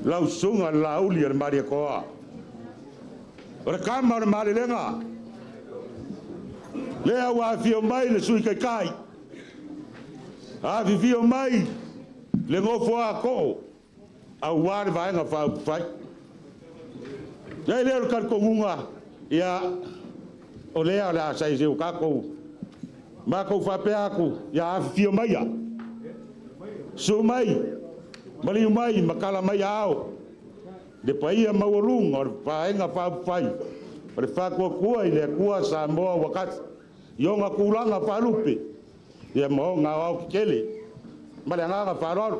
Lau susuga le Laauli a le Malietoa, o le kama o le Malelega, lea ua afifio mai le Sui Taitai, afifio mai le nofo a too aua le Vaega Faaupufai. E lea o le talitonuga, ia, o lea o le a saisai o tatou, matou faapea atu, ia afifio maia, susu mai, maliu mai, matala mai aao, le paia maualuga o le Vaega Faaupufai o le Faatuatua i le Atua Samoa ua tasi, i ona tulaga faalupe, ia ma ona aoaotetele. Ma le agaga faaaloalo.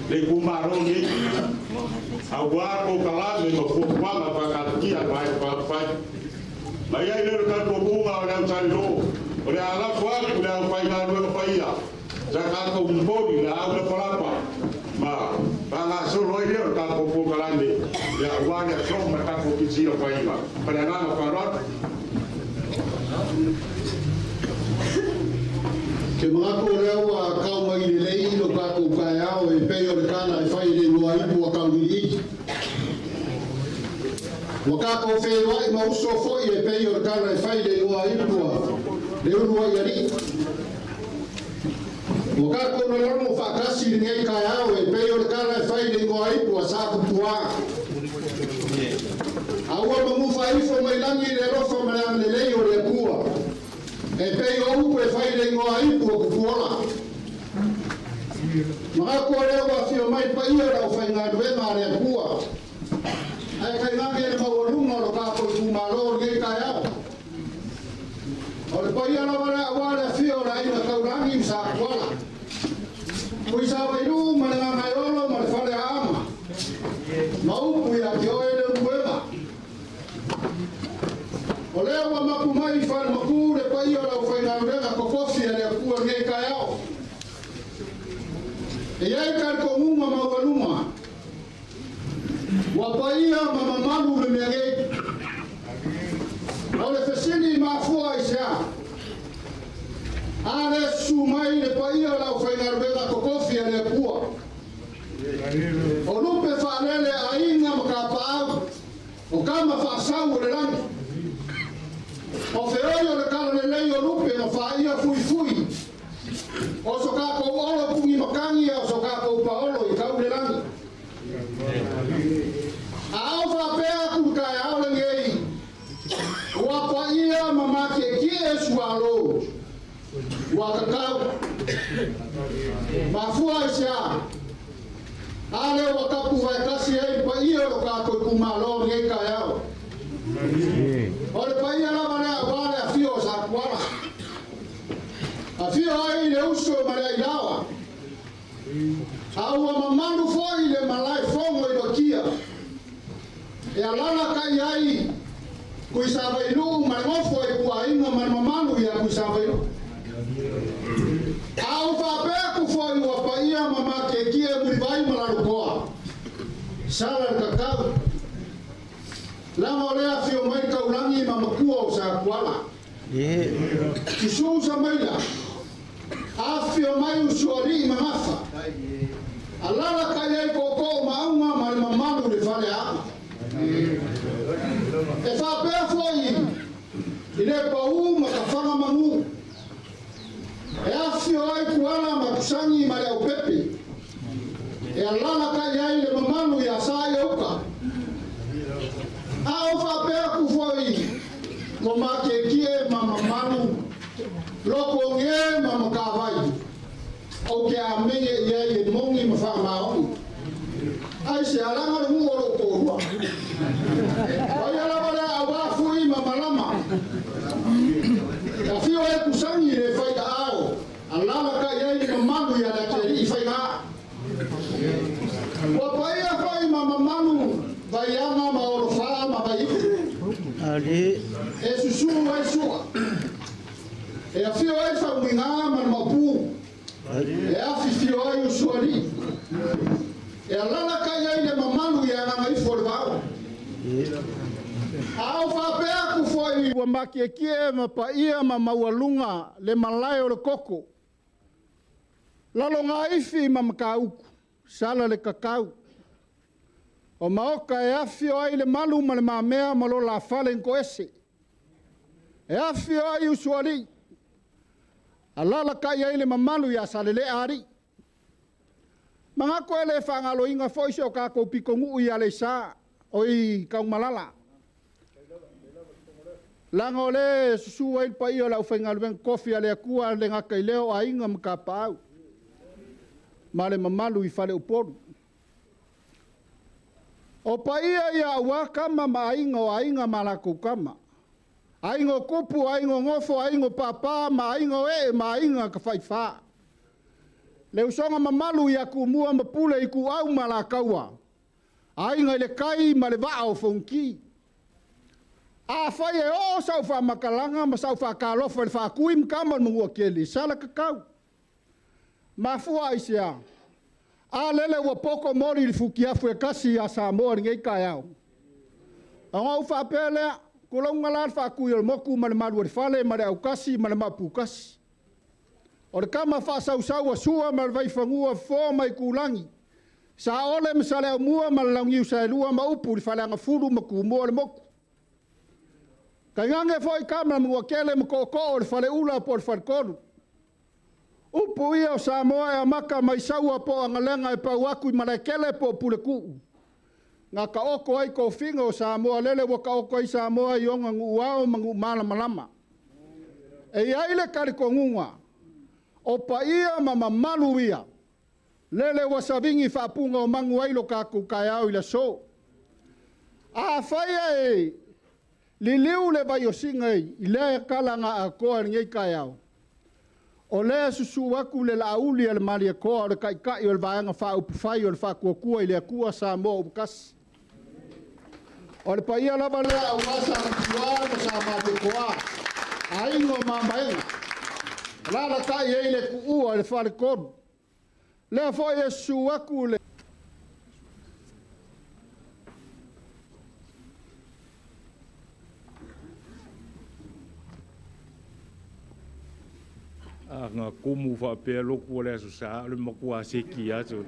Le itumalo lenei, auā polokalame ma fuafuaga faataatitia a le Vaega Faaupufai. Ma i ai lea o le talitonuga o le au salilo, o le a lafo atu i le aufaigaluega paia sa tatou momoli laau lapalapa ma faagasolo ai lea o le tatou polokalame, aua le aso ma le tatou tilotilo faiga. Ma le agaga faaaloalo. Ke manatu o lea ua kau mai lelei lo tatou taeao e pei o le tala e fai i le igoa ipu a Tauiliili. Ua tatou feiloai ma uso foi e pei o le tala e fai i le igoa ipu a le Uluaialii. Ua tatou lologo faatasi i lenei taeao e pei o le tala e fai i le igoa ipu a Sakutuā. A ua manufa ifo mai lagi le alofa ma le agalelei o le Atua e pei o upu e fai i le igoa ipu o Kupuola. Manatu o lea ua afio mai paia o le aufaigaluega a le Atua ae tainane le maualuga o lo tatou itumalo o lenei taeao. O le paia lava lea aua le afio o le Aiga Taulagi ma Satuala, Tuisavailuu ma le Gagaeolo ma le Faleaama, ma upu ia te oe le Uluega. O lea ua mapu mai i falematu le paia o le aufaigaluega totofi a le Atua i lenei taeao. E i ai talitonuga maualuga ua paia ma mamalu le mea nei. O le fesili mafua i se a? A le susu mai le paia o le aufaigaluega totofi a le Atua. O lupe faalele a aiga ma tapaau, o tama faasau o le lagi. O feoi o le talalelei o lupe ma faia fuifui. O so tatou olo puni matagi a o so tatou paolo i tau le lagi. A ou faapea atu i le taeao lenei, ua paia ma matietie sualo, ua tatau. Mafua i se a? A lea ua tapu vaetasi ai le paia o lo tatou itumalo i lenei taeao. O le paia lava lea aua le afio o Satuala. Afio ai le uso ma le ailaoa. A ua mamalu foi le malae fono i Vakia e alalatai ai Tuisavailuu ma le nofo a ituaiga ma le mamalu ia Tuisavailuu. A ou faapea atu foi ua paia ma matietie Mulivai ma Lalotoa, sala le tatau. Leaga o lea afio mai le taulagi ma matua o Satuala. Susu Samaila, afifio mai Usoalii ma Gafa, alalatai ai tootoo ma auga ma le mamalu i le faleaoga. E faapea foi i le pau ma tafaga manu, e afifio ai Tuala ma Tusani ma Leaupepe, e alalatai ai le mamalu ia Saiauka. A ou faapea atu foi ua matietie ma mamalu Lokoge ma Matavai, ou te amene i ai e moni ma faamaoni. Ai se alaga le nuu o lou toalua. O ia lava lea aua fui ma malama. E afio ai Kusani i le fai aao, alalatai ai le mamalu ia le Atialii faiga. Ua paia foi ma mamalu Vaiaga ma Olofaa ma Vaiiku. E susū ai Sua. E afio ai Faumuiga ma le Maopu. E afifio ai Usoalii. E alalatai ai le mamalu i Agagaifo o le Vao. A ou faapea atu foi. Ua matietie ma paia ma maualuga le malae o le koko. Lalogaifi ma Matautu, sala le tatau. O maota e afifio ai le malu ma le mamea ma lo la fale i toese. E afifio ai Usoalii, alalatai ai le mamalu ia Salelea alii. Manatu e le faagaloina foi si o tatou pitonuu i Aleisa, o i Taumalala. Leaga o lea e susu ai le paia o le aufaigaluega tofi a le Atua le gata i lea o aiga ma tapaau ma le mamalu i Faleupolu. O paia ia aua tama ma aiga o aiga ma latou tama, aiga o tupu, aiga o nofo, aiga o papa ma aiga o ee ma aiga tafaifa. Le usoga mamalu ia Tumua ma Pule Ituau ma Alataua, Aiga i le Tai ma le Vaa o Fonoti. Afai e oo sau faamatalaga ma sau faatalofa i le Faatui ma Tama a le Manuatele, sala tatau. Mafua aisea? A lele ua poto moli i le futiafu e tasi ia Samoa i lenei taeao. Ona ou faapea lea, tulouna la le Faatui o le motu ma le malu o le fale ma le autasi ma le maoputasi. O le tama faasausau a Sua ma le Vaifanua, Fofo ma Aitulagi, Saole ma Saleaaumua ma le Launiu Saelua ma upu i le Faleagafulu ma Tumua o le motu. Tainane foi Tama a le Manuatele ma Tootoo o le Faleula po o le Faletolu. Upu ia o Samoa e amata mai Saua po o Agalega e pau atu i Malaetele po o Puletuu, na taoto ai tofiga o Samoa, lele ua taoto ai Samoa i ona nuuao ma nuu malamalama. E i ai le talitonuga, o paia ma mamalu ia, lele ua savini faapuga o manu ai lo tatou taeao i le aso. Afai ae liliu le vaiosina i lea tala na atoa i lenei taeao, o lea e susu atu le Laauli a le Malietoa o le Taitai o le Vaega Faaupufai o le Faatuatua i le Atua Samoa ua tasi. O le paia lava lea aua Sa Matiua ma Sa Malietoa, aiga o Mamaega, alaalatai ai le tuua i le Faletolu. Lea foi e susu atu le A na kumu faapea lotu o le Aso Sa, o le matua seki aso.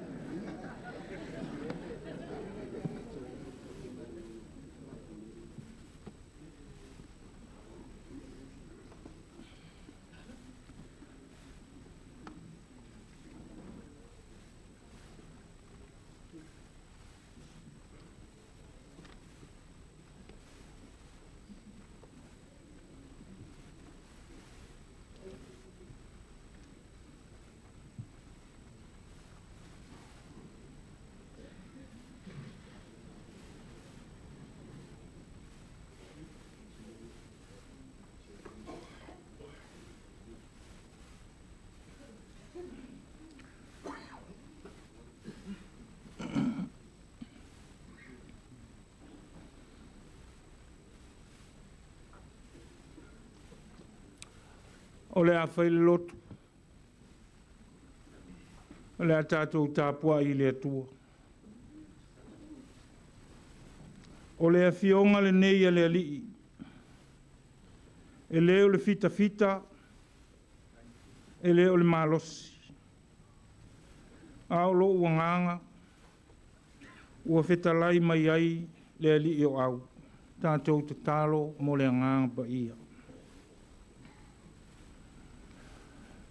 O le a fai le lotu, o le a tatou tapuai i le Atua. O le afioga lenei a le Alii, e le o le fitafita, e le o le malosi, a o lou agaga ua fetalai mai ai le Alii o Au, tatou tatalo mo le agaga paia.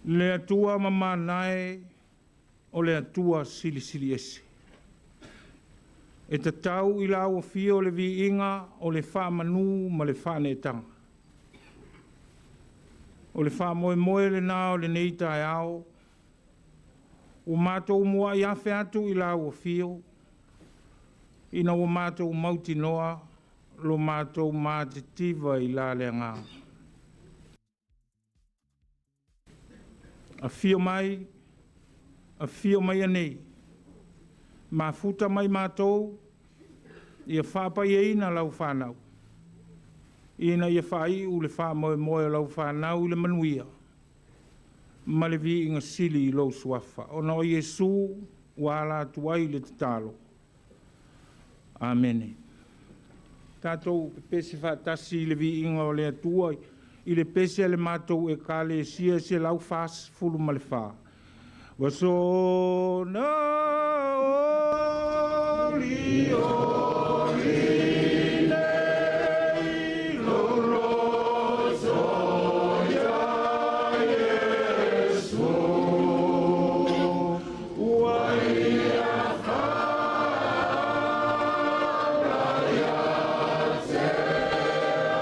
Le Atua mamanae o le Atua silisili ese. E tatau i lau afio le viiga o le faamanu ma le faaneetaga. O le faamoemoe lena o lenei taeao, ua matou muai afe atu i lau afio, ina ua matou mautinoa lo matou matitiva i la le agaga. Afio mai, afio mai nei, mafuta mai matou, ia faapaiaina lau whanau, ina ia whaai le whaamoemoe o lau whanau i le manuia, ma le viiga sili i lou suafa. Ona o Iesu ua ala atu ai le tatalo. Amene. Tatou pepese faatasi i le viiga o le Atua i le pese a le matou Ekalesia 144. Ua soona oli oli nei lou loto ia Iesu, ua ia faaola ia te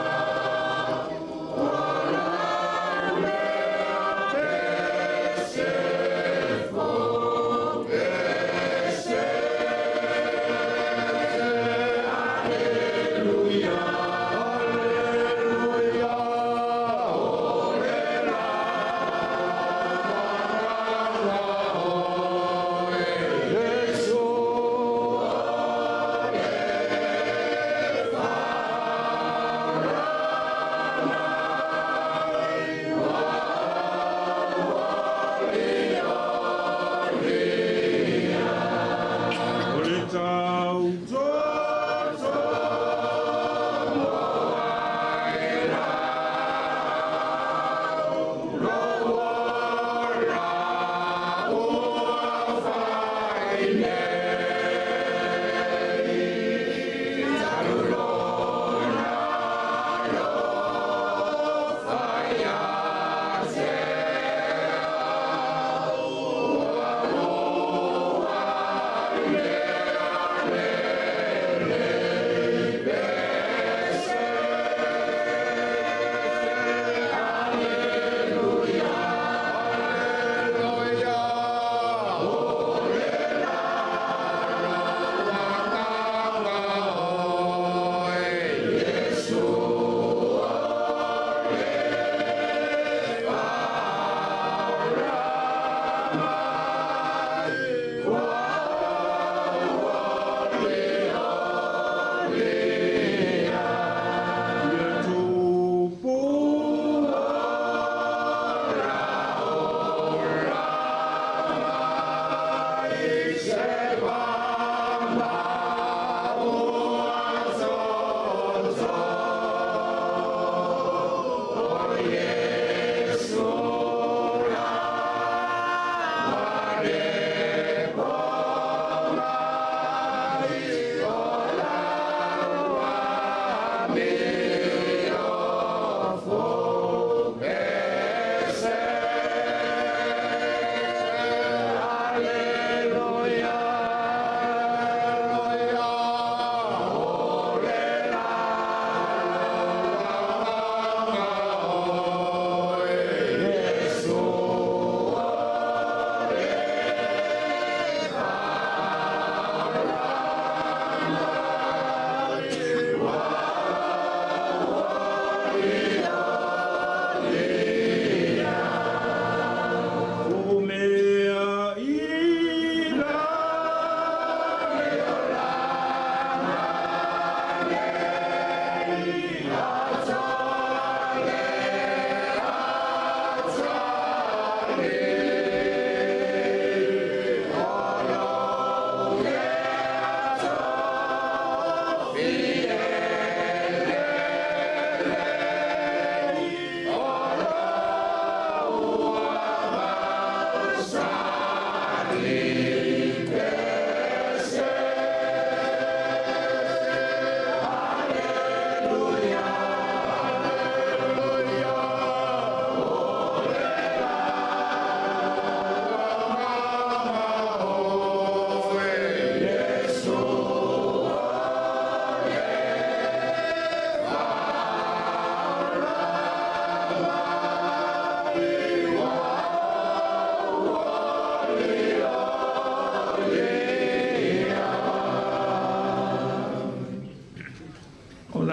au, ua laulea pese fou, pese.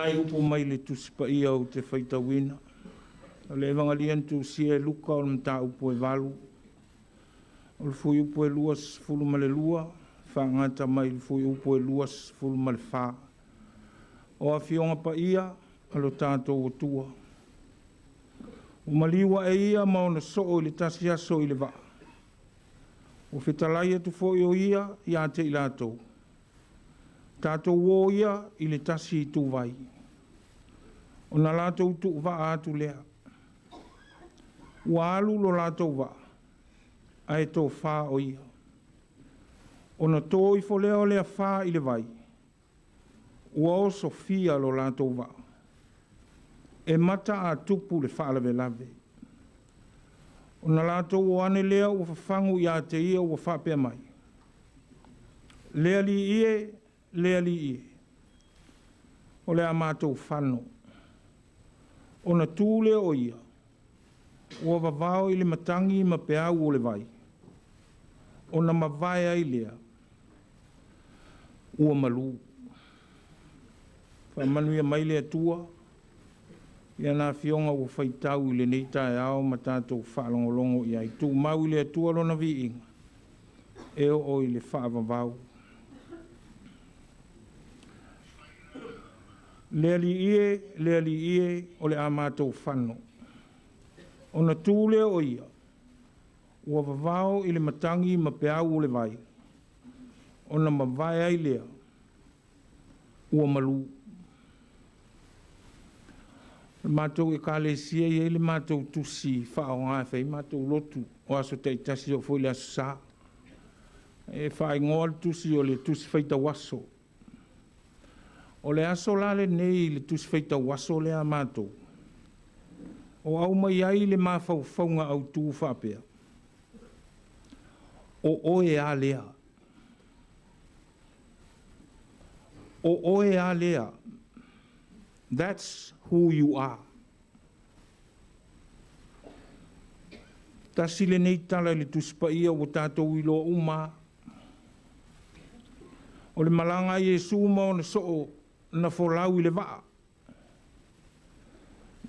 Nai upu mai le Tusi Paia ou te faitauina. O le Evagalii na tusia e Luka o le mataupu e 8, o le fuiupu e 22, faagata mai le fuiupu e 24. O Afioga Paia a lo tatou Atua. Ua maliu ae ia ma ona soo i le tasi aso i le vaa. Ua fetalai atu foi o ia ia te i latou. Tatou o ia i le tasi ituvai. Ona latou tuuvaa atu lea. Ua alu lo latou vaa, ae tofa o ia. Ona to ifo lea o le afa i le vai, ua osofia lo latou vaa. E mata a tupu le faalavelave. Ona latou o ane lea ua fafagu ia te ia ua faapea mai. Le Alii e, le Alii e, o le a matou fano. Ona tu lea o ia, ua vavao i le matagi ma peau o le vai, ona mavae ai lea, ua malu. Faamanuia mai le Atua, ia na afioga ua faitau i lenei taeao ma tatou faalogologo i ai. Tumau i le Atua lona viiga, e oo i le faavavau. Le Alii e, le Alii e, o le a matou fano. Ona tu lea o ia, ua vavao i le matagi ma peau o le vai, ona mavae ai lea, ua malu. O le matou ekalesia e i ai le matou tusi faaaoga e fai ai matou lotu o aso taitasi oo foi i le Aso Sa. E faaigoa le tusi o le tusi faitau aso. O le aso la lenei i le tusi faitau aso lea a matou, o aumai ai le mafaufauga autu faapea, o oe a lea. O oe a lea. That's who you are. Tasi lenei tala i le Tusi Paia ua tatou iloa uma. O le malaga a Iesu ma ona soo na folau i le vaa.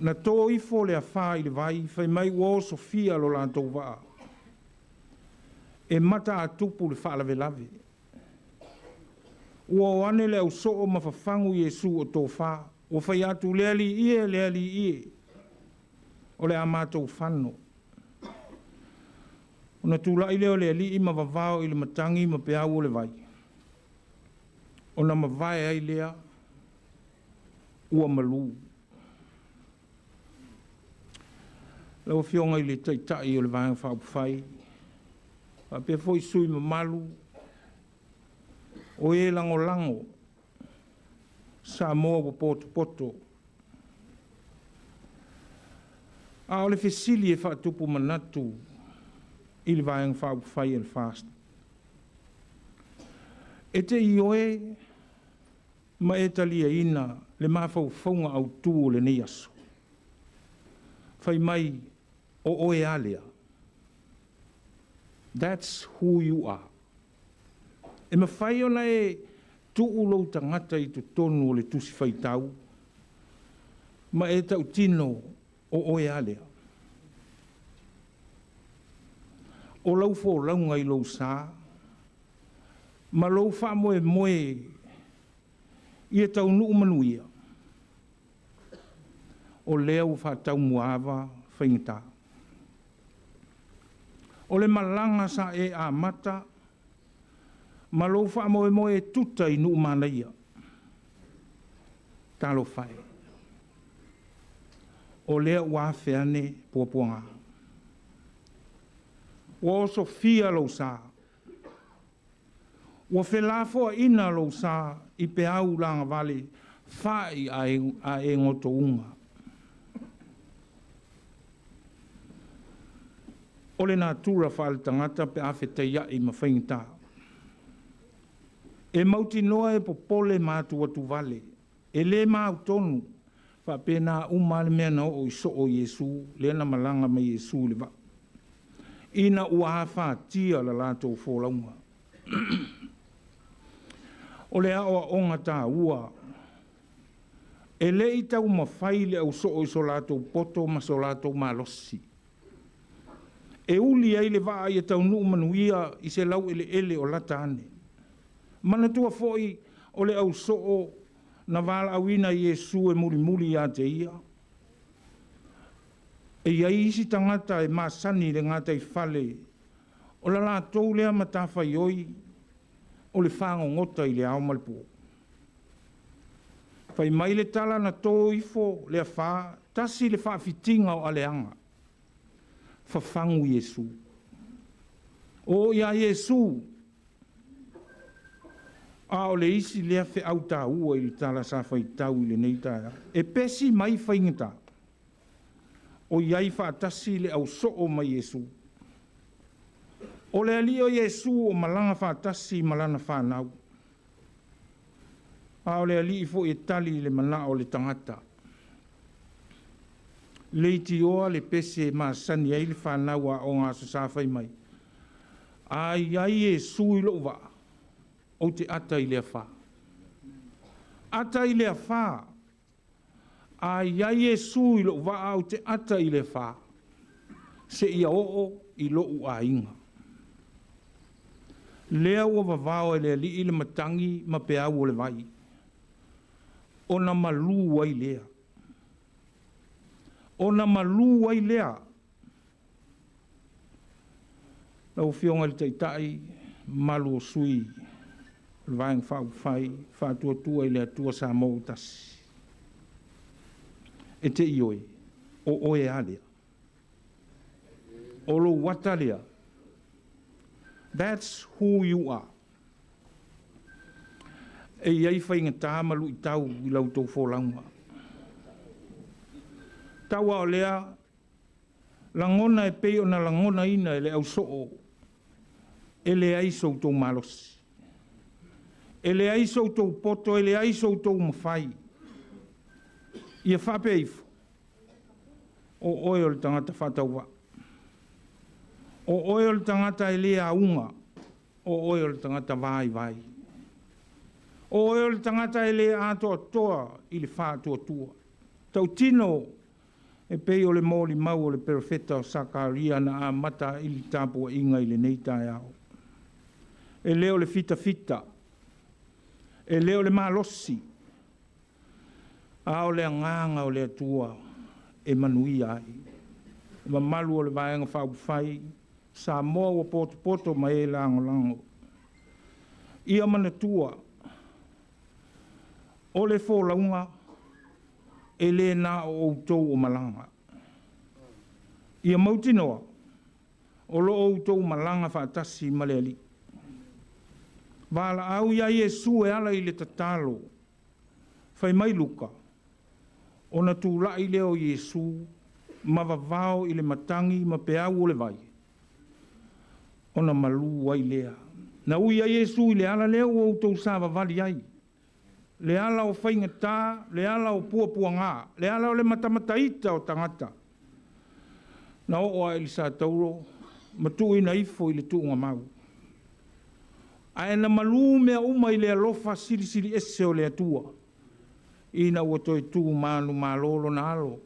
Na to ifo le afa i le vai, fai mai ua osofia lo latou vaa. E mata a tupu le faalavelave. Ua o ane le ausoo ma fafagu Iesu o tofa. Ua fai atu, le Alii e, le Alii e, o le a matou fano. Ona tulai lea o le Alii ma vavao i le matagi ma peau o le vai. Ona mavae ai lea, ua malu. Lau Afioga i le Taitai o le Vaega Faaupufai, faapea foi sui usufono mamalu o e lagolago Samoa ua potopoto. A o le fesili e faatupu manatu i le Vaega Faaupufai a le FAST, e te ioe ma e taliaina le mafaufauga autu o lenei aso. Fai mai, o oe a lea. That's who you are. E mafai ona e tuu lou tagata i totonu o le tusi faitau ma e tautino o oe a lea. O lau folauga i lou sa ma lou faamoemoe ia taunuu manuia, o lea ua faataumuaava faigata. O le malaga sa e amata ma lou faamoemoe e tuta i nuu manaia. Talofa e. O lea ua afe ane puapuaga. Ua osofia lou sa. Ua felafoaiina lou sa i peau lagavale fai a e gotouga. O le natura faaletagata pe a fetaiai ma faigata. E mautinoa e popole ma atuatuvale, e le mautonu, faapena uma lava le mea na oo i soo o Iesu, lea na malaga ma Iesu i le vaa, ina ua afatia la latou folauga. O le aoaoga taua e E le i taumafai le ausoo i so latou poto ma so latou malosi e uli ai le vaa ia taunuu manuia i se laueleele o lata ane. Manatua foi o le ausoo na valaauina e Iesu e mulimuli ia te ia. E i ai isi tagata e masani i le gataifale, o la latou lea matafaioi o le fagogota i le ao ma le po. Fai mai le tala na to ifo le afā, tasi le faafitiga o aleaga, fafagu Iesu. Oo iā Iesu, a o le isi lea feau taua i le tala sa faitau i lenei taeao. E pesi mai faigata, o i ai faatasi le ausoo ma Iesu. O le Alii o Iesu o malaga faatasi ma lana fanau. A o le Alii foi e tali i le manao o le tagata. Leitioa le pese e masani ai le fanau aoga Aso Sa fai mai, A i ai Iesu i lou vaa, ou te ata i le afā. Ata i le afā. A i ai Iesu i lou vaa, ou te ata i le afā, seia oo i lou aiga. Lea ua vavao e le Alii le matagi ma peau o le vai, ona malū ai lea. Ona malū ai lea. Lau Afioga i le Taitai, mamalu o sui o le Vaega Faaupufai Faatuatua i le Atua Samoa ua Tasi, e te ioe, o oe a lea. O lou ata lea. That's who you are. E i ai faigata ma luitau i la outou folauga. Tau lava o lea, lagona e pei ona lagonaina e le ausoo, e leai so outou malosi, e leai so outou poto, e leai so outou mafai. Ia faapea ifo, o oe o le tagata faatauvaa. O oe o le tagata e le auga, o oe o le tagata vaivai. O oe o le tagata e le atoatoa i le faatuatua. Tautino e pei o le molimau o le perofeta o Sakaria na amata ai le tapuaiga i lenei taeao. E le o le fitafita, e le o le malosi, a o le agaga o le Atua e manuia ai. Le mamalu o le Vaega Faaupufai, Samoa ua potopoto ma e lagolago. Ia manatua, o le folauga e le na o outou o malaga. Ia mautinoa, o lo o outou malaga faatasi ma le Alii. Valaau ia Iesu e ala i le tatalo. Fai mai Luka, ona tulai lea o Iesu ma vavao i le matagi ma peau o le vai, ona malū ai lea. Na ui ai Iesu i le ala lea ua outou savavali ai, le ala o faigata, le ala o puapuaga, le ala o le matamataita o tagata. Na oo lava i le satauro ma tuuina ifo i le tuugamau. Ae na malū mea uma i le alofa silisili ese o le Atua, ina ua toe tu manumalo lona alo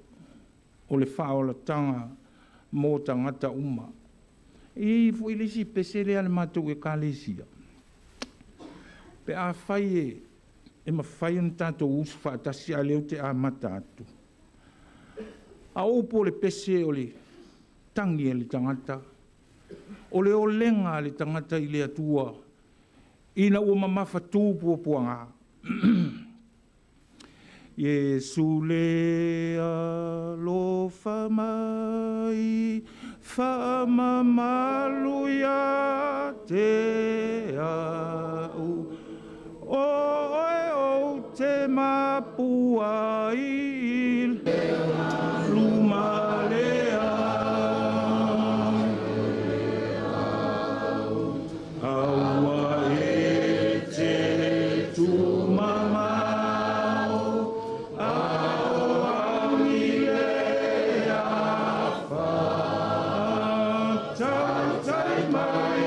o le faaolataga mo tagata uma. E i ai foi le isi pese lea a le matou Ekalesia, pe afai e mafai ona tatou usu faatasi, a o lea ou te amata atu. A o upu o le pese o le tagi a le tagata, o le olega a le tagata i le Atua ina ua mamafatu puapuaga. Iesu le alofa mai, faamamalu ia te au. O oe ou te mapu ai i le luma lea. Aua e te tumamao, a o au i le afa. Tautai mai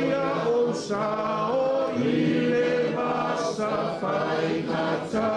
ia ou sao i le vasa faigata.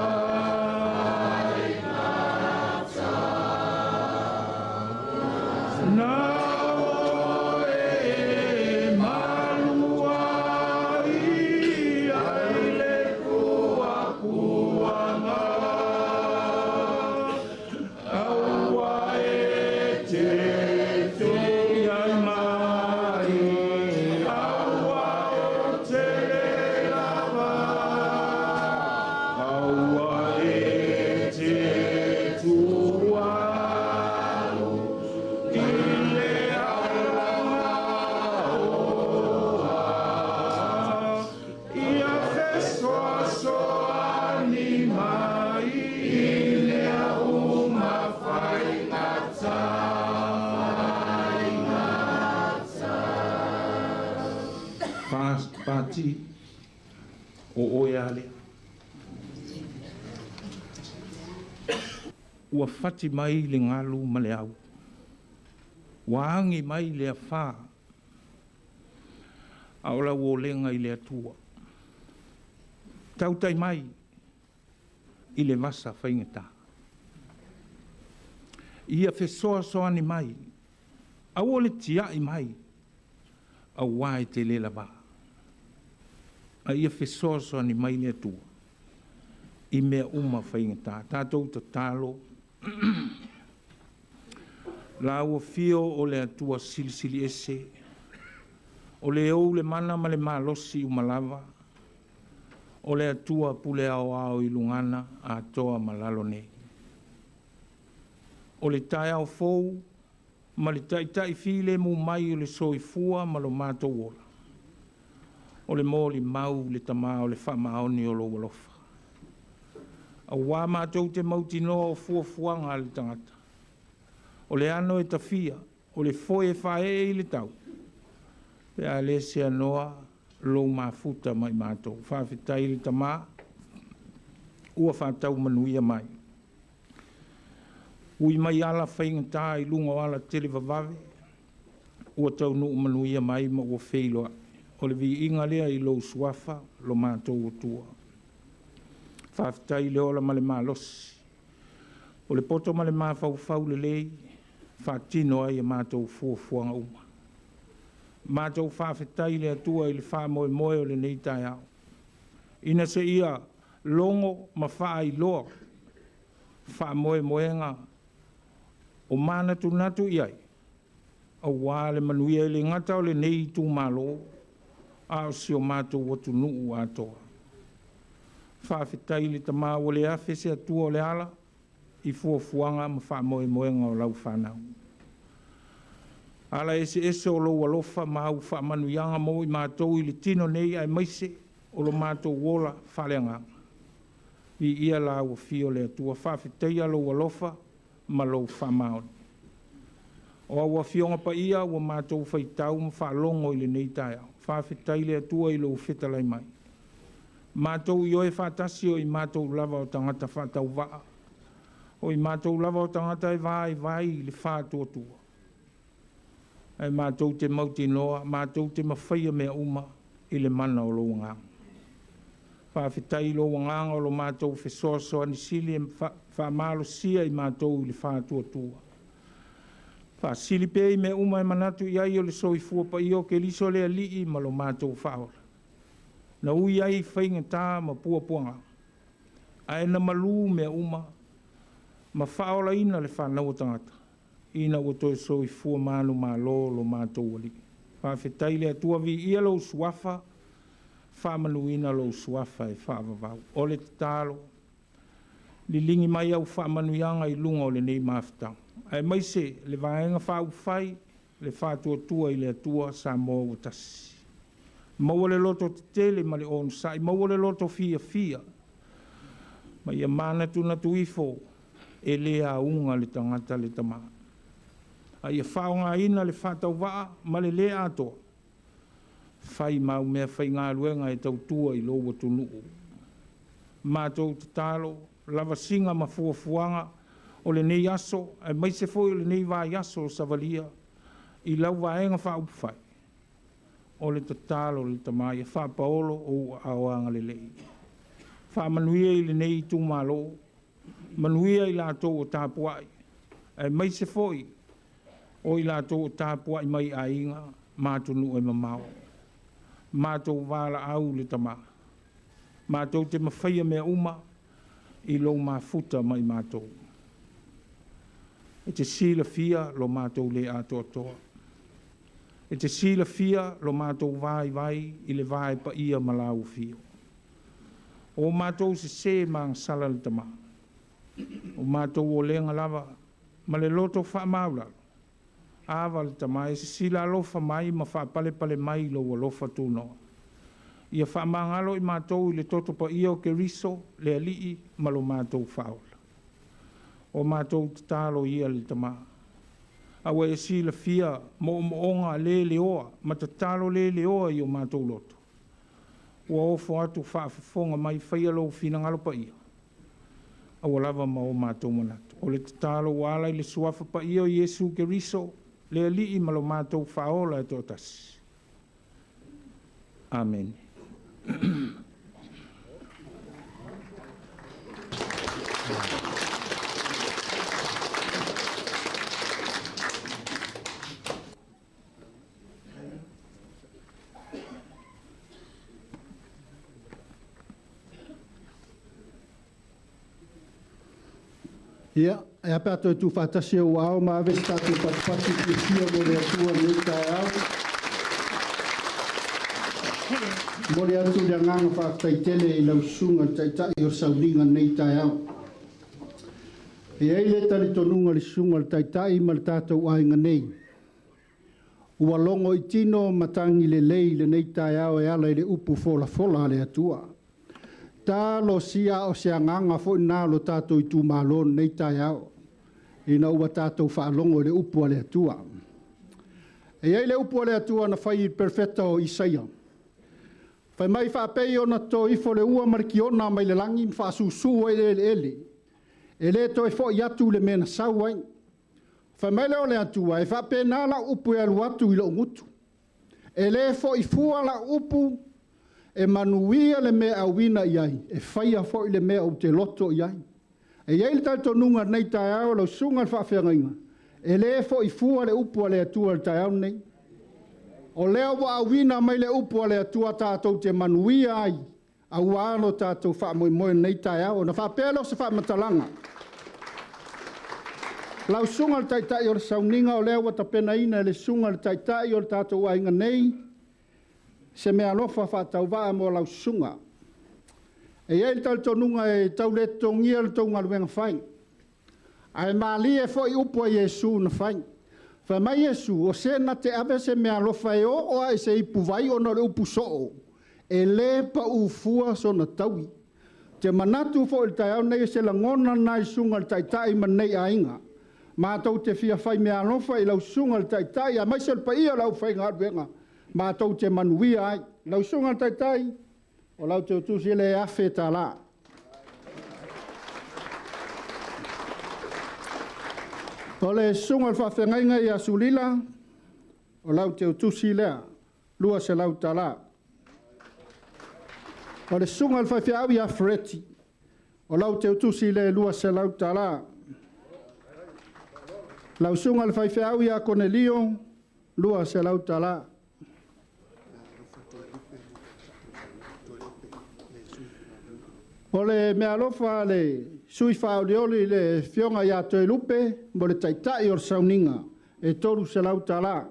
Pati, o oe lava lea. Ua fati mai le galu ma le au, ua agi mai le afā, a o lau olega i le Atua. Tautai mai i le vasa faigata. Ia fesoasoani mai, aua le tiai mai, auā e te le lavā. A ia fesoasoani mai le Atua i mea uma faigata. Tatou tatalo lau afio o le Atua Silisili Ese, o le ou le mana ma le malosi uma lava, o le Atua pule aoao i lugana atoa ma lalo nei. O le taeao fou ma le taitai filemu mai o le soifua ma lo matou ola, o le molimau le Tama o le faamaoni o lou alofa. Auā matou te mautinoa o fuafuaga a le tagata, o le ano e tafia, o le foe e faaee i le tau, pe a le seanoa lou mafuta ma i matou. Faafetai le Tama ua faatau manuia mai. Ui mai ala faigata i luga o ala televavave, ua taunuu manuia mai ma ua feiloai. O le viiga lea i lou suafa lo matou Atua. Faafetai le ola ma le malosi, o le poto ma le mafaufau lelei, faatino ai a matou fuafuaga uma. Matou faafetai le Atua i le faamoemoe o lenei taeao, ina seia logo ma faailoa faamoemoega o manatunatu i ai, auā le manuia e le gata o lenei itumalo, a o si o matou atunuu atoa. Faafetai le Tama ua le afe se Atua o le ala i fuafuaga ma faamoemoega o lau fanau. Ala eseese o lou alofa ma au faamanuiaga mo i matou i le tino nei aemaise o lo matou ola faaleagaga. Viia lau afio le Atua, faafetaia lou alofa ma lou faamaoni. O au afioga paia ua matou faitau ma faalogo i lenei taeao. Faafetai le Atua i lou fetalai mai. Matou ioe faatasi o i matou lava o tagata faatauvaa, o i matou lava o tagata e vaivai i le faatuatua. Ae matou te mautinoa, matou te mafaia mea uma i le mana o lou agaga. Faafetai i lou agaga o lo matou fesoasoani sili e faamalosia i matou i le faatuatua. Faasili pea i mea uma e manatu i ai o le soifua paia o Keriso le Alii ma lo matou faaola. Na ui ai faigata ma puapuaga, ae na malū mea uma ma faaolaina le fanau o tagata, ina ua toe soifua manumalo lo matou Alii. Faafetai le Atua, viia lou suafa, faamanuina lou suafa e faavavau. O le tatalo, liligi mai au faamanuiaga i luga o lenei mafutaga, aemaise le vaega faaupufai, le faatuatua i le Atua Samoa ua tasi. Maua le loto tetele ma le onosai, maua le loto fiafia, ma ia manatunatu ifo e le auga le tagata le Tama. A ia faaaogaina le faatauvaa ma le le atoa, fai ma au mea faigaluega e tautua i lou atunuu. Matou tatalo, lavasiga ma fuafuaga o lenei aso, aemaise foi o lenei vaiaso o savalia i lau vaega faaupufai, o le tatalo le Tama ia faapaolo ou aao agalelei. Faamanuia i lenei itumalo, manuia i latou o tapuai, aemaise foi o i latou o tapuai mai aiga ma atunuu e mamao. Matou valaau le Tama, matou te mafaia mea uma i lou mafuta ma i matou. E te silafia lo matou le atoatoa. E te silafia lo matou vaivai i le vae paia ma lau afio. O matou sesē ma agasala le Tama, o matou olega lava ma le loto faamaualalo, ava le Tama e sisila alofa mai ma faapalepale mai lou alofa tunoa. Ia faamagalo i matou i le toto paia o Keriso, le Alii ma lo matou faaola. O matou tatalo ia le Tama, aua e silafia moomooga le leoa ma tatalo le leoa i o matou loto. Ua ofo atu faafofoga mai, faia lou finagalo paia, aua lava ma o matou manatu. O le tatalo ua ala i le suafa paia o Iesu Keriso, le Alii ma lo matou Faaola e toatasi. Amene. Ia, e a pe a toe tuufaatasi ou aao ma ave se tatou patupatu fiafia mo le Atua i lenei taeao. E momoli atu le agaga faafetai tele i lau Susuga i le Taitai o le Sauniga i lenei taeao. E i ai le talitonuga o le Susuga i le Taitai ma le tatou aiga nei, ua logo i tino matagi lelei lenei taeao e ala i le upu folafola a le Atua. Talosia o se agaga foi lena o lo tatou itumalo lenei taeao, ina ua tatou faalogo i le upu a le Atua. E i ai le upu a le Atua na fai i le perofeta o Isaia, fai mai faapei ona toto ifo le ua ma le tiona mai le lagi ma faasusu ai le eleele, e le toe foi atu le mea na sau ai. Fai mai lea o le Atua, e faapena lau upu e alu atu i lou gutu. E le foi fua lau upu, e manuia le mea auina i ai, e faia foi le mea ou te loto i ai. E i ai le talitonuga i lenei taeao, lau susuga i le faafeagaiga, e le foi fua le upu a le Atua i le taeao lenei. O lea ua auina mai le upu a le Atua tatou te manuia ai, aua lo tatou faamoemoe i lenei taeao. Ona faapea lea o se faamatalaga, lau susuga i le Taitai o le Sauniga, o lea ua tapenaina e le susuga i le Taitai o le tatou aiga nei se meaalofa faatauvaa mo lau susuga. E i ai le talitonuga e tau le totogia le tou galuega fai, ae malie foi upu a Iesu na fai. Fai mai Iesu, o se na te ave se meaalofa e oo lava i se ipuvai ona o le upu soo, e le pau fua sona taui. Ou te manatu foi i le taeao lenei, o se lagona lena i le susuga i le Taitai ma lenei aiga. Matou te fia fai meaalofa i lau susuga i le Taitai aemaise o le paia o le aufaigaluega, matou te manuia ai. Lau susuga i le Taitai, o lau teutusi lea e $1,000. O le susuga i le faafeagaiga ia Sulila, o lau teutusi lea, $200. O le susuga i le faifeau ia Fereti, o lau teutusi lea e $200. Lau susuga i le faifeau ia Konelio, $200. O le meaalofa a le sui faaolioli le afioga ia Toelupe mo le Taitai o le Sauniga, e $300.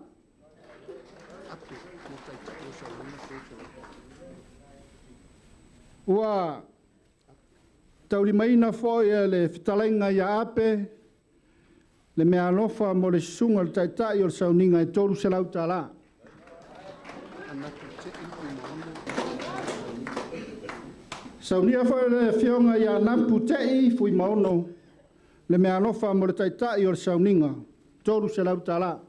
Ua taulimaina foi e le fetalaiga ia Ape le meaalofa mo le susuga i le Taitai o le Sauniga e $300. Saunia foi le afioga ia Napu Tei Fuimaono le meaalofa mo le Taitai o le Sauniga, $300.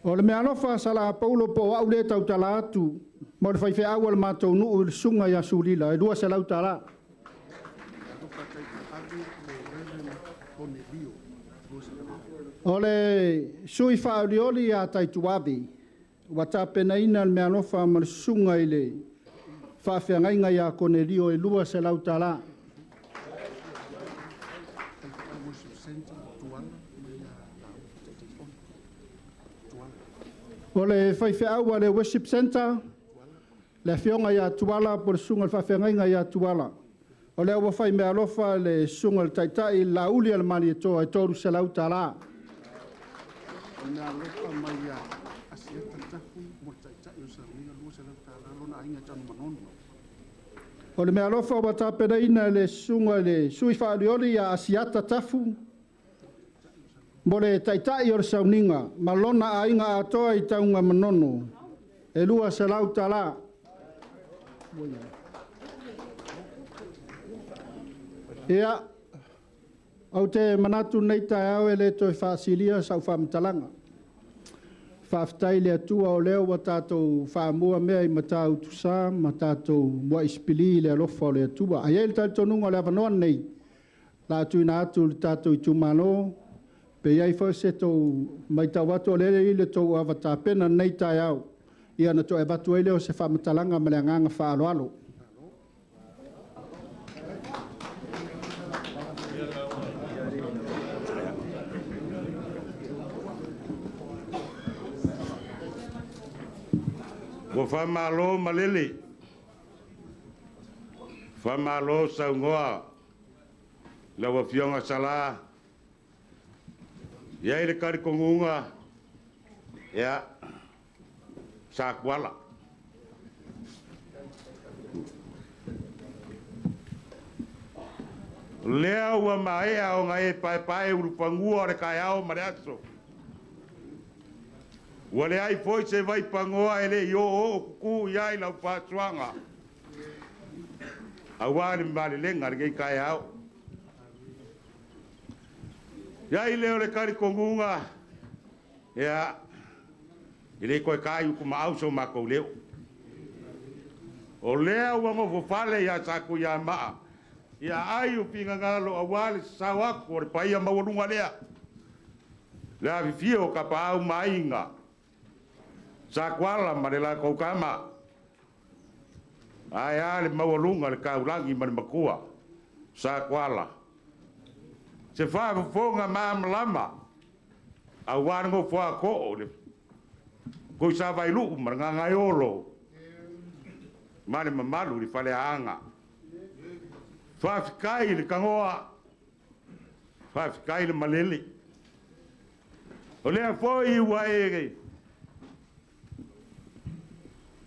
O le meaalofa a Sala Paulo po o au lea e tautala atu mo le faifeau a le matou nuu i le susuga ia Sulila e $200. O le sui faaolioli ia Taituave, ua tapenaina le meaalofa mo le susuga i le faafeagaiga ia Konelio e $200. O le faifeau a le Worship Centre, le afioga ia Tuala po o le susuga i le faafeagaiga ia Tuala, o lea ua fai meaalofa le susuga i le Taitai Lauli a le Malietoa e $300. O le meaalofa ua tapenaina e le susuga i le sui faaolioli ia Asiata Tafu mo le Taitai o le Sauniga ma lona aiga atoa i Tanugamanono e $200. Ia, ou te manatu i lenei taeao e le toe faasilia sau faamatalaga. Faafetai i le Atua o lea ua tatou faamua mea i Matautusa ma tatou muai sipili i le alofa o le Atua. Ae i ai le talitonuga o le avanoa lenei, o le a tuuina atu i le tatou itumalo, pe i ai foi se tou matau atu o lea e i ai le tou ava tapena i lenei taeao, ia ona toe avatu ai lea o se faamatalaga ma le agaga faaaloalo. Ua faamalo malele, faamalo saunoa lau Afioga Sala. E i ai le talitonuga, ia, sa tuala. O lea ua maea ona e paepae ulufanua o le taeao ma le aso. Ua leai foi se vaipanoa e le i oooo tutu i ai lau faasuaga, aua le malelega i lenei taeao. E i ai lea o le talitonuga, ia, e le toe ta i utumaau so matou leo. O lea ua nofofale ia Satuiamaa, ia ai o finagalo aua le sasao atu o le paia maualuga lea. Le afifio o Tapaau ma Aiga, Satuala ma le latou Tama, ae a le maualuga o le taulagi ma le matua, Satuala. Se faafofoga malamalama aua le nofo a too le Tuisavailuu ma le Gagaeolo ma le mamalu i le faleaana. Faafetai i le tanoa, faafetai i le malele. O lea foi ua e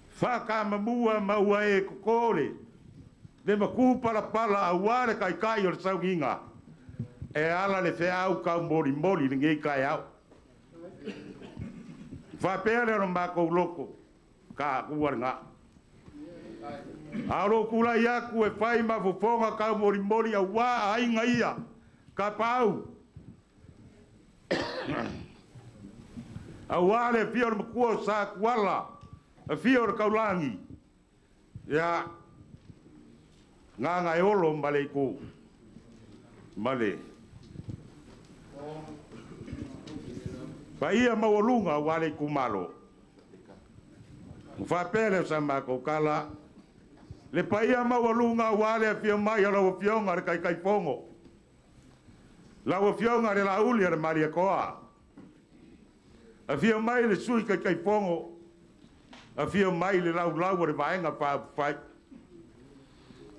faatamamua ma ua e toto le matupalapala aua le taitai o le sauniga e ala le feau taumolimoli i lenei taeao. Faapea lea o le matou loto, taua lena. A o lou tulai atu e fai ma fofoga taumolimoli aua aiga ia, Tapaau, aua le afio o le matua o Satuala, afio o le Taulagi, ia, Gagaeolo ma le itu, ma le paia maualuga aua le itumalo. Ua faapea lea o sa matou tala, le paia maualuga aua le afio mai o lau Afioga le Taitaifono, lau Afioga le Laauli o le Malietoa, afio mai le Sui Taitaifono, afio mai le Laulau o le Vaega Faaupufai,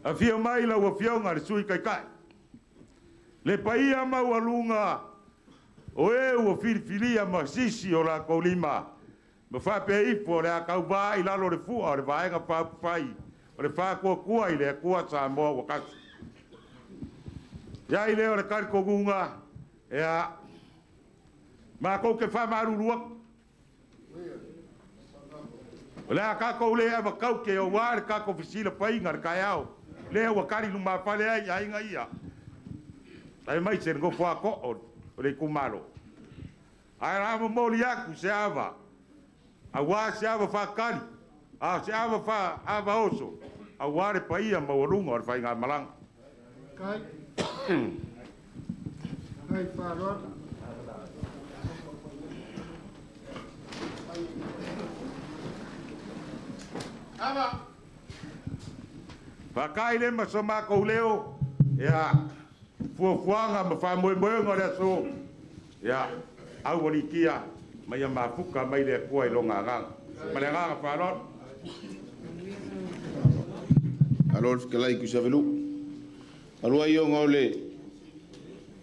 afio mai lau Afioga le Sui Taitai, le paia maualuga o e ua filifilia ma sisi o latou lima, ma faapea ifo o le a tauva i lalo o le fua o le Vaega Faaupufai o le Faatuatua i le Atua Samoa ua tasi. Ia i lea o le talitonuga, ia, matou te faamalulu atu. O le a tatou le avataute aua le tatou fesilafaiga i le taeao, lea ua tali lumafale ai aiga ia, aemaise le nofo a too o le itumalo. Ae la momoli atu se ava, aua se ava faatali, a se ava ava oso, aua le paia maualuga o le faigamalaga. Kai. Kai faaaloalo. Ava. Fakai le ma so makou leo, ia, fuafuaga ma faamoemoega o le aso, ia, aualiitia ma ia mafuka mai le Atua i lona agaga. Ma le agaga faaaloalo. Alo le fetalai Tuisavelu. Alua ia ona o le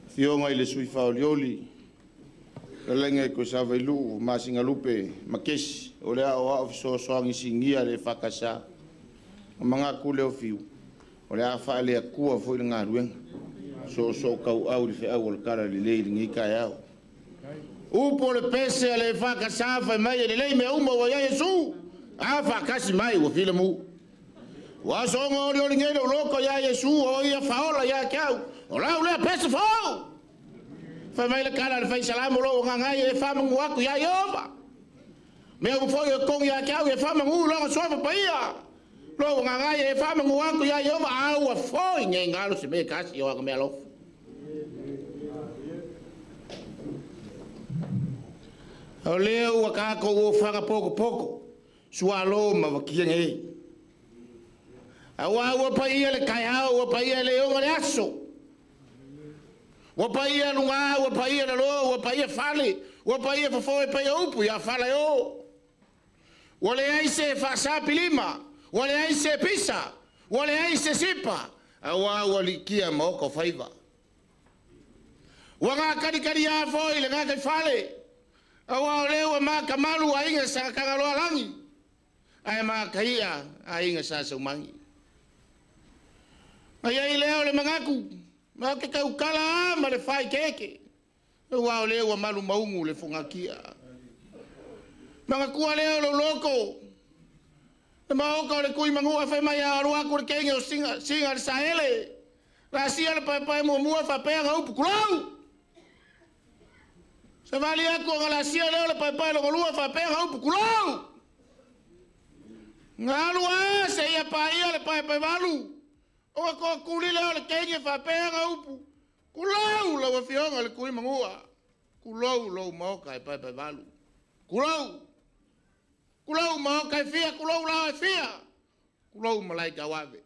afioga i le sui faaolioli lalaga i Tuisavailuu Masinalupe Makesi o le aoao fesoasoani sinia le EFKS. O manatu lea o Fiu, o le a faale-Atua foi le galuega. Soosoo tauau i le feau o le talalelei i lenei taeao. Upu o le pese a le EFKS fai mai e lelei mea uma ua i ai Iesu, a faatasi mai ua filemu. Ua soga olioli nei lou loto ia Iesu o ia faaola ia te au, o lau lea pese fou. Fai mai le tala a le fai salamo lou agaga e faamanu atu ia Ieova. Mea ua foi o togi ia te au e faamagu i lona suafa paia. Lou agaga ia e faamagu atu iā Ieova, a ua foi nei galo se mea e tasi o ana meaalofa. O lea ua tatou ofaga potopoto, sualo ma vakia nei. Aua ua paia le taeao, ua paia le oga le aso. Ua paia luga, ua paia lalo, ua paia fale, ua paia fofo e paia upu ia fala e o. Ua leai se faasapilima, ua leai se pisa, ua leai se sipa, aua ua likia ma oko faiva. Ua gakalikaliā foi le gataifale, aua o lea ua makamalu aiga sa Tagaloalagi, ae makaia aiga sa Saumagi. Na i ai lea o le manatu, ma ou te tautala lava ma le faaikeeke, aua o lea ua malu maugu le fogatia. Manatua lea o lou loto, le maota o le Tuimanua fai mai a alu atu le teine o Siga, Siga le Saele, lasia le paepae muamua faapea na upu tulou. Savali atu ona lasia lea o le paepae lona lua faapea na upu tulou. Na alu a seia paia le paepae valu. Ona toatuli lea o le teine faapea na upu tulou lau afioga i le Tuimanua. Tulou lou maota e paepae valu. Tulou. Tulou maota e fia, tulou lao e fia. Tulou malae tauave.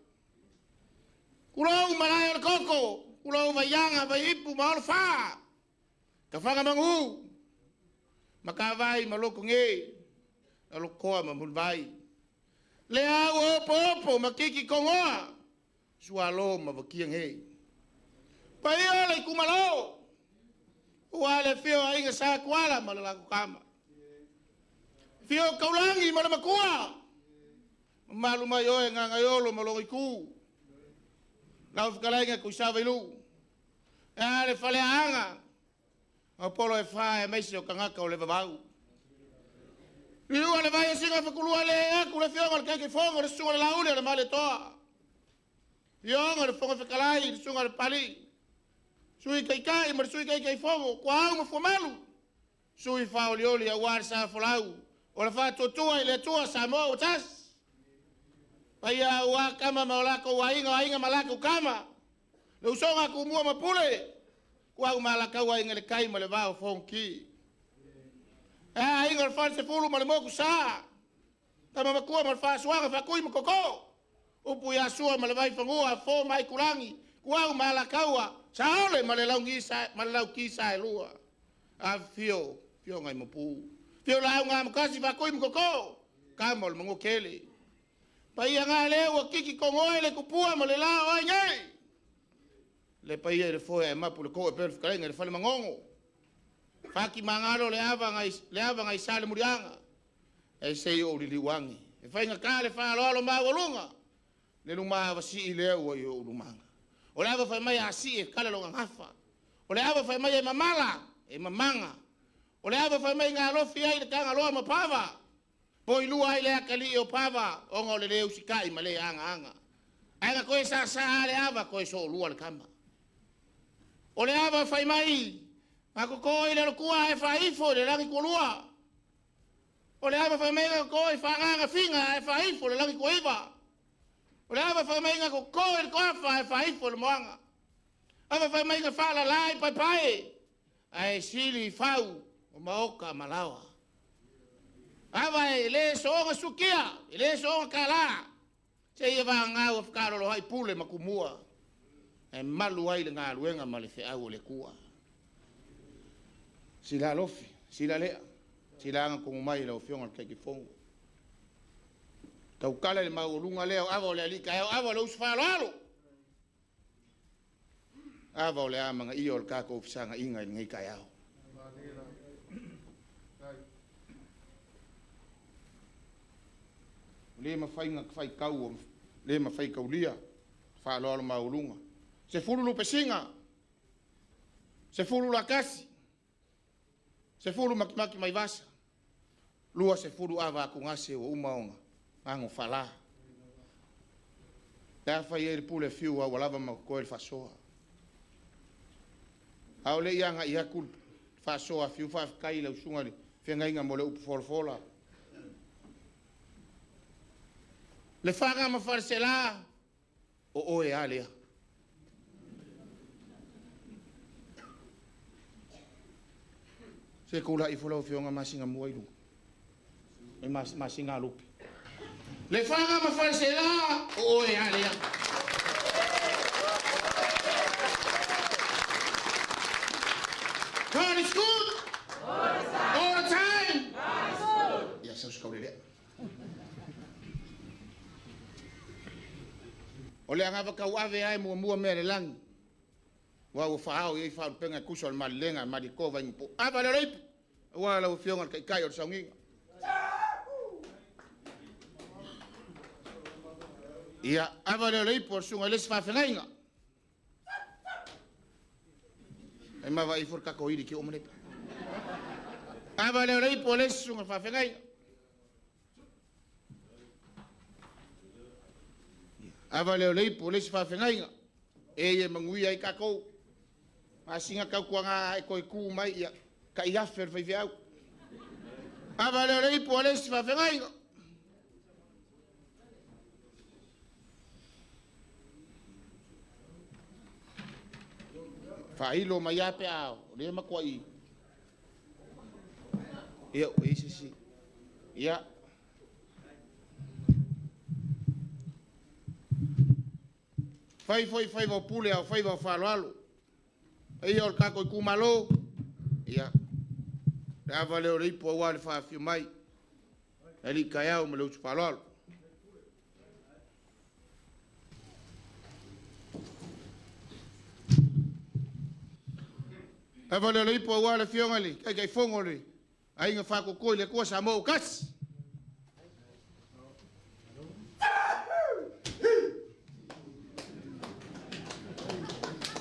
Tulou malae o le koko. Tulou vaiaga, vaiipu ma olofā. Tafaga magu. Matavai ma lotoge. Alokoa ma mulivai. Lea ua opoopo ma kiki kogoa. Sualo ma vakia nei. Paia le itumalo. Ua le afio o aiga Sa Tuala ma le latou tama. Afio Taulagi ma le matua. Mamalu mai oe Gagaiolo ma lou itu. Lau fetalaiga Tuisavailuu. E a le faleaaga. O polo e fa aemaise o tagata o le vavau. Liua le vai o Siga Fakulua le atu le afioga o le Taitaifono, le susuga o le Lauli o le Malietoa. Afioga o le Fofoga Fetalai, le susuga o le Papalii, Sui Taitai ma le Sui Taitaifono, Tuaau ma Fuamalu, Sui faaolioli aua le sa folau o le faatuatua i le Atua Samoa ua tasi. Paia aua tama ma o latou aiga, o aiga ma latou tama, le usoga a Tumua ma Pule, Tuau ma Alataua, Aiga i le Tai ma le Vaa o Fonoti. E a aiga o le Falesefulu ma le Motu Sa, Tama Matua ma le Faasuaga, Faatui ma Toto, Upu ia Sua ma le Vaifanua, Fofo ma Aitulagi, Tuau ma Alataua, Saole ma le Lauti Saelua. Afifio Afioga i Mapu, afio Lauga Amokasi, Faatui ma Toto, Tama o le Manua Tele. Paia na lea ua tiki togoe le tupua ma le la o ai nei. Le paia i le foe ae mapu le koe pea le fetalaiga i le fale magogo. Fati magalo le ava le ava nai sa le muliaga. E sei ou liliuagi. E faigata le faaaloalo maualuga. Le luma vasii lea ua i ou lumaga. O le ava fai mai a sii e kala lona gafa. O le ava fai mai e mamala, e mamaga. O le ava fai mai na alofi ai le Tagaloa ma Pava. Poilua ai le atalii o Pava ona o le le usitai ma le agaaga. Ae na toe sāsā lava le ava, toe soolua le tama. O le ava fai mai, na totō i le alotua ae faaifo i le lagitualua. O le ava fai mai na totō i faaagaga figa ae faaifo i le lagituaiva. O le ava fai mai na totō i le toafa ae faaifo i le moaga. Ava fai mai na faalala i paepae ae sili i fau o maota ma laoa. Ava e le soona sukia, e le soona kālā, seia vagana ua fekalolohai pule ma tumua, e malu ai le galuega ma le feau o le Atua. Sila alofi, sila lea, sila agatonu mai i lau Afioga i le Taitaifono. Tautala i le maualuga lea o ava o le alii taeao, ava o le uso faaaloalo, ava o le amanaia o le tatou fesagaiga i lenei taeao. Ua le mafai ona faitau, ua le mafai taulia faaaloalo maualuga. 10 lupesina, 10 latasi, 10 makimaki mai vasa, 20 ava atugase ua uma ona ago faala. Le a fai ai le pule a Fiu a ua lava ma totoe le faasoa. A o le i agai atu le faasoa a Fiu, faafetai i lau susuga i le feagaiga mo le upu folafola. Lefaga ma Faleaseela, o oe a lea. Se kula i fo lau afioga Masinga mua i luga. E Masinga Lupe. Lefaga ma Faleaseela, o oe a lea. God is good. All the time. God is good. Ia sau se lea. O le agava kau ave ai mua mua mea le lagi. Ua ua faao i ai faaulupega e kusa o le malilega maliko vaigupo. Ava le reipu. Ua lau afioga le kaikai o le saugiga. Ia, ava le reipu o le suga i le isi faafegaiga. E mava i fo le kako ili ki o malepa. Ava le reipu o le isi suga faafegaiga. Ava le reipu o le isi faafegaiga. E ie manguia i kakou. Masinga kau kuanga e koe ku mai ia. Ka i afe le whaiwhiau. Ava le reipu o le isi faafegaiga. Whailo mai ape ao. Le makua i. Ia, o isi si. Ia. Fai foi fai vau pule au fai vau whaloalo. Ia o le kako i kumalo. Ia. Le ava leo reipu au le whaafio mai. Ali kai au ma le utu whaloalo. Ava leo reipu au le fionga le. Kai kai fongo le. Ainga whakokoi le kua sa mou kasi.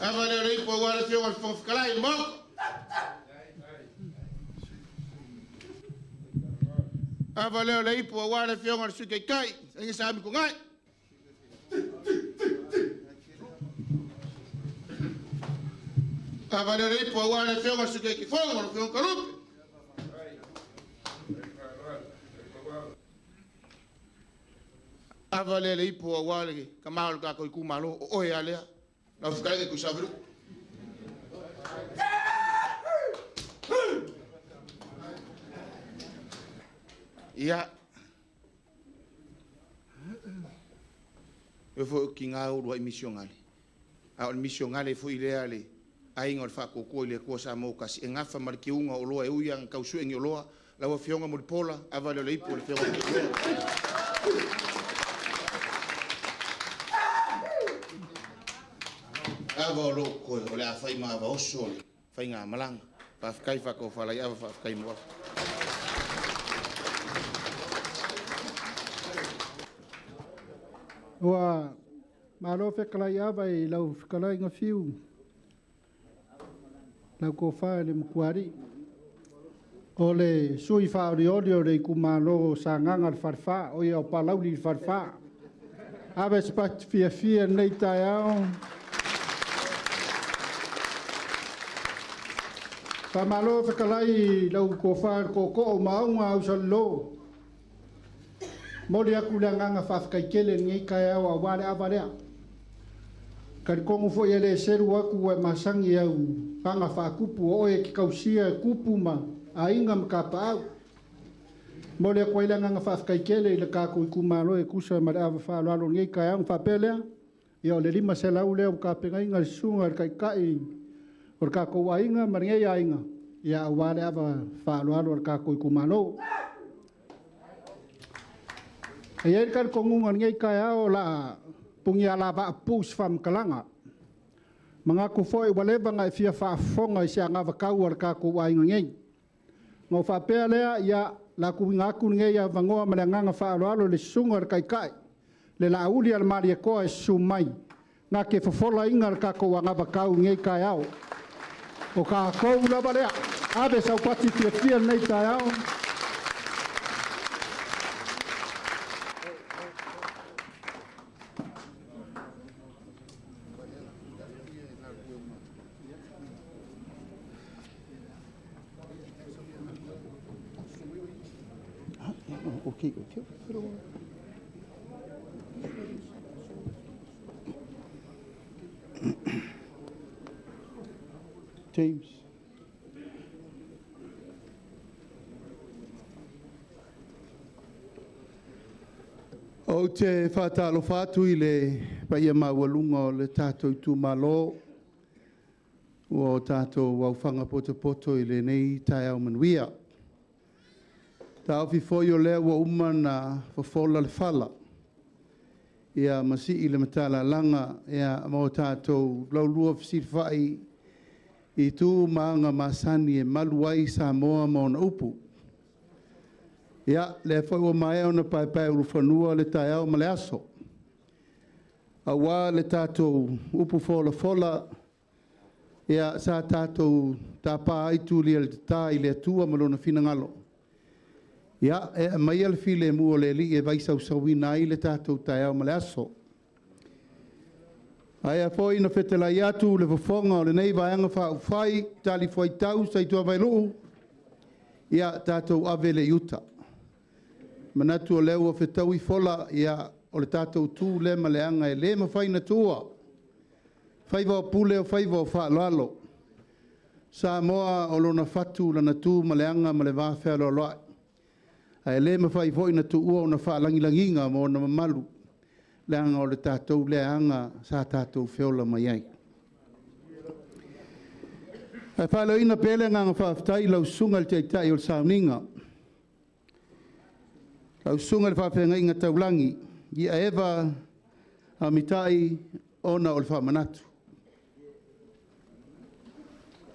Ava leo reipu au le fionga le fonga moko. Ava leo reipu au le fionga le sui kai kai. Ainga sa ami ko ngai. Ava leo reipu au le fionga le sui kai fonga le fionga kalupe. Ava le reipu au le kamao le kako i kumalo o oe a lea. Lau whikalege kui sawiru. Ia. E fo ki ngā uru ai misionale. A o le misionale fo i lea le ainga o le whakokua i le kua sa mou kasi. E ngafa ma le kiunga o loa e ui ang kausuengi o loa. Lau afioga mo le pola, ava le ipu o le fionga o le. Ava o loko koe, o le a whai maa ava oso o le whai ngā malanga. Whawhikai whakau whalai ava whawhikai mua. Ua malo fekalai ava i lau fekalai ngā fiu. Lau kōwha le mukuari. O le sui whaoriori o le ikumalo sa nganga le wharwha, o ia o palauli le wharwha. Ave spati fia fia nei tai ao. Whamalo fekalai lau kōwha le kōkō o maunga au salilo. Moli aku le nganga whawhakaikele ngei kai au a wale ava lea. Karikongu fo ia le seru aku e masangi au nganga whakupu o oe ki kausia kupu ma a inga ma ka paau. Moli aku aile nganga whawhakaikele i le kako i kumalo e kusa ma le ava whaaloalo ngei kai au whapelea. Ia o le lima se lau lea o ka penga inga le sunga le kaikai o le kako a inga ma ngei a inga. Ia a wale ava whaaloalo le kako i kumalo. E ia ka kongunga ngei kai ao la pungi ala va pus fam kalanga. Manga ku foi waleva ngai fia faafofoga i se agavakau a le kakou aiga nei. Ga faapea lea ia la kuiga atu lenei avanoa ma le agaga faaaloalo le susuga o le Taitai, le laauli a le Malietoa e susu mai na ke fofolaina le tatou agavakau i nei taeao. O tatou lava lea, ave saupati fiafia lenei taeao. Okay, okay. James. Ou te faatalofa atu i le paia maualuga o le tatou itumalo ua o tatou aofaga potopoto i lenei taeao manuia. Taofi foi o lea ua uma ona fofola le fala, ia ma sii le matalalaga ma o tatou laulua fesilafai i tu ma aga masani e malu ai Samoa ma ona upu. Ia, lea foi ua maea ona paepaeulufanua le taeao ma le aso, aua le tatou upu folafola, ia, sa tatou tapa ai tulia i le tata i le Atua ma Lona finagalo, ia, e aumaia le filemu o le Alii e vaisausauina ai le tatou taeao ma le aso. Ae foi ina fetalai atu le fofoga o lenei Vaega Faaupufai, talifuaitau Saituavailuu, ia tatou ave lea i uta. Manatu o lea ua fetaui fola, ia, o le tatou tu lea ma le aga e le mafai ona tuua, faiva o pule o faiva o faaaloalo. Samoa o lona fatu, lona tu ma le aga ma le vafealoaloai, ae le mafai foi ona tuua ona faalagilagiga ma ona mamalu, leaga o le tatou lea aga sa tatou feola mai ai. Ae faaleoina pea le agaga faafetai i lau Susuga i le Taitai o le Sauniga, lau Susuga i le Faafeagaiga Taulagi, ia Eva Amitai ona o le faamanatu.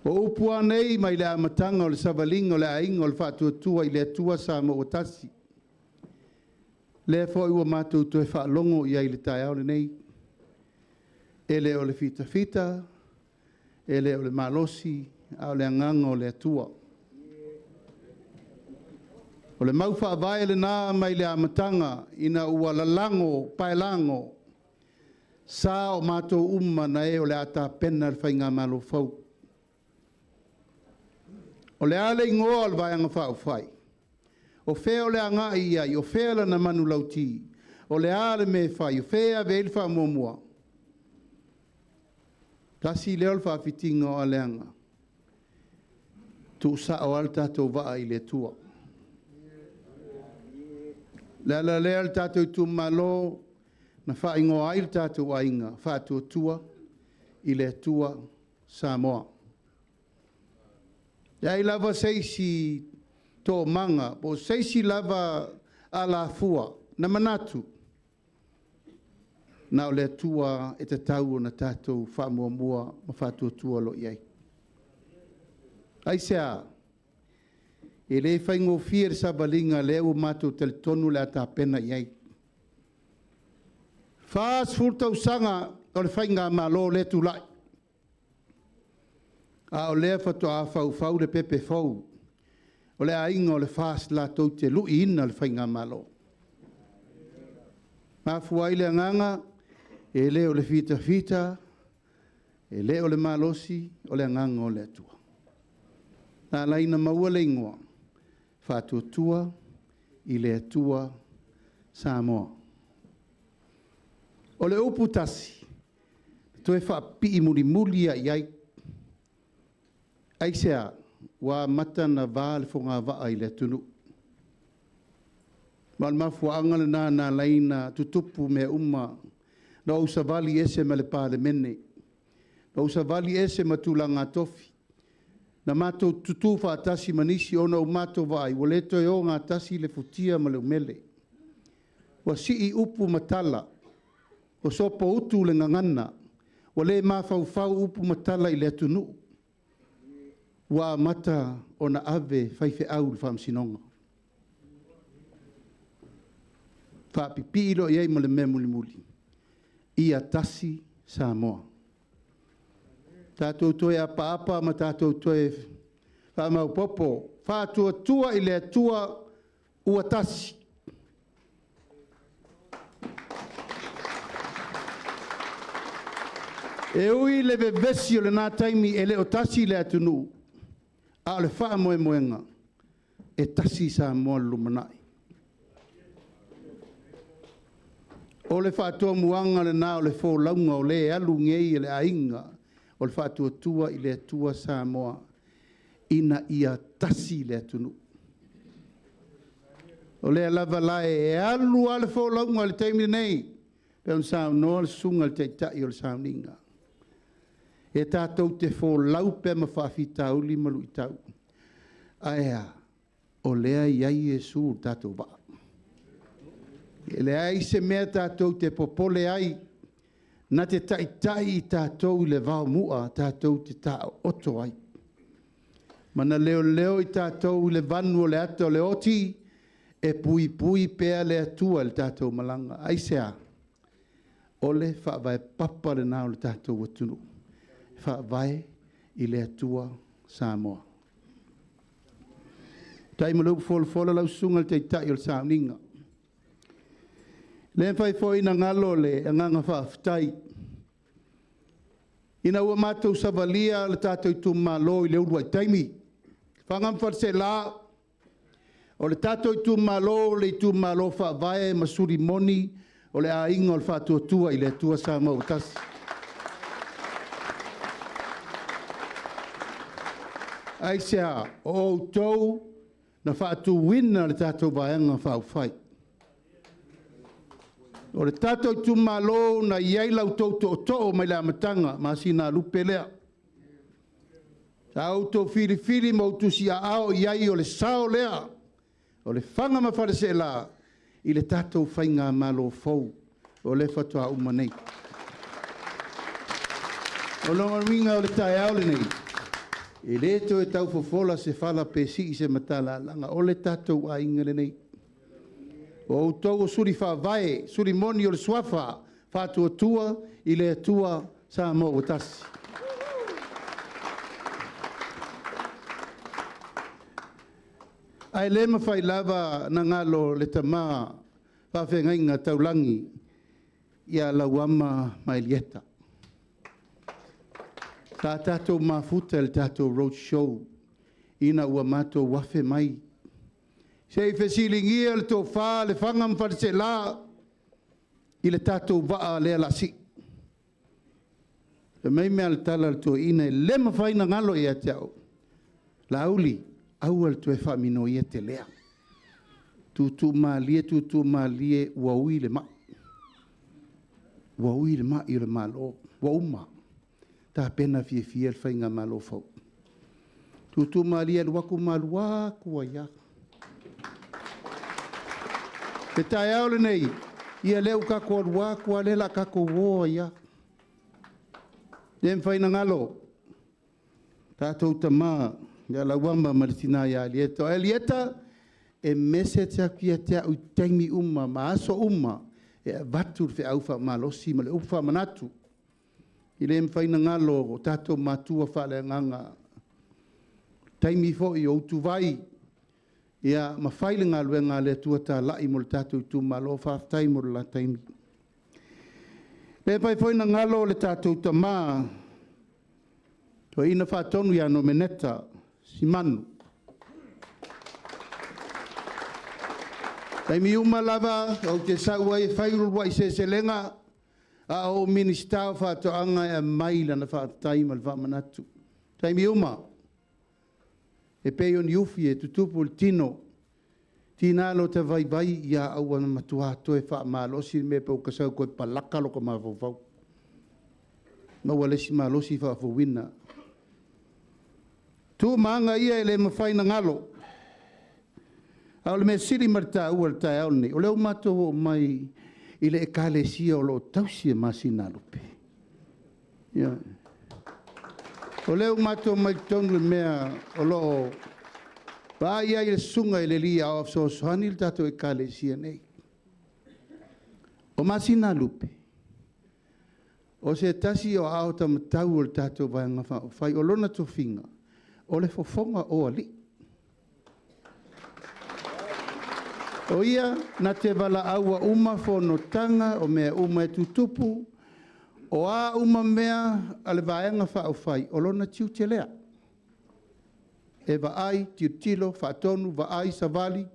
O upu lava nei mai le amataga o le savaliga o le Aiga o le Faatuatua i le Atua Samoa ua Tasi, lea foi ua matou toe faalogo i ai i le taeao lenei. E le o le fitafita, e le o le malosi, a o le agaga o le Atua. O le mau faavae lena mai le amataga ina ua lalago paelago sa o matou uma na e o le a tapena le faigamalo fou. O le a le igoa o le Vaega Faaupufai? O fea o le a agai i ai? O fea lana manulauti? O le a le mea e fai? O fea e ave i ai le faamuamua? Tasi lea o le faafitiga o aleaga, tuusao lava le tatou vaa i le Atua. O le ala lea le tatou itumalo na faaigoa ai le tatou aiga Faatuatua i le Atua Samoa. E leai lava se isi toomaga po o se isi lava alafua na manatu, na o le Atua e tatau ona tatou faamuamua ma faatuatua loa i ai. Aisea? E le faigofie le savaliga lea ua matou talitonu o le a tapena i ai. 40 tausaga o le faigamalo lea e tulai, a o lea faatoa faufau le pepe fou o le aiga o le FAST latou te luiina le faigamalo. E mafua ai le agaga, e le o le fitafita, e le o le malosi, o le agaga o le Atua. Na ala ai ona maua le igoa, Faatuatua i le Atua Samoa. O le upu tasi, toe faapipii mulimuli lava i ai. Aisea? Ua amata ona va le fogavaa i le atunuu. Ma o le mafuaaga lena na ala ai ona tutupu mea uma, na ou savali ese ma le Palemene, na ou savali ese ma tulaga tofi, na matou tutu faatasi ma nisi ona ua matou vaai ua le toe ogatasi le futia ma le umele. Ua sii upu ma tala, ua sopoutu le gagana, ua le mafaufau upu ma tala i le atunuu. Ua amata ona ave faifeau i le faamasinoga. Faapipii loa i ai ma le mea mulimuli, ia tasi Samoa. Tatou toe apaapa ma tatou toe faamaopoopo, faatuatua i le Atua ua tasi. E ui i le vevesi o lena taimi e le o tasi le atunuu, a o le faamoemoega, e tasi Samoa i le lumanai. O le faatomuaga lena o le folauga o lea e alu nei e le aiga o o le Faatuatua i le Atua Samoa ina ia tasi le atunuu. O lea lava la e alu lava le folauga i le taimi lenei, pei ona saunoa le susuga i le Taitai o le sauniga. E tatou te folau pea ma faafitauli ma luitau. Ae a? O lea e i ai Iesu i le tatou vaa. E leai se mea tatou te popole ai, na te taitai i tatou i le vaomua tatou te taooto ai. Ma na leoleo i tatou i le vanu o le ata o le oti, e puipui pea le Atua i le tatou malaga. Aisea? O le faavae papa lena o le tatou atunuu, e faavae i le Atua Samoa. Tai ma le upu folafola lau susuga i le Taitai o le sauniga. Le mafai foi ona galo le agaga faafetai ina ua matou savalia le tatou itumalo i le uluai taimi. Lefaga ma Faleaseela, o le tatou itumalo o le itumalo faavae ma suli moni o le aiga o le Faatuatua i le Atua Samoa ua tasi. Aisea? O outou na faatuina le tatou Vaega Faaupufai. O le tatou itumalo na i ai la outou tootoo mai le amataga, Masinalupe lea. Sa outou filifili ma outou tusiaao i ai o le sao lea, o Lefaga ma Faleaseela i le tatou faigamalo fou o lea faatoa uma nei. O lona uiga o le taeao lenei, e le toe tau fofola se fala pe sii se matalalaga, o le tatou aiga lenei. O outou o suli faavae, suli moni o le suafa, Faatuatua i le Atua Samoa ua tasi. Ae le mafai lava ona galo le tama faafeagaiga taulagi ia Lauama ma Elieta. Sa tatou mafuta i le tatou road show ina ua matou afe mai. Se i fesiligia le tofa Lefaga ma Faleaseela i le tatou vaa lea o le a sii. Fai mai le tala a le toeaina, e le mafai ona galo ia te au. Laauli, aua le toe faaminoia telea. Tuutuu malie, tuutuu malie, ua ui le mai. Ua ui le mai o le Malo, ua uma. Tapena fiafia le faigamalo fou. Tuutuu malie alu atu ma alu atu ai lava. Le taeao lenei, ia lea ua tatou alu atu lava, lea o le a tatou o ai lava. Le mafai ona galo, tatou tama ia Lauama ma le tina ia Elieta. O Elieta, e message atu ia te au i taimi uma ma aso uma e avatu le feau faamalosi ma le upu faamanatu. E le mafai ona galo o tatou matua faaleagaga. Taimi foi o utuvai, ia ma fai le galuega a le Atua talai mo le tatou itumalo. Faafetai mo le la taimi. Le mafai foi ona galo le tatou tama, toeaina faatonu ia Nomeneta Simanu. Taimi uma lava ou te sau ai e fai uluai seleselega, a o Minisita o Faatoaga e aumai lana faafetai ma le faamanatu. Taimi uma, e pei o ni ufi e tutupu le tino, tina lo te vaivai ia aua na matua toe faamalosi le mea pe ua sau toe palaka lo ka mafaufau. Maua le isi malosi faafouina. Tu maanga ia e le mafai na galo. A o le mea sili ma le taua le taeao lenei, o lea ua matou oo mai i le ekalesia o lo o tausi e Masinalupe. Ia. O lea ua matou mai totonu le mea o lo o vaai ai le susuga i le alii aoao fesoasoani le tatou ekalesia nei. O Masinalupe, o se tasi o aao taumatau o le tatou vaega faaupufai, o lona tofiga, o le fofoga o alii. O ia na te valaau uma fonotaga o mea uma e tutupu, o a uma mea a le vaega faaupufai, o lona tiute lea. E vaai, tilotilo, faatonu, vaai, savali,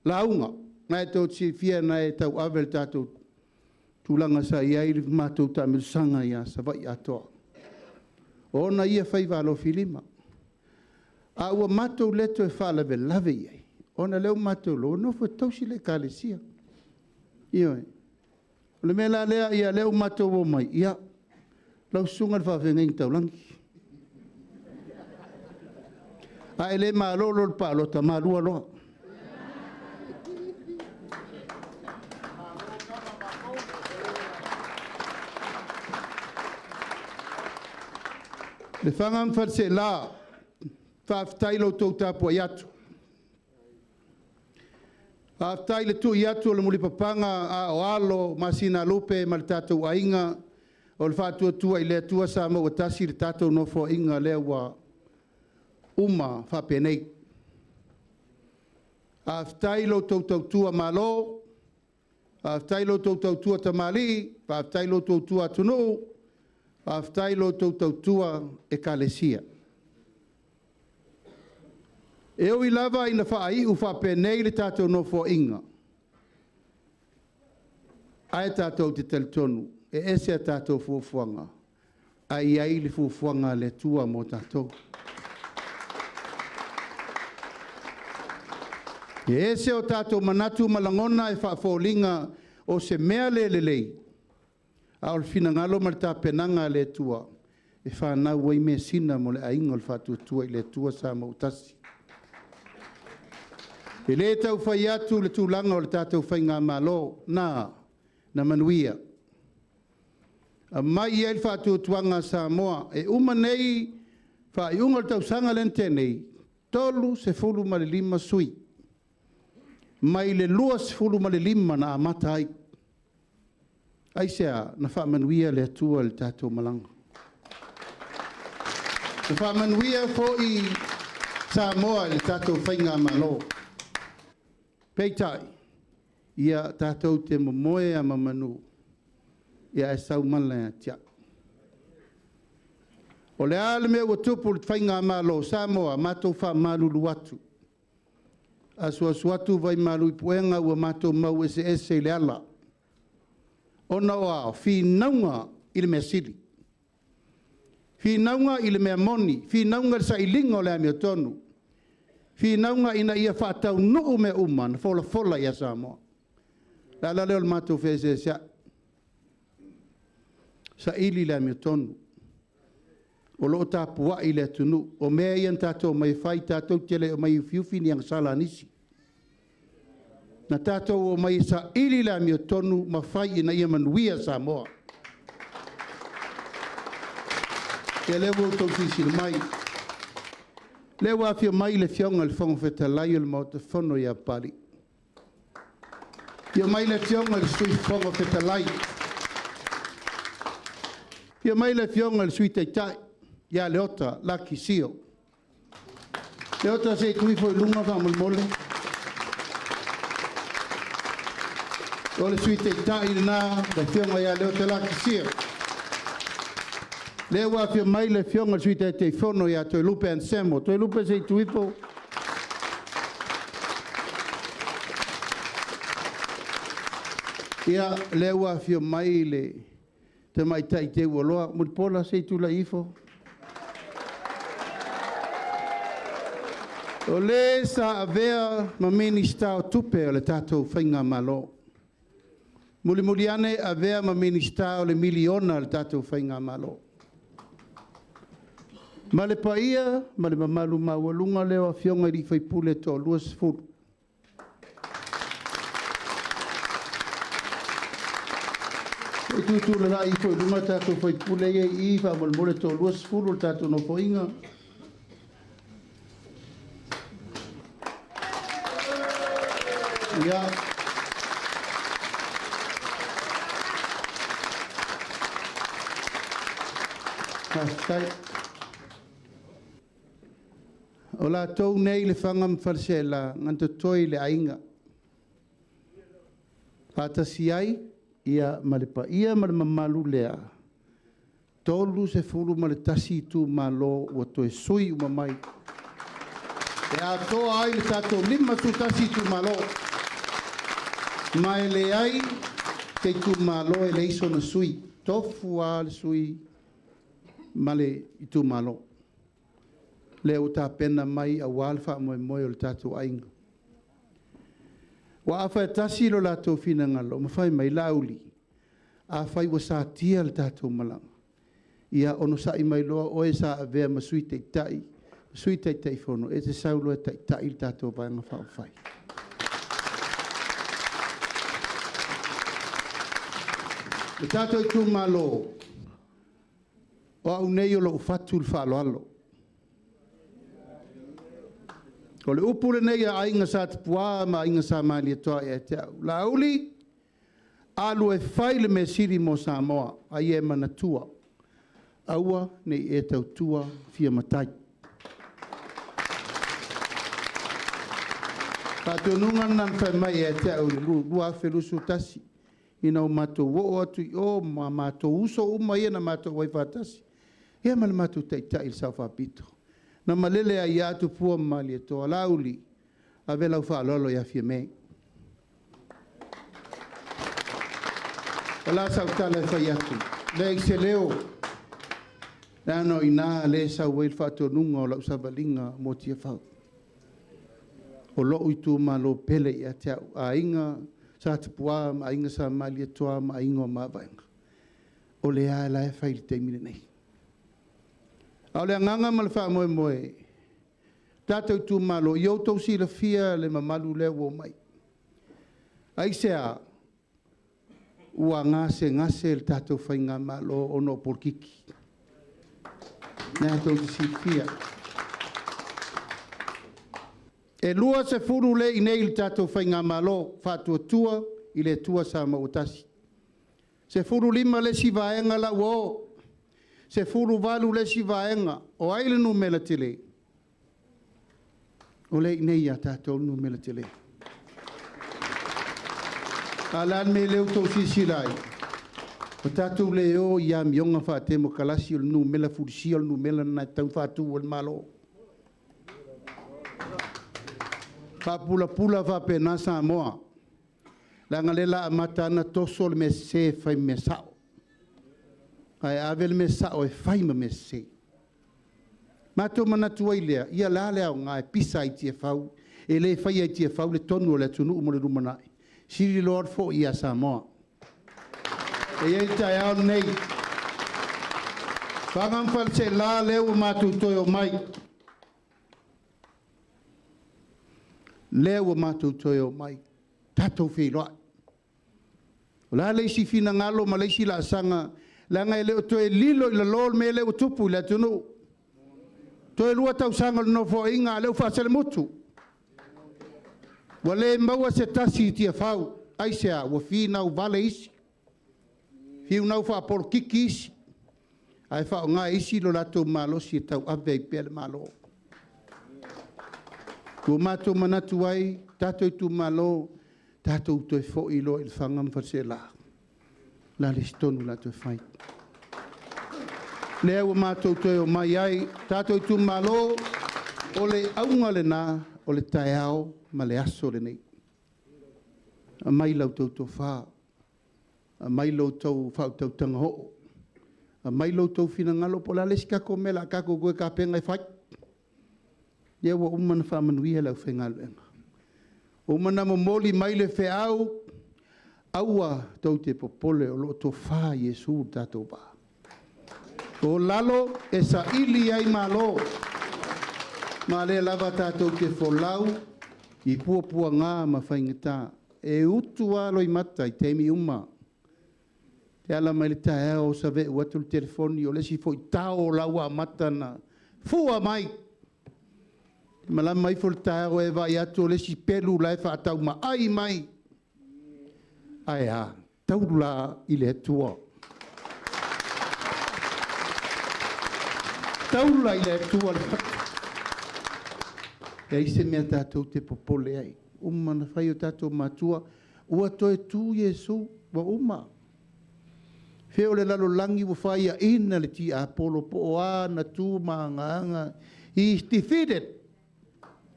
lauga. Na e tou te silafia na e tauave le tatou tulaga sa i ai le matou taamilosaga ia Savaii atoa. O ona ia faiva alofilima. A ua matou le toe faalavelave i ai, ona o lea ua matou iloa ua nofo e tausi le Ekalesia. Ioe. O le mea la lea, ia lea ua matou omai, ia, lau susuga i le faafeagaiga taulagi. A e le malolo i le palota, malua loa. Lefaga ma Faleaseela, faafetai i lo outou tapuai atu. Faafetai i le tui atu o le mulipapaga a o alo ma sinalupe ma le tatou aiga o le Faatuatua i le Atua Samoa ua tasi le tatou nofoaiga lea ua uma faapenei. Faafetai i lo outou tautua malo, faafetai i lo outou tautua tamalii, faafetai i lo outou tautua atunuu, faafetai i lo outou tautua Ekalesia. E ui lava ina faaiu faapenei le tatou nofoaiga, ae tatou te talitonu e ese a tatou fuafuaga, ae i ai le fuafuaga a le Atua mo tatou. E ese o tatou manatu ma lagona e faafoliga o se mea le lelei, a o le finagalo ma le tapenaga a le Atua e fanau ai measina mo le aiga o le Faatuatua i le Atua Samoa ua tasi. E le tau fai atu le tulaga o le tatou faigamalo, na manuia. Aumai i ai le faatuatuaga a Samoa. E uma nei faaiuga o le tausaga lea na tea nei, 35 sui usufono mai le 25 na amata ai. Aisea? Na faamanuia le Atua i le tatou malaga. Na faamanuia foi Samoa i le tatou faigamalo. Peitai, ia tatou te momoe lava ma manu, ae sau mala ia te au. O le a le mea ua tupu i le faigamalo Samoa, matou te faamalulu atu, asuasu atu vai malu i puega ua matou mau eseese i le ala, ona o a? O finauga i le mea sili, finauga i le mea moni, finauga i le sailiga o le amiotonu, finauga ina ia faataunuu mea uma na folafola ia Samoa. O le ala lea o le matou feeseeseai, saili le amiotonu. O lo o tapuai le atunuu. O mea ia na tatou omai e fai, tatou te le omai e ufiufi ni agasala a nisi. Na tatou omai e saili le amiotonu ma fai ina ia manuia Samoa. Ia lea ua outou silasila mai, o lea ua afio mai le Afioga i le Fofoga Fetalai o le Maota Fono ia Papalii. Afio mai le Afioga i le Sui Fofoga Fetalai. Afio mai le Afioga i le Sui Taitai ia Leota Laki Sio. Leota, se i tu ifo i luga faamolemole. O le Sui Taitai lena, le Afioga ia Leota Laki Sio. Lea ua afio mai le Afioga i le Sui Taitaifono ia Toelupe Anselmo. Toelupe, se i tu ifo. Ia, lea ua afio mai le tamaitai teuoloa. Mulipola, se i tulai ifo. O le sa avea ma Minisita o Tupe o le tatou Faigamalo. Mulimuli ane avea ma Minisita o le miliona a le tatou Faigamalo. Ma le paia ma le mamalu maualuga lea o Afioga i sui usufono e toa-20. Se i tutulai ifo i luga tatou sui usufono ia e i i faamolemole e toa-20 le tatou nofoaiga. Ia. Faafetai. O latou nei Lefaga ma Faleaseela na totoe i le aiga. Faatasi ai ia ma le paia ma le mamalu lea, 31 itumalo ua toe sui uma mai. E atoa ai le tatou 51 itumalo. Ma e leai se itumalo e leai sona sui. Tofu lava le sui ma le itumalo. Lea ua tapena mai aua le faamoemoe o le tatou aiga. Ua afaetasi lo latou finagalo, ma fai mai Laauli, afai ua satia le tatou malaga, ia onosai mai loa oe sa avea ma Sui Taitai, Sui Taitaifono, e te sau loa e taitai le tatou Vaega Faaupufai. Le tatou itumalo, o au nei o lou fatu le faaaloalo. O le upu lenei a Aiga Sa Tupua ma Aiga Sa Malietoa ia te au, Laauli, alu e fai le mea sili mo Samoa, a ia e manatua, aua ne i e tautua fia matai. Faatonuga lena na fai mai ia te au i le 2021, ina ua matou oo atu i o ma matou uso uma ia na matou ai faatasi, ia ma le matou taitai i le Sao Faapito. Na malele ai ia Tupua ma Malietoa, Laauli, ave lau faaaloalo ia Fiame. O le a sau tala e fai atu, leai se leo, leaga o i ina lea e sau ai le faatonuga o lau savaliga mo Tiafau. O lou itumalo pele ia te au, Aiga Sa Tupua ma Aiga Sa Malietoa ma Aiga o Mavaega. O lea la e fai i le taimi lenei. A o le agaga ma le faamoemoe, tatou itumalo, ia outou silafia le mamalu lea ua omai. Aisea? Ua gasegase le tatou faigamalo ona o polokiki. Lena tou te silafia. E 20 le i inei i le tatou faigamalo faatuatua i le Atua Samoa ua tasi. 15 le isi vaega la ua o, 18 le isi vaega. O ai le numera tele? O lea e i inei ia tatou le numera tele. A o le a le mea lea ua outou silasila ai? Ua tatou le o i amioga faatemokarasi, o le numera fulisia o le numera lena e tatau ona faatu ai le Malo. Faapulapula faapena Samoa, leaga o lea o le a amata lava ona toso le mea sese e fai ma mea sao, ae ave le mea sao e fai ma mea sese. Matou manatu ai lea, ia o le a le aoga e pisa ai i Tiafau, e le faia e Tiafau le tonu a le atunuu mo le lumanai, sili loa le foi ia Samoa. E i ai le taeao lenei, Lefaga ma Faleaseela lea ua matou toe omai, lea ua matou toe omai, tatou feiloai. O le a le isi finagalo ma le isi laasaga, leaga e le o toe lilo i lalo le mea lea ua tupu i le atunuu. Toe 2 tausaga o le Nofoaiga, a o lea ua faaselemutu. Ua le maua se tasi i Tiafau. Aisea? Ua finau vale isi, finau faapolokiki isi, ae faaaoga e isi lo latou malosi e tauave ai pea le Malo. Ua matou manatu ai, tatou itumalo, tatou toe foi loa i Lefaga ma Faleaseela. O le a le isi tonu o le a toe fai? Lea ua matou toe omai ai, tatou itumalo, o le auga lena o le taeao ma le aso lenei. Aumai la outou tofa, aumai la outou faautautaga oo, aumai lo outou finagalo po o le a le isi tatou mea o le a tatou toe tapena e fai. Lea ua uma ona faamanuia le aufaigaluega. Ua uma ona momoli mai le feau, aua tou te popole o lo o tofa Iesu i le tatou vaa. O lalo e saili ai malo, ma o lea lava tatou te folau i puapuaga ma faigata. E utu lava loimata i taimi uma. E ala mai le taeao o saveu atu le telefoni, o le isi foi tao la ua amata ona fua mai. Malama ifo le taeao e vaai atu o le isi pelu la e faataumaai mai. Ae a, taula i le Atua. Taula i le Atua le fatu. E leai se mea tatou te popole ai. Uma ona fai o tatou matua, ua toe tu Iesu, ua uma. Fea o le lalolagi ua faiaina le tiapolo po o a na tu ma agaaga. He is defeated.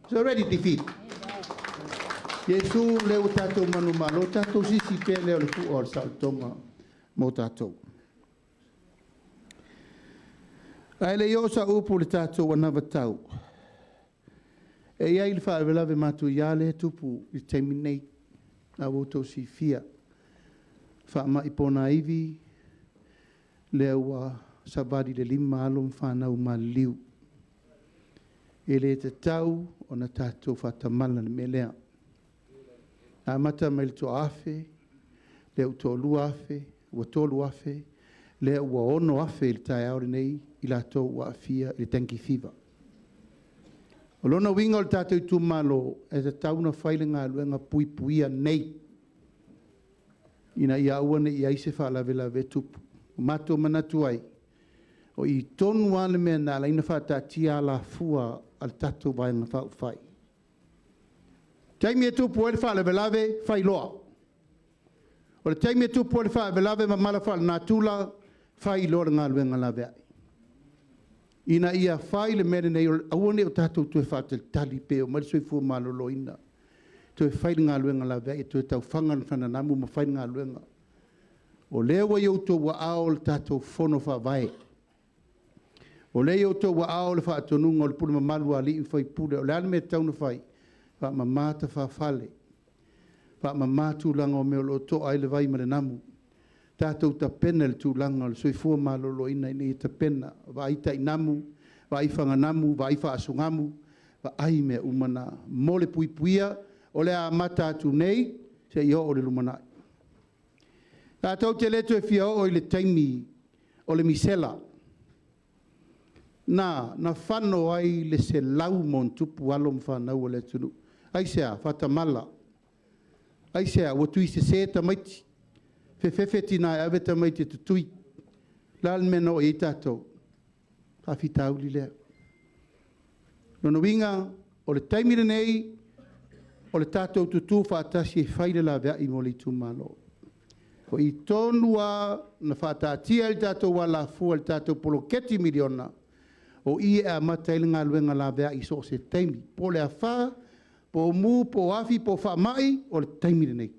He's already defeated. Iesu lea ua tatou manumalo, tatou sisi pea lea o le fua o le saolotoga mo tatou. Ae le i oo sau upu i le tatou anavatau, e i ai le faalavelave matuia lea e tupu i le taimi nei, lena ua outou silafia, faamai ponaivi lea ua savali i le 5 alo ma fanau maliliu. E le tatau ona tatou faatamala i le mea lea. Na amata mai i le 1,000, lea ua 2,000, ua 3,000, lea ua 6,000 i le taeao lenei i latou ua aafia i le dengue fever. O lona uiga o le tatou itumalo, e tatau ona fai le galuega puipuia nei, ina ia aua ne i i ai se faalavelave e tupu. Ua matou manatu ai, o i tonu lava le mea na ala ai ona faataatia alafua a le tatou Vaega Faaupufai. O le taimi e tupu ai le faalavelave, fai loa. O le taimi e tupu ai le faalavelave ma mala faalenatura, fai loa le galuega laveai. Ina ia fai le mea lenei, aua ne i o tatou toe faatalitali pe oo mai le soifua maloloina, toe fai le galuega laveai, toe tau faga le nanamu ma fai le galuega. O lea ua i outou aao le tatou Fono Faavae. O lea ua i outou aao le faatonuga o le pule mamalu a alii ma faipule. O le a le mea e tatau ona fai? Faamama tafa-fale, faamama tulaga o mea o lo o toa ai le vai ma le namu. Tatou tapena i le tulaga o le soifua maloloina ina ia tapena, vaai tainamu, vaai faganamu, vaai faasugamu, vaai mea uma na mo le puipuia. O le a amata atu nei seia oo i le lumanai. Tatou te le toe fia oo i le taimi o le misela, na fano ai le 100+ alo ma fanau a le atunuu. Aisea? Faatamala. Aisea? Ua tuisese tamaiti, fefefe tina e ave tamaiti e tutui. O le a le mea na oo i ai tatou? Faafitauli lea. O lona uiga, o le taimi lenei, o le tatou tutu faatasi e fai le laveai mo le itumalo. O i tonu lava na faataatia ai le tatou alafua i le tatou poloketi miliona, o i e amata ai le galuega laveai i so o se taimi, po o le afa, po o mu, po o afi, po o faamai, o le taimi lenei.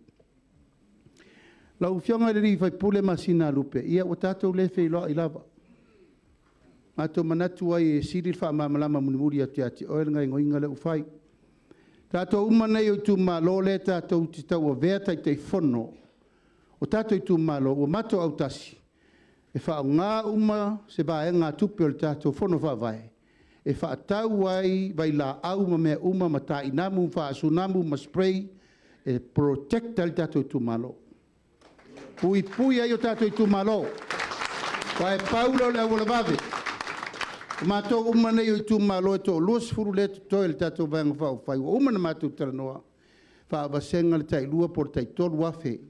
Lau Afioga i le sui usufono o Masinalupe, ia ua tatou le feiloai lava. Matou te manatu ai e sili le faamalamalama mulimuli atu ia te oe le gaoioiga lea ua fai. O tatou uma nei o itumalo lea tatou te tauavea Taitaifono o tatou itumalo, ua matou autasi e faaaoga uma se vaegatupe o le tatou Fono Faavae e faatau ai vailaau ma mea uma ma tainamu ma faasunamu ma spray e protect ai le tatou itumalo. Puipui ai o tatou itumalo, aua e pau lea o le auala vave. O matou uma nei o itumalo e toa-20 lea e totoe o le tatou Vaega Faaupufai, ua uma ona matou talanoa, faavasega le tai $2,000 po o le tai $3,000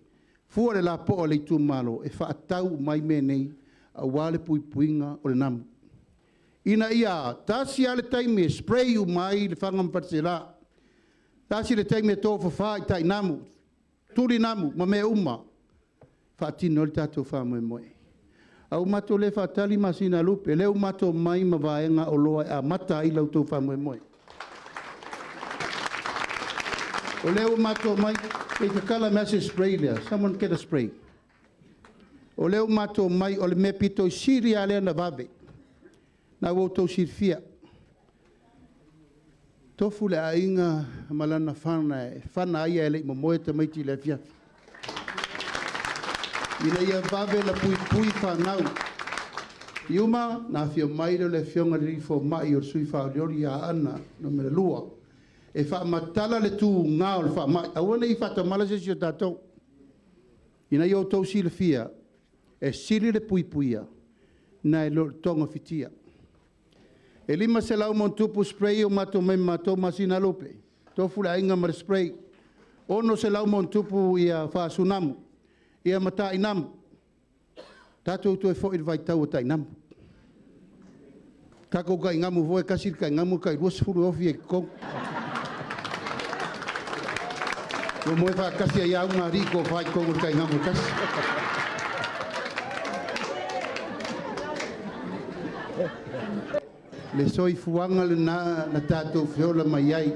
fua i le lapoa o le itumalo e faatau uma ai mea nei aua le puipuiga o le namu. Ina ia tasi lava le taimi e spray uma ai Lefaga ma Faleaseela, tasi le taimi e tofafa ai tainamu, tuli namu ma mea uma e faatino ai le tatou faamoemoe. Ae ua matou le faatali Masinalupe, o lea ua matou omai ma vaega oloa e amata ai la outou faamoemoe. O lea ua matou omai, se i tatala mai se spray lea, someone get a spray. O lea ua matou omai, o le mea pito sili lava lea ona vave, lena ua outou silafia. Tofu le aiga ma lana fana e fana ai ae le i momoe tamaiti i le afiafi, ina ia vave ona puipui fanau. Iuma, ona afio mai lea o le Afioga i le Alii Fomai o le sui faaolioli ia Aana Nu.2, e faamatala le tuga o le faamai. Aua ne i faatamala se isi o tatou, ina ia outou silafia, e sili le puipuia nai lo le togafitia. E 500+ spray ia ua matou omai ma matou Masinalupe, tofu le aiga ma le spray, 600+ ia faasunamu ia ma tainamu. Tatou toe foi i le vaitau o tainamu. Tatou tainamu foi e tasi le tainamu e tai 20 e ofi ai i totonu. Ua moe faatasi ai lava ulugalii e toafa i totonu o le tainamu e tasi. Le soifuaga lena na tatou feola mai ai,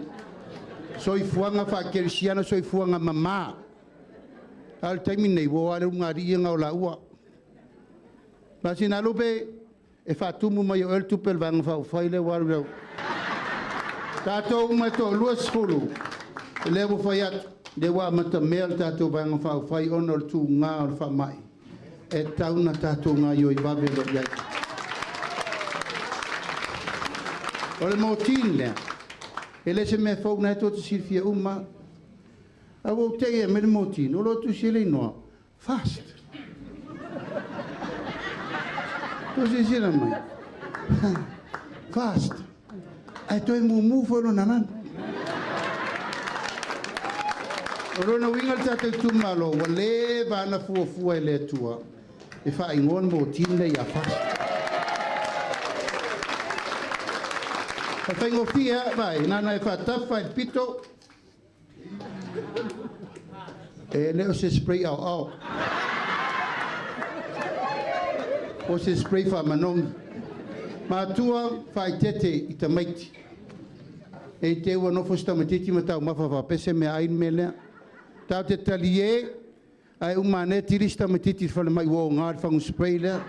soifuaga faakerisiano, soifuaga mama. A o le taimi lenei, ua o lava le ulugalii ia na o laua. Masinalupe, E faatumu mai e oe le tupe a le Vaega Faaupufai lea ua alu i lau. Tatou uma e toa-20, o lea ua fai atu, lea ua amatamea le tatou Vaega Faaupufai ona o le tuga o le faamai, e tatau ona tatou gaoioi vave loa i ai. O le mortein lea, e le o se mea fou, o lena tou te silafia uma lava. Ae ua ou te i e aumai le mortein, o lo o tusi ai le igoa, FAST. Tou silasila mai? FAST. Ae toe mumu foi lona lalo. O lona uiga le tatou itumalo, ua leva ona fuafua e le Atua e faaigoa le mortein lea ia FAST. E faigofie lava, vaai, na ona e faatafa i le pito, e le o se spray aoao, o se spray faamanogi. Matua faaeteete i tamaiti. E te ua nofo si tamaitiiti ma taumafa faapea se meaai le mea lea. Tatou te talie, ae uma ane tili si tamaitiiti i le falemai ua oga i le fagu spray lea.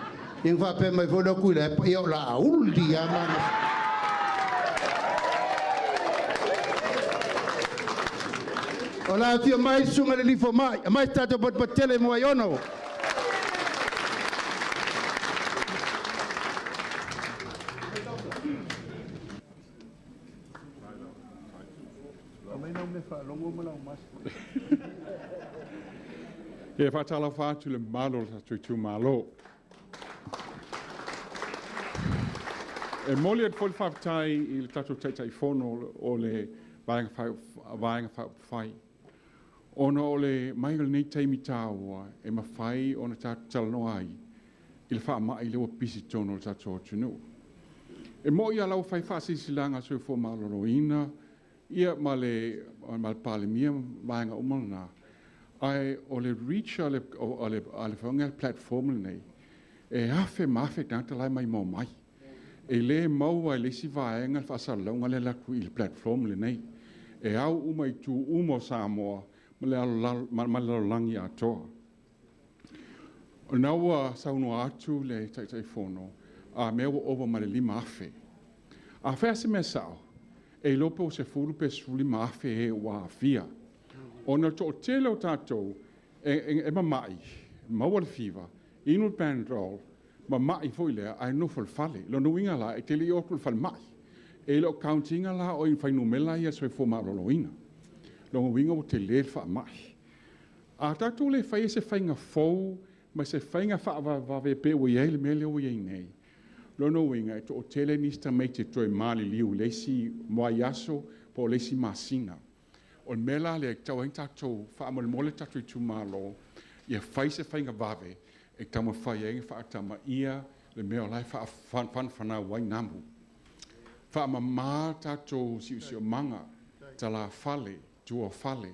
Ia ona faapea mai foi lea o Tuilaepa, ia o Laauli lava ma ana... O le a afio mai le susuga i le alii fomai, aumai se tatou patupatu tele mo Aiono. E faatalofa atu i le mamalu o le tatou itumalo. E momoli atu foi le faafetai i le tatou Taitaifono o le Vaega Faaupufai, ona o le mai o lenei taimi taua e mafai ona tatou talanoa ai i le faamai lea ua pisi i totonu o le tatou atunuu. E moni lava ua fai faasilasilaga a le Soifua Maloloina ia ma le Palemia ma vaega uma lena, ae o le reach a le platform lenei, e afe ma afe tagata la e maimoa mai. E le maua e le isi vaega le faasalalauga lea e alu atu i le platform lenei. E au uma i itu uma o Samoa ma le lalolagi atoa. O lena ua saunoa atu le Taitaifono, a mea ua ova ma le 5,000. A fai lava se mea sao, e iloa po o 10 pe 15,000 e ua aafia. Ona o le toatele o tatou e mamai, maua le fiva, inu le Panadol, mamai foi lea, ae nofo i le fale. Lona uiga la, e te le i oo atu i le falemai. E le o count ina la o fuainumera ia soifua maloloina. Lona uiga ua tele le faamai. A tatou le faia se faiga fou ma se faiga faavavevave pe ua i ai le mea lea ua i ai nei, lona uiga e toatele nisi tamaiti e toe maliliu i le isi vaiaso po o le isi masina. O le mea la lea e tatau ai ona tatou faamolemole tatou itumalo, ia fai se faiga vave e taumafai ai ona faatamaia le mea o la e faafanafanau ai namu. Faamama tatou siosiomaga, talafale, tuafale,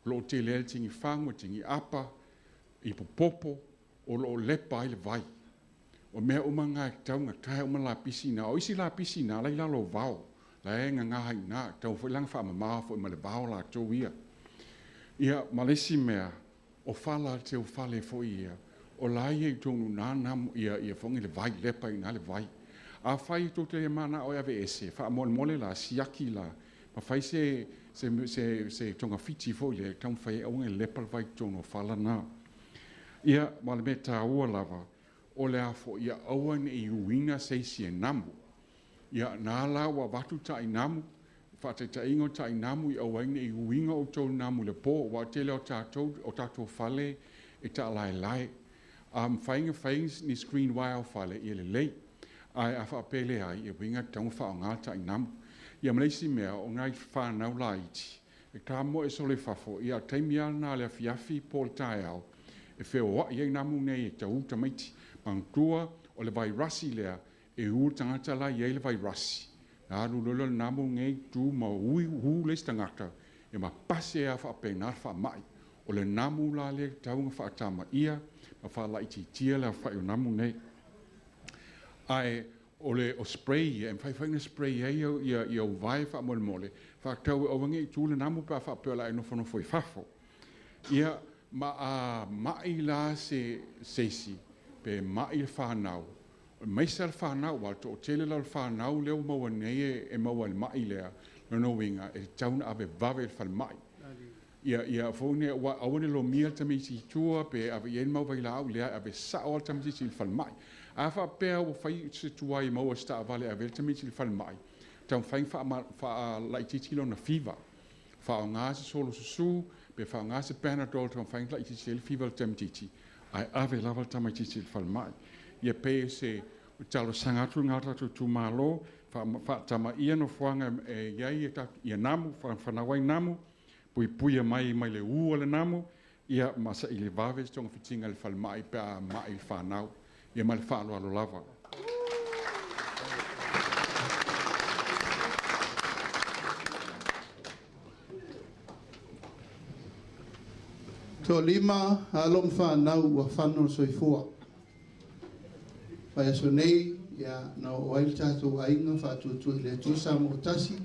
o lo o tele ai le tigifagu, le tigiapa, i popopo, o lo o lepa ai le vai. O mea uma na e tatau ona tae uma lapisi na. O isi lapisi na, la i lalo o vao, la e gagā ai i ina, tatau foi la ona faamama foi ma le vao latou ia. Ia, ma le isi mea, o fala teu fale foi ia, o la ia i totonu i ina ia foi le vai, lepa i ina le vai. Afai tou te manao e aveese, faamolemole la, siaki la, ma fai se togafiti foi lea, e taumafai ai aua ne i lepa le vai i totonu o fala na. Ia, ma le mea taua lava, o le a foi, ia aua ne i uina se isi e namu. Ia, na la ua avatu tainamu, faataitaiga o tainamu, ia aua ne i uiga outou namu i le po, aua o le tele o tatou, o tatou fale e taalaelae. A mafai ona fai ni screen wire o fale, ia lelei. Ae a faapea e leai, ia uiga e tatau ona faaaoga le tainamu. Ia ma le isi mea, o nai fanau laiti, e tamoe solo i fafo, ia taimi lava lena o le afiafi po o le taeao, e feoai ai namu nei e tau tamaiti. Manatua, o le vairasi lea, e u le tagata la i ai le vairasi. Na alu loa le namu nei, tu ma ui, hu le isi tagata, e ma pase a faapena le faamai. O le namu la lea e tatau ona faatamaia ma faalaitiitia le aofai o namu nei. Ae o le o spray ia, e mafai foi ona spray ai ia uvae faamolemole, faatau e aua ne i tu le namu pe a faapea o le a e nofonofo i fafo. Ia, ma a mai la se isi, pe mai le fanau, o Aemaise lava le fanau, aua o le toatele la o le fanau lea ua maua nei e maua i le mai lea, lona uiga e tatau ona ave vave i le falemai. Ia, ia foi nei, aua aua ne lomia le tamaiti i tua pe ave i ai le mau vailaau, leai, ave sao lava le tamaitiiti i le falemai. A faapea ua fai se tuai e maua se taavale e ave ai le tamaitiiti i le falemai, taumafai ona faalaitiiti lona fiva. Faaaoga se solo susu pe faaaoga se Panadol e taumafai ona laitiiti ai le fiva o le tamaitiiti, ae ave lava le tamaitiiti i le falemai. Ia pei o se talosaga atu lena a le tatou itumalo, faatamaia nofoaga e i ai ia namu, fanau ai namu, puipuia mai mai le ū a le namu, ia ma saili vave se togafitiga i le falemai pe a mai le fanau. Ia ma le faaaloalo lava. Toalima alo ma fanau ua fano le soifua. Vaiaso nei, ia, na oo ai le tatou aiga faatuatua i le Atua Samoa tasi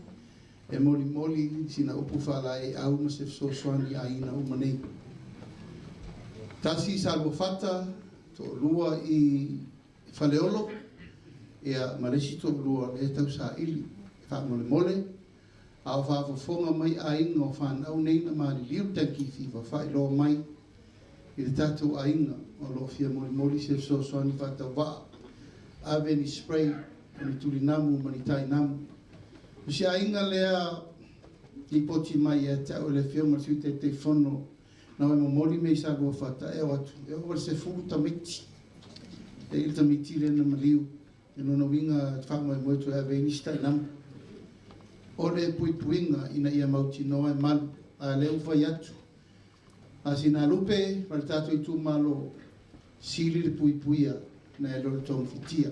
e molimoli sina upu faalaeiau ma se fesoasoani i aiga uma nei. Tasi i Saluafata, toalua i Faleolo, ia, ma le isi toalua lea e tausaili faamolemole. A o faafofoga mai aiga o fanau nei na maliliu le dengue fever, faailoa mai i le tatou aiga o lo o fia molimoli se fesoasoani faatauvaa, ave ni spray o ni tulinamu ma ni tainamu. O si aiga lea lipoti mai ia te au e le Afioga i le Sui Taitaifono na o e momoli mea i Saluafata e o atu e oo i le 10 tamaiti e i le tamaiti lea na maliu. E lona uiga e faamoemoe toe ave ai nisi tainamu. O le puipuiga ina ia mautinoa e malu, a lea ua fai atu. A sina lupe ma le tatou itumalo, sili le puipuia nai lo le togafitia.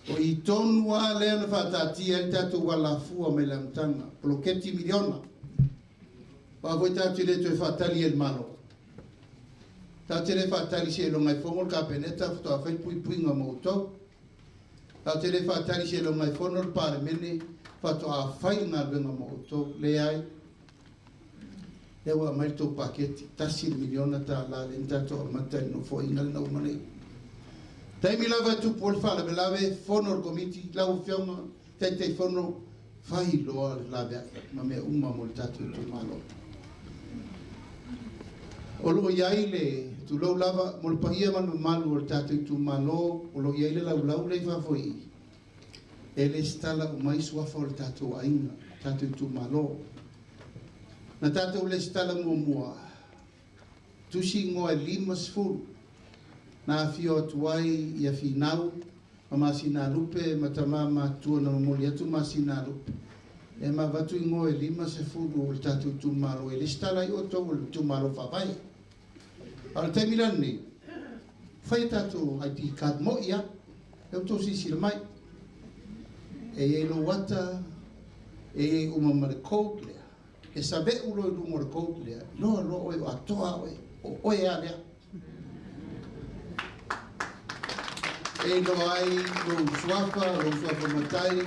O i tonu lava lea na faataatia ai le tatou alafua mai le amataga, poloketi miliona. Aua foi tatou te le toe faatali i le Malo. Tatou te le faatali seiloga e fono le Kapeneta faatoa fai le puipuiga mo outou. Tatou te le faatali seiloga e fono le Palemene faatoa fai le galuega mo outou. Leai. Lea ua aumai le tou paketi, $1 miliona lea na tatou amata i le nofoaiga lena ua uma nei. Taimi lava e tupu ai le faalavelave, fono le komiti, lau Afioga, Taitaifono, fai loa le laveai ma mea uma mo le tatou itumalo. O lo o i ai le tulou lava mo le paia ma le mamalu o le tatou itumalo, o lo o i ai le laulau lea i fafo i i, e lesitala uma ai suafa o le tatou aiga, tatou itumalo. Na tatou lesitala muamua, tusi igoa e 50, na afio atu ai ia Finau ma Masinalupe ma tama matutua na momoli atu Masinalupe. E ma avatu igoa e 50 o le tatou itumalo e lesitala ai outou o le itumalo faavae. A o le taimi la lenei, fai a tatou ID card moi a, e outou silasila mai. E i ai lou ata, e i ai uma ma le code lea. E saveu loa i luga o le code lea, iloa loa oe o atoa oe, o oe a lea. E iloa ai lou suafa, lou suafa matai,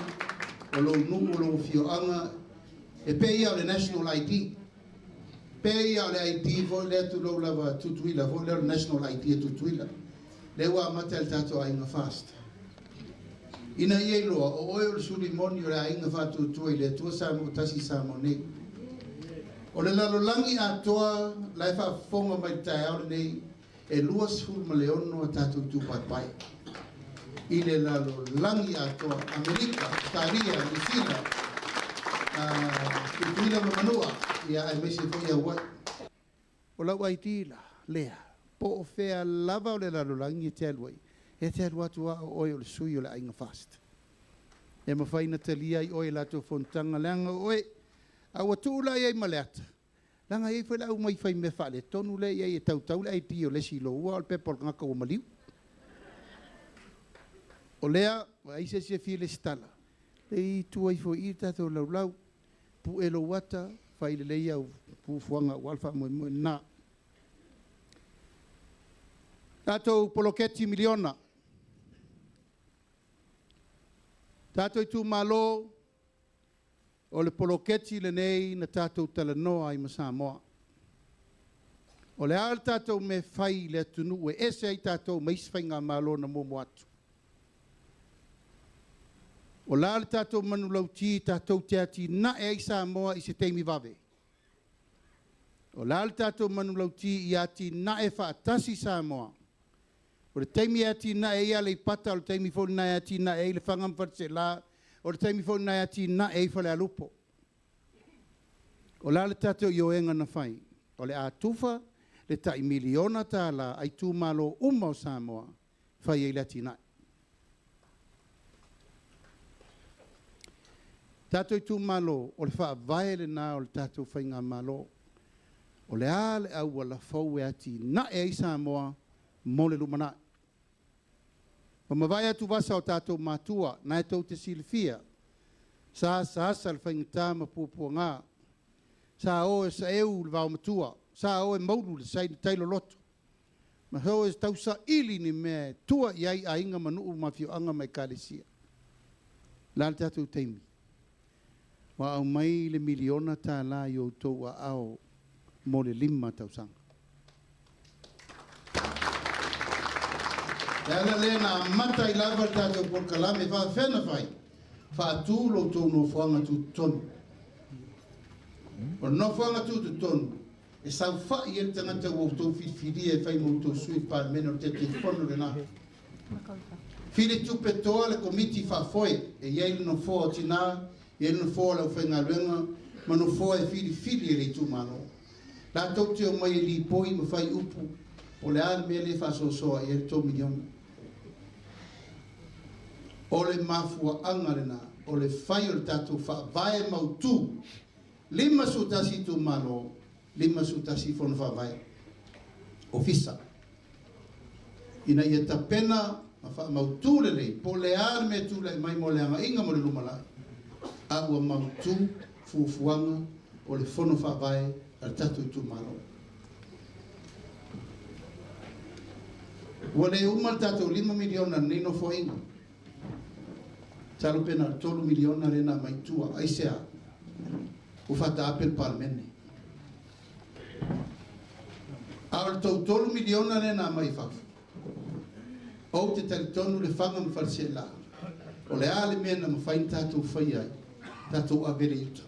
o lou nuu, o lou afioaga, e pei ia o le National ID. Pei ia o le ID foi lea tulou lava Tutuila foi lea o le National ID a Tutuila. Lea ua amata e le tatou aiga FAST. Ina ia iloa, o oe o le suli moni o le aiga faatuatua i le Atua Samoa tasi i Samoa nei. O le lalolagi atoa la e faafofoga mai i le taeao lenei, e 26 a tatou itupaepae i le lalolagi atoa, Amerika, Ausetalia, Niu Sila, Tutuila ma Manua, ia aemaise foi Hawaii. O lau ID la, lea, po o fea lava o le lalolagi e te alu ai, e te alu atu lava o oe o le sui o le aiga FAST. E mafai ona talia ai oe i latou fonotaga leaga o oe, a ua tuu la i ai ma le ata, leaga e i ai foi le au mai fai mea faaletonu lea e i ai e tautau le ID o le isi i lou ua, o le pepa o le tagata ua maliu. O lea, ua ai se isi e fia lesitala, le i tua ifo i i le tatou laulau, pue lou ata, fai lelei au fuafuaga aua le faamoemoe lena. Tatou poloketi miliona. Tatou itumalo, o le poloketi lenei na tatou talanoa ai ma Samoa. O le a le tatou mea fai i le atunuu e ese ai tatou ma isi faigamalo na muamua atu. O la le tatou manulauti tatou te atinae ai Samoa i se taimi vave. O la le tatou manulauti i atinae faatasi Samoa. O le taimi e atinae ai Aleipata, o le taimi foi lena e atinae ai Lefaga ma Faleaseela, o le taimi foi lena e atinae ai Falealupo. O la le tatou ioega na fai, o le a tufa le tai miliona tala a itumalo uma o Samoa fai ai le atinae. Tatou itumalo, o le faavae lena o le tatou faigamalo. O le a le auala fou e atinae ai Samoa mo le lumanai. Ua mavae atuvasa o tatou matua, na e tou te silafia, sa asaasa le faigata ma puapuaga, sa o e saeu le vaomatua, sa o e moulu le sai tai loloto, ma o e tausaili ni mea e tua i ai aiga ma nuu ma afioaga ma ekalesia. O le a le tatou taimi? Ua aumai le miliona tala i outou aao mo le 5 tausaga. Le ala lea na amata ai lava le tatou polokalame faafefea na fai, faatu lo outou nofoaga tutotonu. O le nofoaga tutotonu, e saofai ai le tagata ua outou filifilia e fai ma outou sui i le Palemene, o le Taitaifono lena. Fili tupe toa le komiti faafoe, e i ai le nofoa o tina, e i ai le nofoa o le aufaigaluega, ma nofoa e filifili e le itumalo. Latou te omai e lipoi ma fai upu, o le a le mea lea e faasoasoa i ai le $3 miliona. O le mafuaaga lena, o le fai o le tatou faavae mautu, 51 itumalo, 51 fono faavae, ofisa, ina ia tapena ma faamautu lelei, po o le a le mea tulai mai mo le agaiga mo le lumanai, a ua mautu fuafuaga o le fono faavae a le tatou itumalo. Ua le uma le tatou $5 miliona lenei nofoaiga. Masalo pe na o le $3 miliona lea na aumai i tua. Aisea? Ua faataape le Palemene. A o le tou $3 miliona lea na aumai i fafo, ou te talitonu Lefaga ma Faleaseela, o le a le mea na mafai ona tatou faia ai, tatou ave le i uta.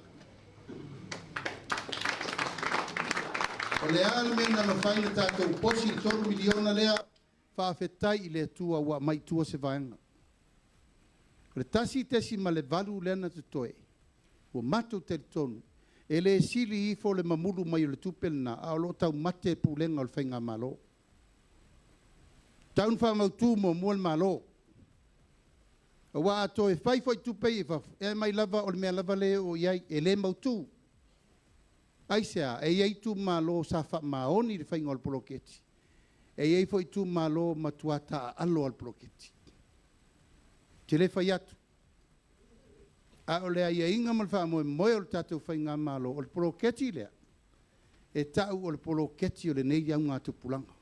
O le a le mea na mafai ona tatou posi i le $3 miliona lea, faafetai i le Atua ua aumai i tua se vaega. O le 1.8 lea na totoe, ua matou talitonu, e le sili ifo le mamulu mai o le tupe lena, a o lo o taumate pulega o le faigamalo. Tau na faamautu muamua le Malo. Aua a toe fai foi tupe i fafo, e aumai lava o le mea lava lea o i ai, e le mautu. Aisea, e i ai itumalo sa faamaoni i le faiga o le poloketi, e i ai foi itumalo matua taaalo o le poloketi. Te le fai atu. A o le aiaiga ma le faamoemoe o le tatou faigamalo, o le poloketi lea, e tau o le poloketi o lenei augatupulaga.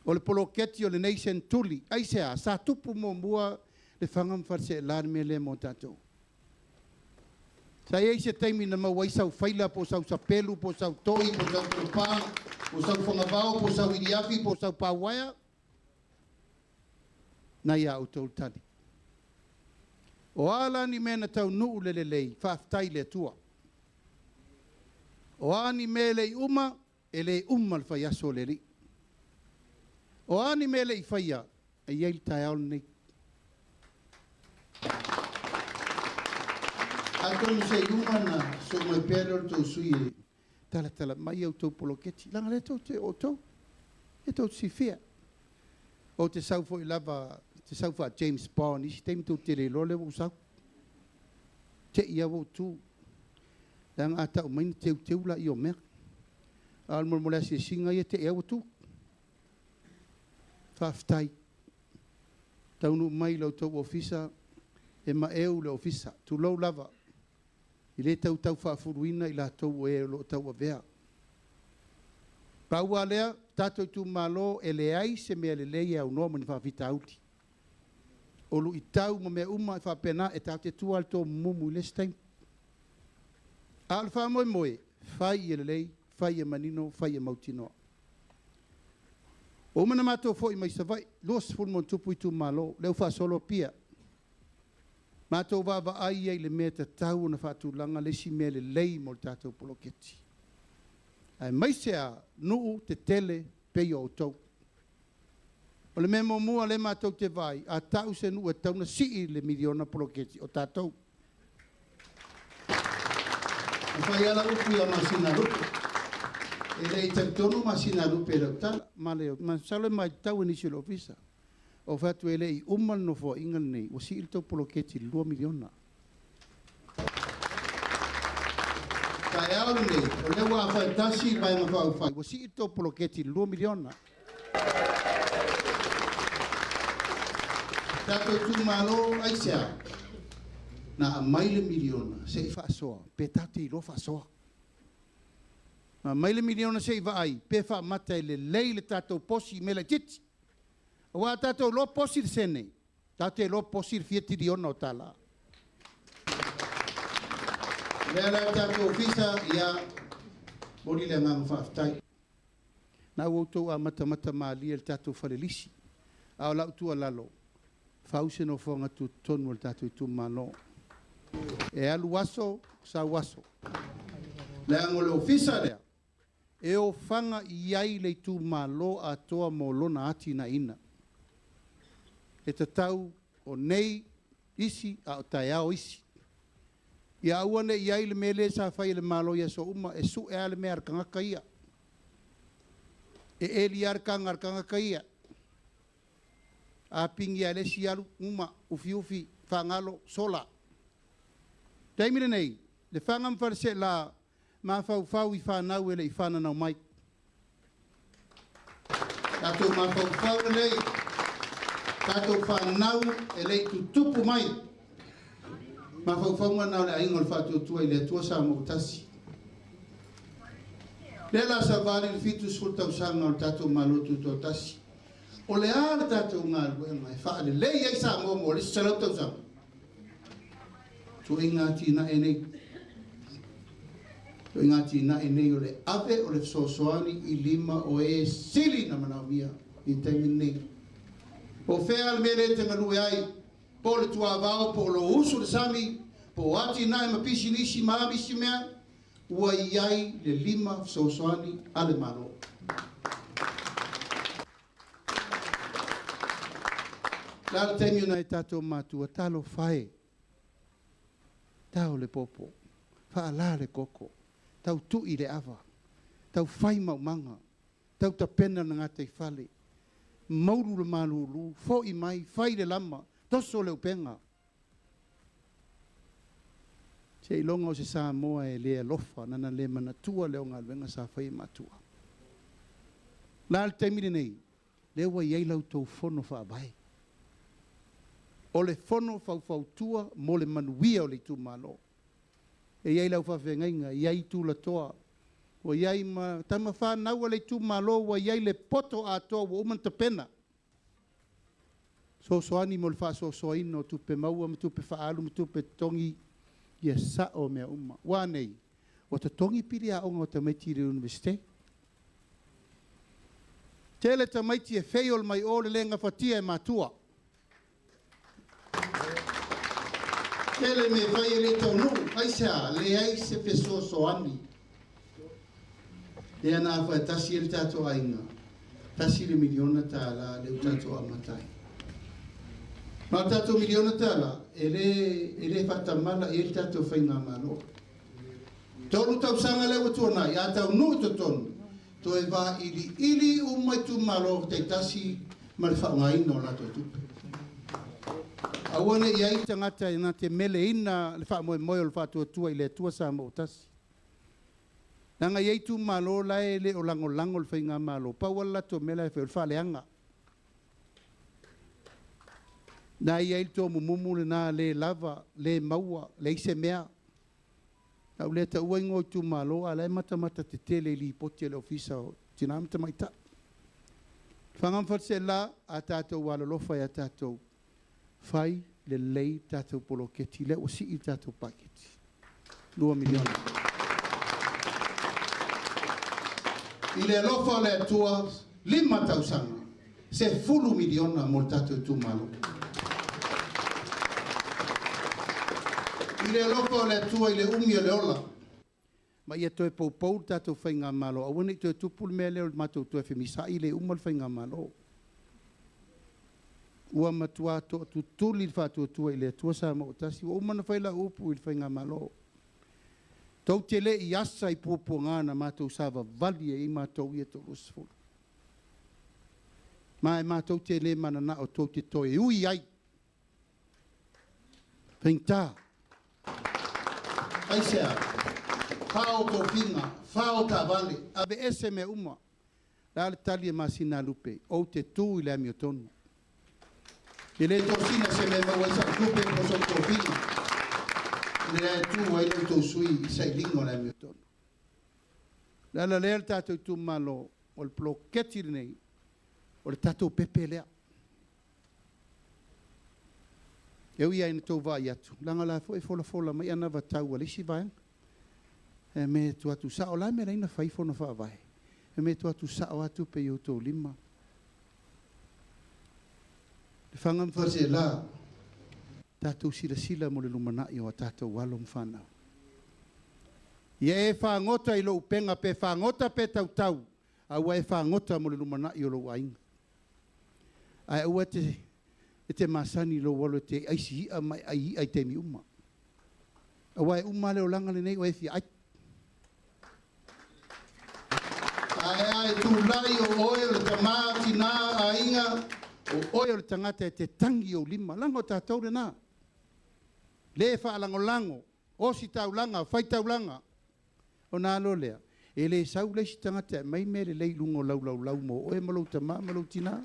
O le poloketi o lenei senetuli. Aisea, sa tupu muamua Lefaga ma Faleaseela le mea lea mo tatou. Sa i ai se taimi na maua ai sau faila, po o sau sapelu, po o sau toi, po o sau tolopa, po o sau fagavao, po o sau iliafi, po o sau pauaea. Na ia outou le tali. O a la ni mea na taunuu le lelei, faafetai i le Atua. O a ni mea e le i uma, e le uma le faiaso o le Alii. O a ni mea e le i faia, e i ai le taeao lenei. Atonu se i uma na soo mai pea lea o le tou sui e talatala mai au tou poloketi. Leaga lea tou te outou, e tou te silafia. Ou te sau foi lava, te sau faa James Bond, isi taimi tou te le iloa lea ua ou sau. Te i au ou tu. Leaga a tau mai na teuteu la i o mea. A o le molemole asiasiga ia te i au tu. Faafetai. Taunuu mai i la outou ofisa, e maeu le ofisa, tulou lava, i le tautau faafuluina i latou o e o lo o tauavea. Pau lava lea, tatou itumalo, e leai se mea lelei e aunoa ma ni faafitauli. O luitau ma mea uma e faapena, e tatou te tua lava i le tomumumu i le isi taimi. A o le faamoemoe, fai ia lelei, fai ia manino, fai ia mautinoa. Ua uma ona matou foi mai Savaii, 20 ma ona tupu itumalo, lea ua faasolo Apia. Matou vaavaai ai i le mea e tatau ona faatulaga le isi mea lelei mo le tatou poloketi. Aemaise lava nuu tetele pei o outou. O le mea muamua lea matou te vaai, a tau se nuu e tatau ona sii le miliona poloketi, o tatou. Na fai lava lau upu ia Masinalupe, e le i talitonu Masinalupe i lau tala, ma le masalo e matau e nisi o le Ofisa. Ou fai atu e le i uma le Nofoaiga lenei ua sii le tou poloketi i le $2 miliona. Taeao lenei, o lea ua afaetasi le Vaega Faaupufai, ua sii le tou poloketi i le $2 miliona. Tatou itumalo, aisea? Na aumai le miliona se i faasoa, pe tatou te iloa faasoa. Na aumai le miliona se i vaai pe faamata e lelei le tatou posi i mea laitiiti. Aua a tatou iloa posi le sene, tatou te iloa posi le fia tiliona o tala. O lea la le tatou ofisa, ia, momoli le agaga faafetai. Na ua outou amatamata malie i le tatou fale lisi. A o lau tuualalo, fau se nofoaga tutotonu o le tatou itumalo. E alu aso, sau aso. Leaga o le ofisa lea, e ofaga i ai le itumalo atoa mo lona atinaeina. E tatau o nei isi a o taeao isi. Ia aua ne i i ai le mea lea sa fai e le Malo i aso uma, e sue lava le mea a le tagata ia. E eli lava le taga a le tagata ia. A pigi lava e le isi alu, uma, ufiufi, faagalo, sola. Taimi lenei, Lefaga ma Faleaseela, mafaufau i fanau e le i fananau mai. Tatou mafaufau lelei, tatou fanau e le i tutupu mai. Mafaufauga na o le Aiga o le Faatuatua i le Atua Samoa ua tasi. Lea la savali le 70 tausaga o le tatou Malo Tutoatasi. O le a le tatou galuega e faalelei ai Samoa mo le isi 100 tausaga? Ituaiga atinae nei. Ituaiga atinae nei o le ave o le fesoasoani i lima o e sili na manaomia i le taimi lenei. Po o fea le mea lea e te galue ai, po o le tuavao, po o lou usu i le sami, po o atinae ma pisinisi ma a isi mea, ua i ai le lima fesoasoani a le Malo. O le a le taimi o nai tatou matua, talofa e, tao le popo, faala le koko, tau tui le ava, tau fai maumaga, tau tapena le gataifale, moulu le malulu, foi mai, fai le lama, toso le upega. Seiloga o se Samoa e le alofa, nana le manatua lea o galuega sa fai e matua. O le a le taimi lenei? Lea ua i ai la outou fono faavae. O le fono faufautua mo le manuia o le itumalo. E i ai lau faafeagaiga, e i ai tulatoa, ua i ai ma tama fanau a le itumalo, ua i ai le poto atoa ua uma ona tapena. Fesoasoani mo le faasoasoaina o tupe maua ma tupe faaalu ma tupe totogi, ia sao mea uma. Ua a nei? Ua totogi pili aoga o tamaiti i le Iunivesite. Tele tamaiti e fail mai o le le gafatia e matua. Tele mea e fai e le taunuu. Aisea? Leai se fesoasoani. Lea na afaetasi ai le tatou aiga, $1 miliona lea ua tatou amata ai. Ma o le tatou $1 miliona, e le faatamala i ai le tatou faigamalo. 3 tausaga lea ua tuanai, a taunuu i totonu, toe vailiili uma itumalo taitasi ma le faaaogaina o latou tupe. Aua ne i i ai tagata e na te meleina le faamoemoe o le faatuatua i le Atua Samoa ua tasi. Leaga e i ai itumalo la e le o lagolago le faigamalo, pau lava le latou mea la e fai o le faaleaga. Na i ai le tomumumu lena le lava, le maua, leai se mea. Lau lea taua igoa o itumalo, a o la e matamata tetele i lipoti a le Ofisa o Tina ma Tamaitai. Lefaga ma Faleaseela, a tatou alolofa ia tatou, fai lelei tatou poloketi, lea ua sii le tatou paketi, $2 miliona. I le alofa o le Atua, 5 tausaga, $10 miliona mo le tatou itumalo. I le alofa o le Atua i le umi o le ola. Ma ia toe poupou le tatou faigamalo, aua ne i toe tupu le mea lea o le matou toe femisa'i le uma le faigamalo. Ua matua to'atutuli le faatuatua i le Atua Samoa ua tasi, ua uma ona fai lau upu i le faigamalo. Tou te le i asa i puapuaga na matou savavali ai ai matou ia 30. Ma e matou te le mananao tou te toe ui ai. Faigata. Aisea? Fao tofiga, fao taavale, aveese mea uma. O le a le tali a Masinalupe? Ou te tu i le amiotonu. E le tosina se mea e maua ai sau tupe po o sou tofiga. O lea e tu ai la outou sui i sailiga o le amiotonu. O le ala lea le tatou itumalo, o le poloketi lenei, o le tatou pepe lea. E ui lava ina outou vaai atu, leaga o la e foi e folafola mai anavatau a le isi vaega. E mea e atu sao, o le a le mea e ala ai ona fai fono faavae? E mea e tuu atu sao lava tupe i outou lima. Lefaga ma Faleaseela, tatou silasila mo le lumanai o a tatou alo ma fanau. Ia e fagota i lou upega, pe fagota pe tautau, a ua e fagota mo le lumanai o lou aiga. Ae aua e te masani i lou alu e te aisi i'a ma e ai i'a i taimi uma. Aua e uma lava le olaga lenei o e fia ai. Ae a e tulai o oe o le tamā, tinā, aiga, o oe o le tagata e te tagi i ou lima, leaga o tatou lena. Le faalagolago, ositaulaga, faitaulaga. Ona a loa lea, e le sau le isi tagata e aumai mea lelei i luga o lau laulau mo oe ma lou tama ma lou tinā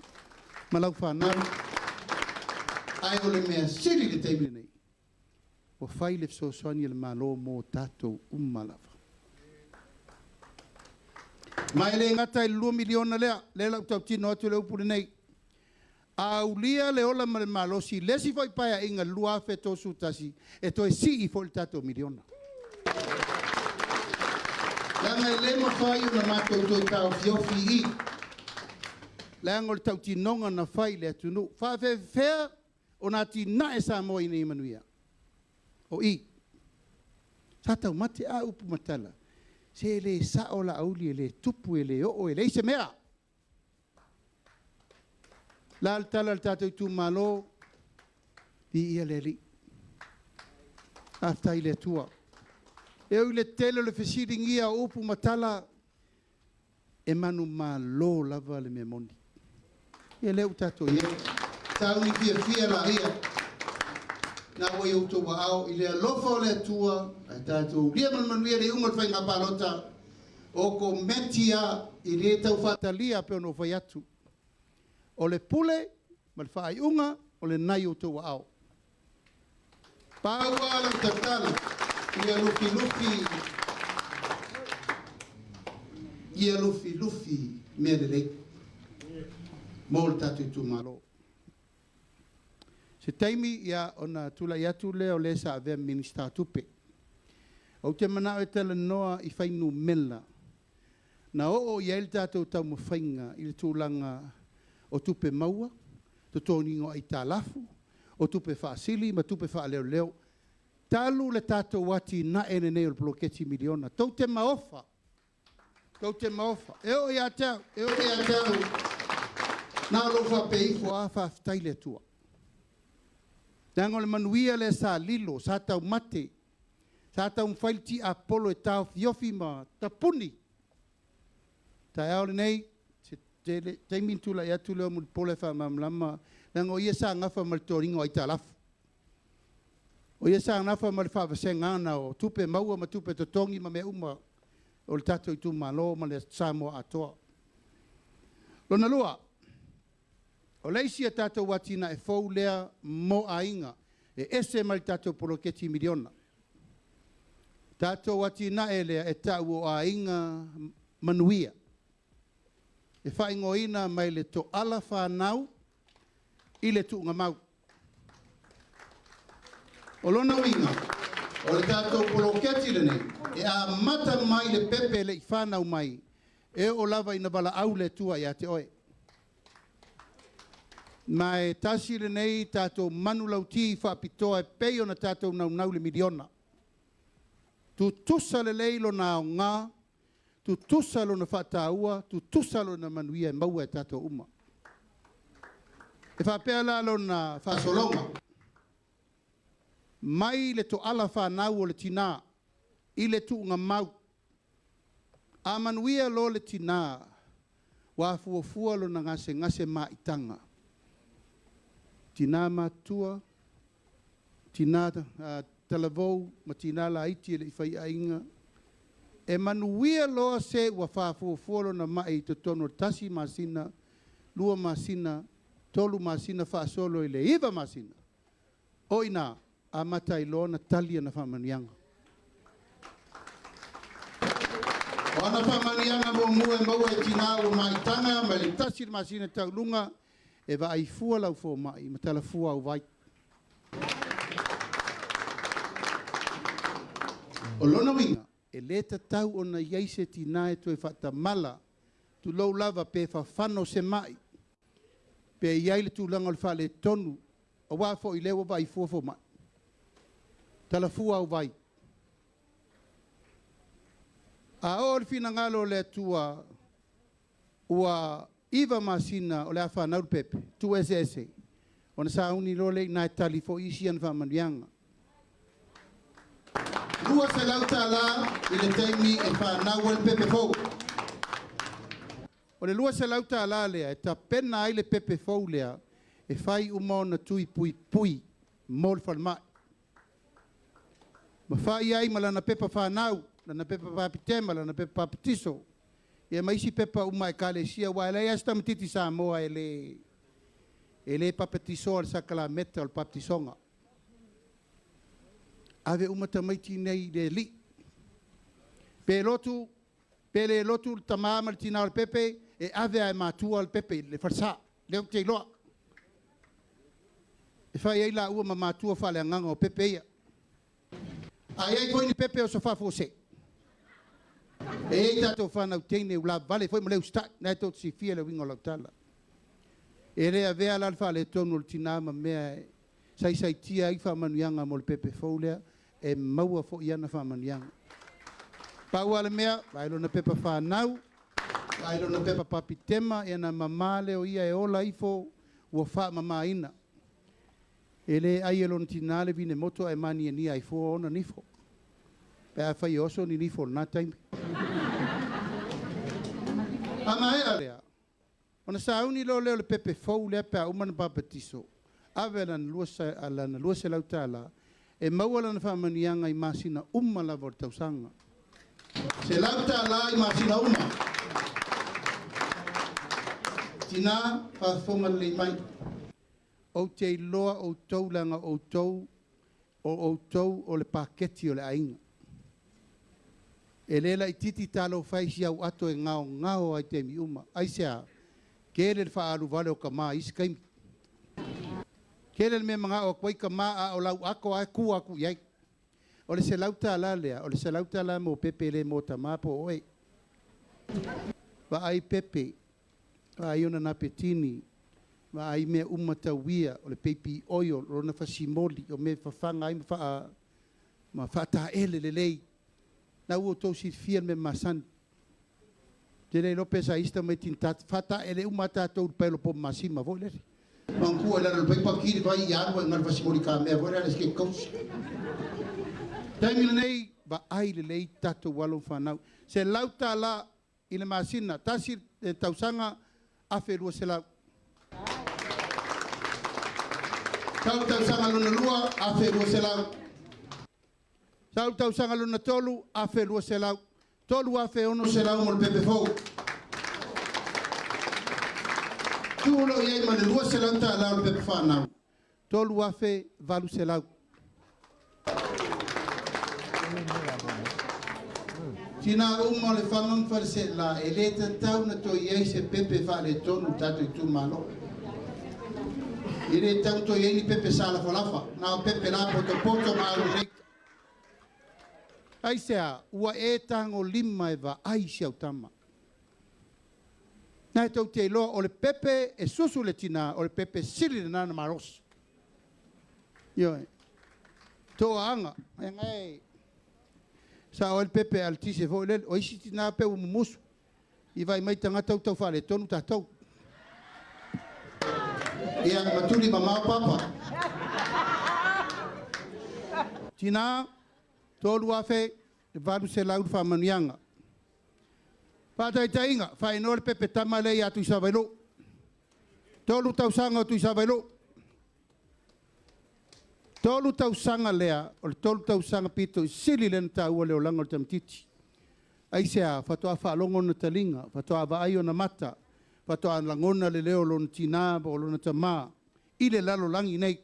ma lau fanau. Ae o le mea sili i le taimi lenei, ua fai le fesoasoani a le Malo mo tatou uma lava. Ma e le gata i le $2 miliona lea, lea la ou tautino atu le upu lenei. A aulia le ola ma le malosi i le isi foi paeaiga i le 2031, e toe sii foi le tatou miliona. Leaga e le mafai ona matou toe taofiofi i i. Leaga o le tautinoga na fai i le atunuu. Faafefea ona atinae Samoa ina ia manuia? O i. Sa taumate a upu ma tala, se le sao Laauli e le tupu, e le oo, e leai se mea. O le a le tala a le tatou itumalo? Viia le Alii. Faafetai i le Atua. E ui i le tele o le fesiligia o upu ma tala, e manumalo lava le mea moni. Ia lea ua tatou i ai. Sauni fiafia laia. Na ua i outou aao i le alofa o le Atua, ae tatou ulia ma le manuia le iuga o le faiga palota, o kometi a e le tau faatalia pei ona ou fai atu. O le pule ma le faaiuga o lena i outou aao. Pau lava lau tatalo, ia lufilufi, ia lufilufi mea lelei mo le tatou itumalo. Se taimi ia ona tulai atu lea o le sa avea ma Minisita o Tupe. Ou te manao e talanoa i fuainumera na oo i ai le tatou taumafaiga i le tulaga o tupe maua, totogiina o aitalafu, o tupe faasili ma tupe faaleoleo. Talu le tatou atinae lenei o le poloketi miliona. Tou te maofa, tou te maofa. E oo ia te au, e oo ia te au, na o lou faapea ifo lava, faafetai i le Atua. Leaga o le manuia lea sa lilo, sa taumate, sa taumafai le tiapolo e taofiofi ma tapuni. Taeao lenei, se taimi ona tulai atu lea o Mulipola e faamalamalama, leaga o ia sa nafa ma le totogiina o aitalafu. O ia sa nafa ma le faavasegaina o tupe maua ma tupe totogi ma mea uma o le tatou itumalo ma le Samoa atoa. Lona lua, o le isi a tatou atinae fou lea mo aiga, e ese mai le tatou poloketi miliona. Tatou atinae lea e tau o Aiga Manuia, e faaigoaina mai le toala fanau i le tuugamau. O lona uiga, o le tatou poloketi lenei, e amata mai le pepe e le i fanau mai, e oo lava ina valaau le Atua ia te oe. Ma e tasi lenei tatou manulauti faapitoa e pei ona tatou naunau i le miliona. Tutusa lelei lona aoga, tutusa lona faataua, tutusa lona manuia e maua e tatou uma. E faapea la lona faasologa, mai le toala fanau o le tinā i le tuugamau. A manuia loa le tinā, ua afuafua lona gasegase maitaga. Tinā matutua, tinā talavou ma tinā laiti e le i faiaiga. E manuia loa se ua faafuafua lona mai i totonu o le 1 masina, 2 masina, 3 masina faasolo i le 9 masina. O ina, amata ai loa ona tali ana faamanuiaga. O ana faamanuiaga muamua e maua e tinā ua maitaga mai le 1 le masina tauluga e vaaifua lau fomai ma talafua au vai. O lona uiga, e le tatau ona i ai se tinā e toe faatamala, tulou lava pe fafano se mai, pe i ai le tulaga o le faaletonu, aua foi lea ua vaaifua fomai. Talafua au vai. A oo le finagalo o le Atua ua 9 masina o le a fanau le pepe, tuueseese, ona sauni loa lea i ina e tali foi isi ana faamanuiaga. $200 i le taimi e fanau ai le pepe fou. O le $200 lea e tapena ai le pepe fou lea e fai uma ona tui puipui mo le falemai. Ma fai ai ma lana pepa fanau, lana pepa papitema, lana pepa papatiso, ia ma isi pepa uma a ekalesia, aua e leai lava se tamaitiiti Samoa e le papatisoa i le sakalameta o le papatisoga. Ave uma tamaiti nei i le alii. Pe lotu, pe le lotu le tamā ma le tinā o le pepe, e ave lava e matua le pepe i le falesa. Lea ou te iloa. E fai ai laua ma matua faaleagaga o pepe ia. A i ai foi ni pepe o so faafuasei. E i ai tatou fanau teine ua lavale foi ma le usitai, na e tou te silafia le uiga o lau tala. E le avea la le faaletonu o le tinā ma mea e saisaitia ai faamanuiaga mo le pepe fou lea, e maua foi ana faamanuiaga. Pau lava le mea, vaai lona pepa fanau, vaai lona pepa papitema, ia na mamā lea o ia e ola ifo ua faamamaina. E le ai e lona tinā le vine moto ae maniania ai fua ona nifo. Pe a fai e oso ni nifo o lena taimi. A maea lea, ona sauni loa lea o le pepe fou lea pe a uma ona papatiso, ave lana $200 e maua lana faamanuiaga i masina uma lava o le tausaga. $100 i masina uma. Tinā, faafofoga lelei mai. Ou te iloa outou leaga outou o outou o le paketi o le aiga. E le laitiiti talofa e i si au ato e gaogao ai taimi uma. Aisea, tele le faaaluvale o tama i isi taimi. Tele le mea manao atu ai tama a o lau ato lava e tu atu i ai. O le $100 lea, o le $100 mo pepe le mo tama po o oe. Vaai pepe, vaai ona napetini, vaai mea uma tauia, o le baby oil, o lona fasimoli, o mea e fafaga ai ma faataele lelei. Na ua outou silafia le mea masani. Te le iloa pe sa isi tamaiti na faataele uma a tatou i le paelo pomu masima foi lele. Manatua i lalo o le paipa ki le vai i alu ai i le fasimoli kamea foi lea a le escape coach. Taimi lenei, vaai lelei tatou alo ma fanau. $100 i le masina, 1 le tausaga, 1,200. Sau le tausaga lona lua, 1,200. Sau le tausaga lona tolu, 1,200. 3,600 mo le pepe fou. Tuu loa i ai ma le $200 o le pepa fanau, 3,800. Tina uma o Lefaga ma Faleaseela, e le tatau na toe i ai se pepe faaletonu i tatou itumalo. E le tatau na toe i ai ni pepe salafalafa, na o pepe lapotopoto ma alu. Aisea, ua e tagolima e vaai si au tama. Na e tou te iloa o le pepe e susu le tinā, o le pepe sili lena na malosi. Ioe. Toaaga, e gai sao ai le pepe alatise foi lele. O isi tinā pe ua mumusu. I vai mai tagata ua tau faaletonu tatou. Ia, matuli mamao papa. Tinā, 3800 le faamanuiaga. Faataitaiga, faaigoa le pepe tama lea ia Tuisavailuu. 3 tausaga o Tuisavailuu. 3 tausaga lea, o le 3 tausaga pito i sili lea ona taua le olaga o le tamaitiiti. Aisea? Faatoa faalogo ona taliga, faatoa vaai ona mata, faatoa lagona le leo o lona tinā po o lona tamā i le lalolagi nei.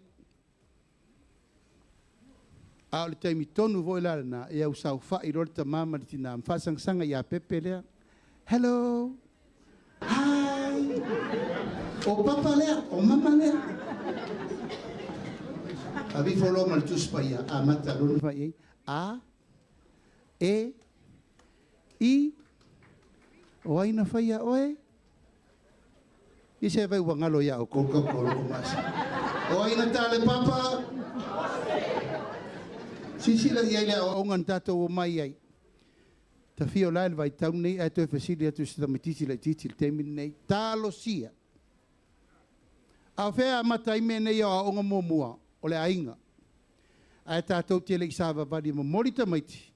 A o le taimi tonu foi la lena, ia ua saofai loa le tamā ma le tinā ma faasagasanga ia Pepe lea. Hello! Hi! O papa lea, o mama lea. Aveifo loa ma le Tusi Paia, amata loa ona fai i ai, A, E, I, o ai na faia oe? I se vai ua galo ia oukou kau kau loko maasi. O ai na tā le papa? Silasila i ai le aoaoga na tatou omai ai. Tafia o la e le vaitau lenei ae toe fesili atu i se tamaitiiti laitiiti i le taimi lenei. Talosia! A o fea e amata ai mea nei o aoaoga muamua? O le aiga. Ae tatou te le i savavali e momoli tamaiti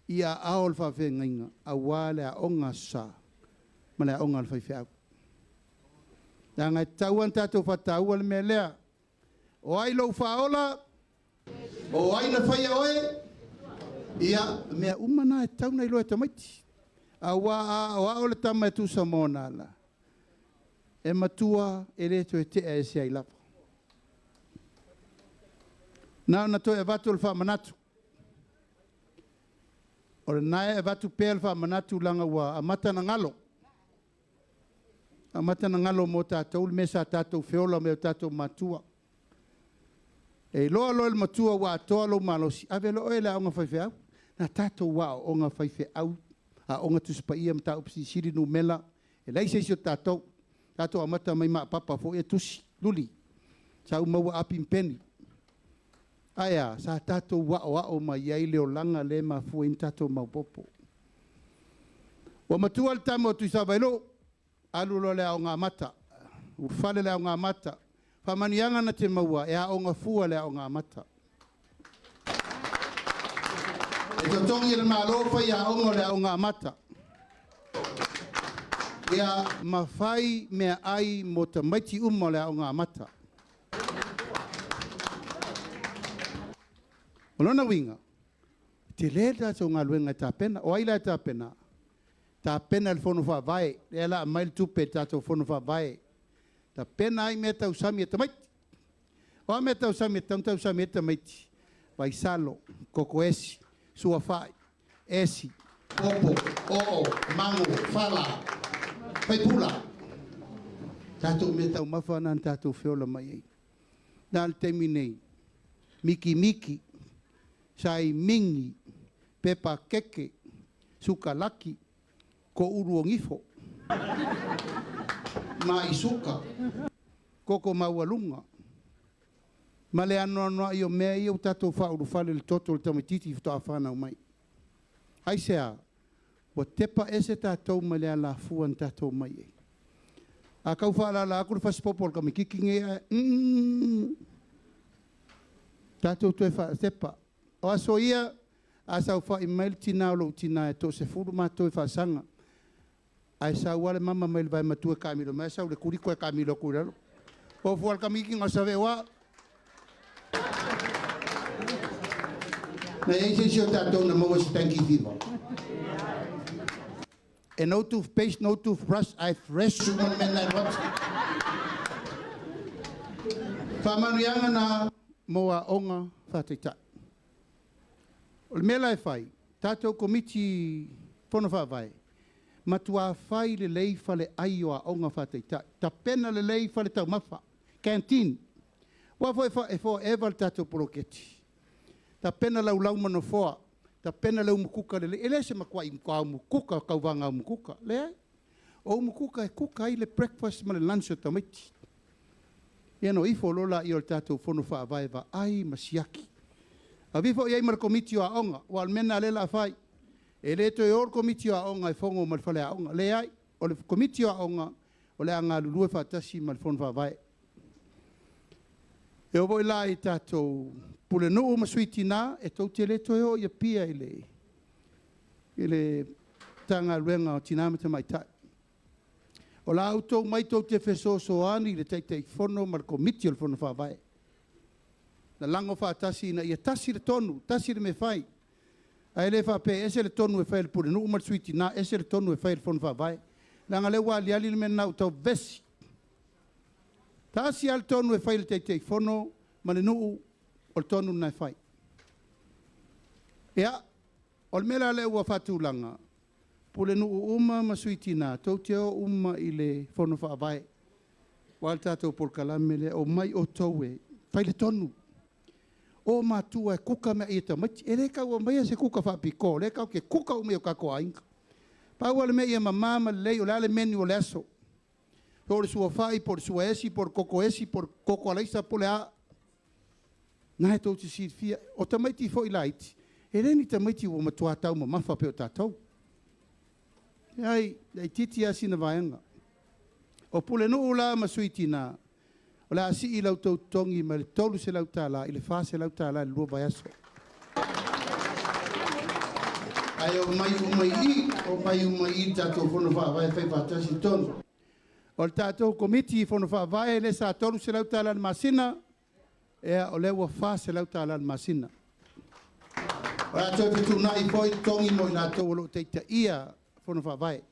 i aao o le faafeagaiga aua le aoga Aso Sa ma le aoga a le faifeau. Leaga e tatau lava ona tatou faataua le mea lea. O ai lou faaola? O ai na faia oe? Ia, mea uma na e tatau ona iloa e tamaiti. Aua a aoao le tama e tusa ma ona ala, e matua e le toe tea ese ai lava. Na ona toe avatu o le faamanatu. O lena e avatu pea le faamanatu leaga ua amata ona galo. Amata ona galo mo tatou le mea sa tatou feola ma o tatou matua. E iloa loa e le matua ua atoa lou malosi, ave loa oe i le aoga faifeau. Na tatou aooga faifeau, aoga Tusi Paia, mataupu silisili, numera, e leai se isi o tatou. Tatou amata mai maapapa foi e tusi, luli, sau maua api ma peni. Ae a, sa tatou aoao mai ai le olaga lea e mafua ai ona tatou maopoopo. Ua matua le tama o Tuisavailuu, alu loa i le aoga amata, ulufale le aoga amata. Faamanuiaga na te maua, e aoga fua le aoga amata. E totogi e le Malo faiaoga o le aoga amata. Ia ma fai meaai mo tamaiti uma o le aoga amata. O lona uiga, e tele le tatou galuega e tapena. O ai la e tapena? Tapena e le Fono Faavae, lea o le a aumai le tupe i le tatou Fono Faavae. Tapena ai mea tausami a tamaiti. O a mea tausami e tatau ona tausami ai tamaiti? Vaisalo, kokoesi, suafai, esi, popo, oo, mago, fala, faipula. Tatou mea taumafa na na tatou feola mai ai. Na le taimi nei, mikimiki, sai mingi, pepa keke, sukalaki, ko ulu o gifo, ma'i suka, koko maualuga, ma le anoanoai o mea ia ua tatou faaulufale i le toto o le tamaitiiti faatoa fanau mai. Aisea? Ua tepa ese tatou mai le alafua na tatou mai ai. A tau faalala atu le fasipopo o le tamaitiiti lenei ae mm tatou toe faatepa. O aso ia, a saofai mai le tina o lou tina e toasefulu matou e faasaga, ae sau lava le mama mai le vae matua e taamilo mai, ae sau i le tuli toe taamilo atu i lalo. O fua le tamaiti na o Saveoa. Na i ai se isi o tatou na maua i se tangi fiva? E no toothpaste, no toothbrush, ae fresh uma le mea na e alu atu. Faamanuiaga na mo aoga faataitai. O le mea la e fai, tatou Komiti Fono Faavae, matua fai lelei faleai o aoga faataitai, tapena lelei fale taumafa, canteen. Aua foi e forever le tatou poloketi. Tapena laulau ma nofoa, tapena le umukuka lelei. E le se matuai umukuka, tauvaga umukuka, leai. O umu kuka e kuka ai le breakfast ma le lunch o tamaiti. Ia ona o ifo loa lea o le tatou fono faavae vaai ma siaki. Ave ifo i ai ma le komiti o aoga, aua o le mea lena o lea o le a fai. E le toe o le komiti o aoga e fogo ma le faleaoga, leai, o le komiti o aoga o le a galulue faatasi ma le fono faavae. E oo foi la i tatou pulenuu ma sui tina, e tou te le toe o i Apia i le Matagaluega o Tina ma Tamaitai. O la outou omai tou te fesoasoani i le Taitaifono ma le Komiti o le Fono Faavae. Lalago faatasi ina ia tasi le tonu, tasi le mea e fai. Ae le faapea e ese le tonu e fai e le pulenuu ma le sui tina, ese le tonu e fai e le Fono Faavae. Leaga o lea ua aliali le mea lena ua tau vevesi. Tasi lava le tonu e fai e le Taitaifono ma le nuu, o le tonu lena e fai. Ia, o le mea la lea ua faatulaga, pulenuu uma ma sui tina, tou te o uma i le fono faavae, aua le tatou polokalame lea, omai outou e fai le tonu. O matua e kuka meaai a tamaiti. E le tau aumaia se kuka faapitoa, o lea tatou te kuka uma i o tatou aiga. Pau lava le mea ia mama ma lelei o le a le menu o le aso. Po o le suafai, po o le suaesi, po o le koko esi, po o le koko alaisa po o le a. Na e tou te silafia. O tamaiti foi laiti, e le ni tamaiti ua matua taumamafa pei o tatou. Leai, e laitiiti lava sina vaega. O pulenuu la ma sui tina, o le a sii la outou totogi mai le $300 i le $400 i le 2 vaiaso. Ae omai uma i i, omai uma i i le tatou fono faavae e fai faatasi tonu. O le tatou komiti fono faavae lea sa $300 i le masina, ia o lea ua $400 i le masina. O le a toe fetuunai foi totogi mo i latou o lo o taitaia fono faavae.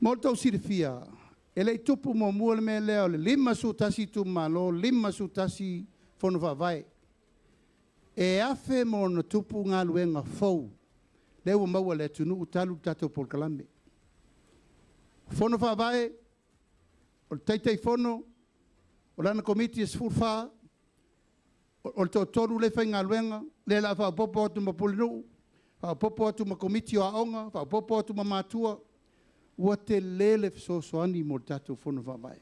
Mo le tou silafia, e le i tupu muamua le mea lea o le 51 itumalo, 51 fono faavae. E 1,000+ galuega fou lea ua maua e le atunuu talu le tatou polokalame. O fono faavae, o le Taitaifono, o lana komiti e 14, o le toatolu lea e faigaluega, lea o le a faaopoopo atu ma pulenuu, faaopoopo atu ma komiti o aoga, faaopoopo atu ma matua. Ua tele le fesoasoani mo le tatou fono faavae.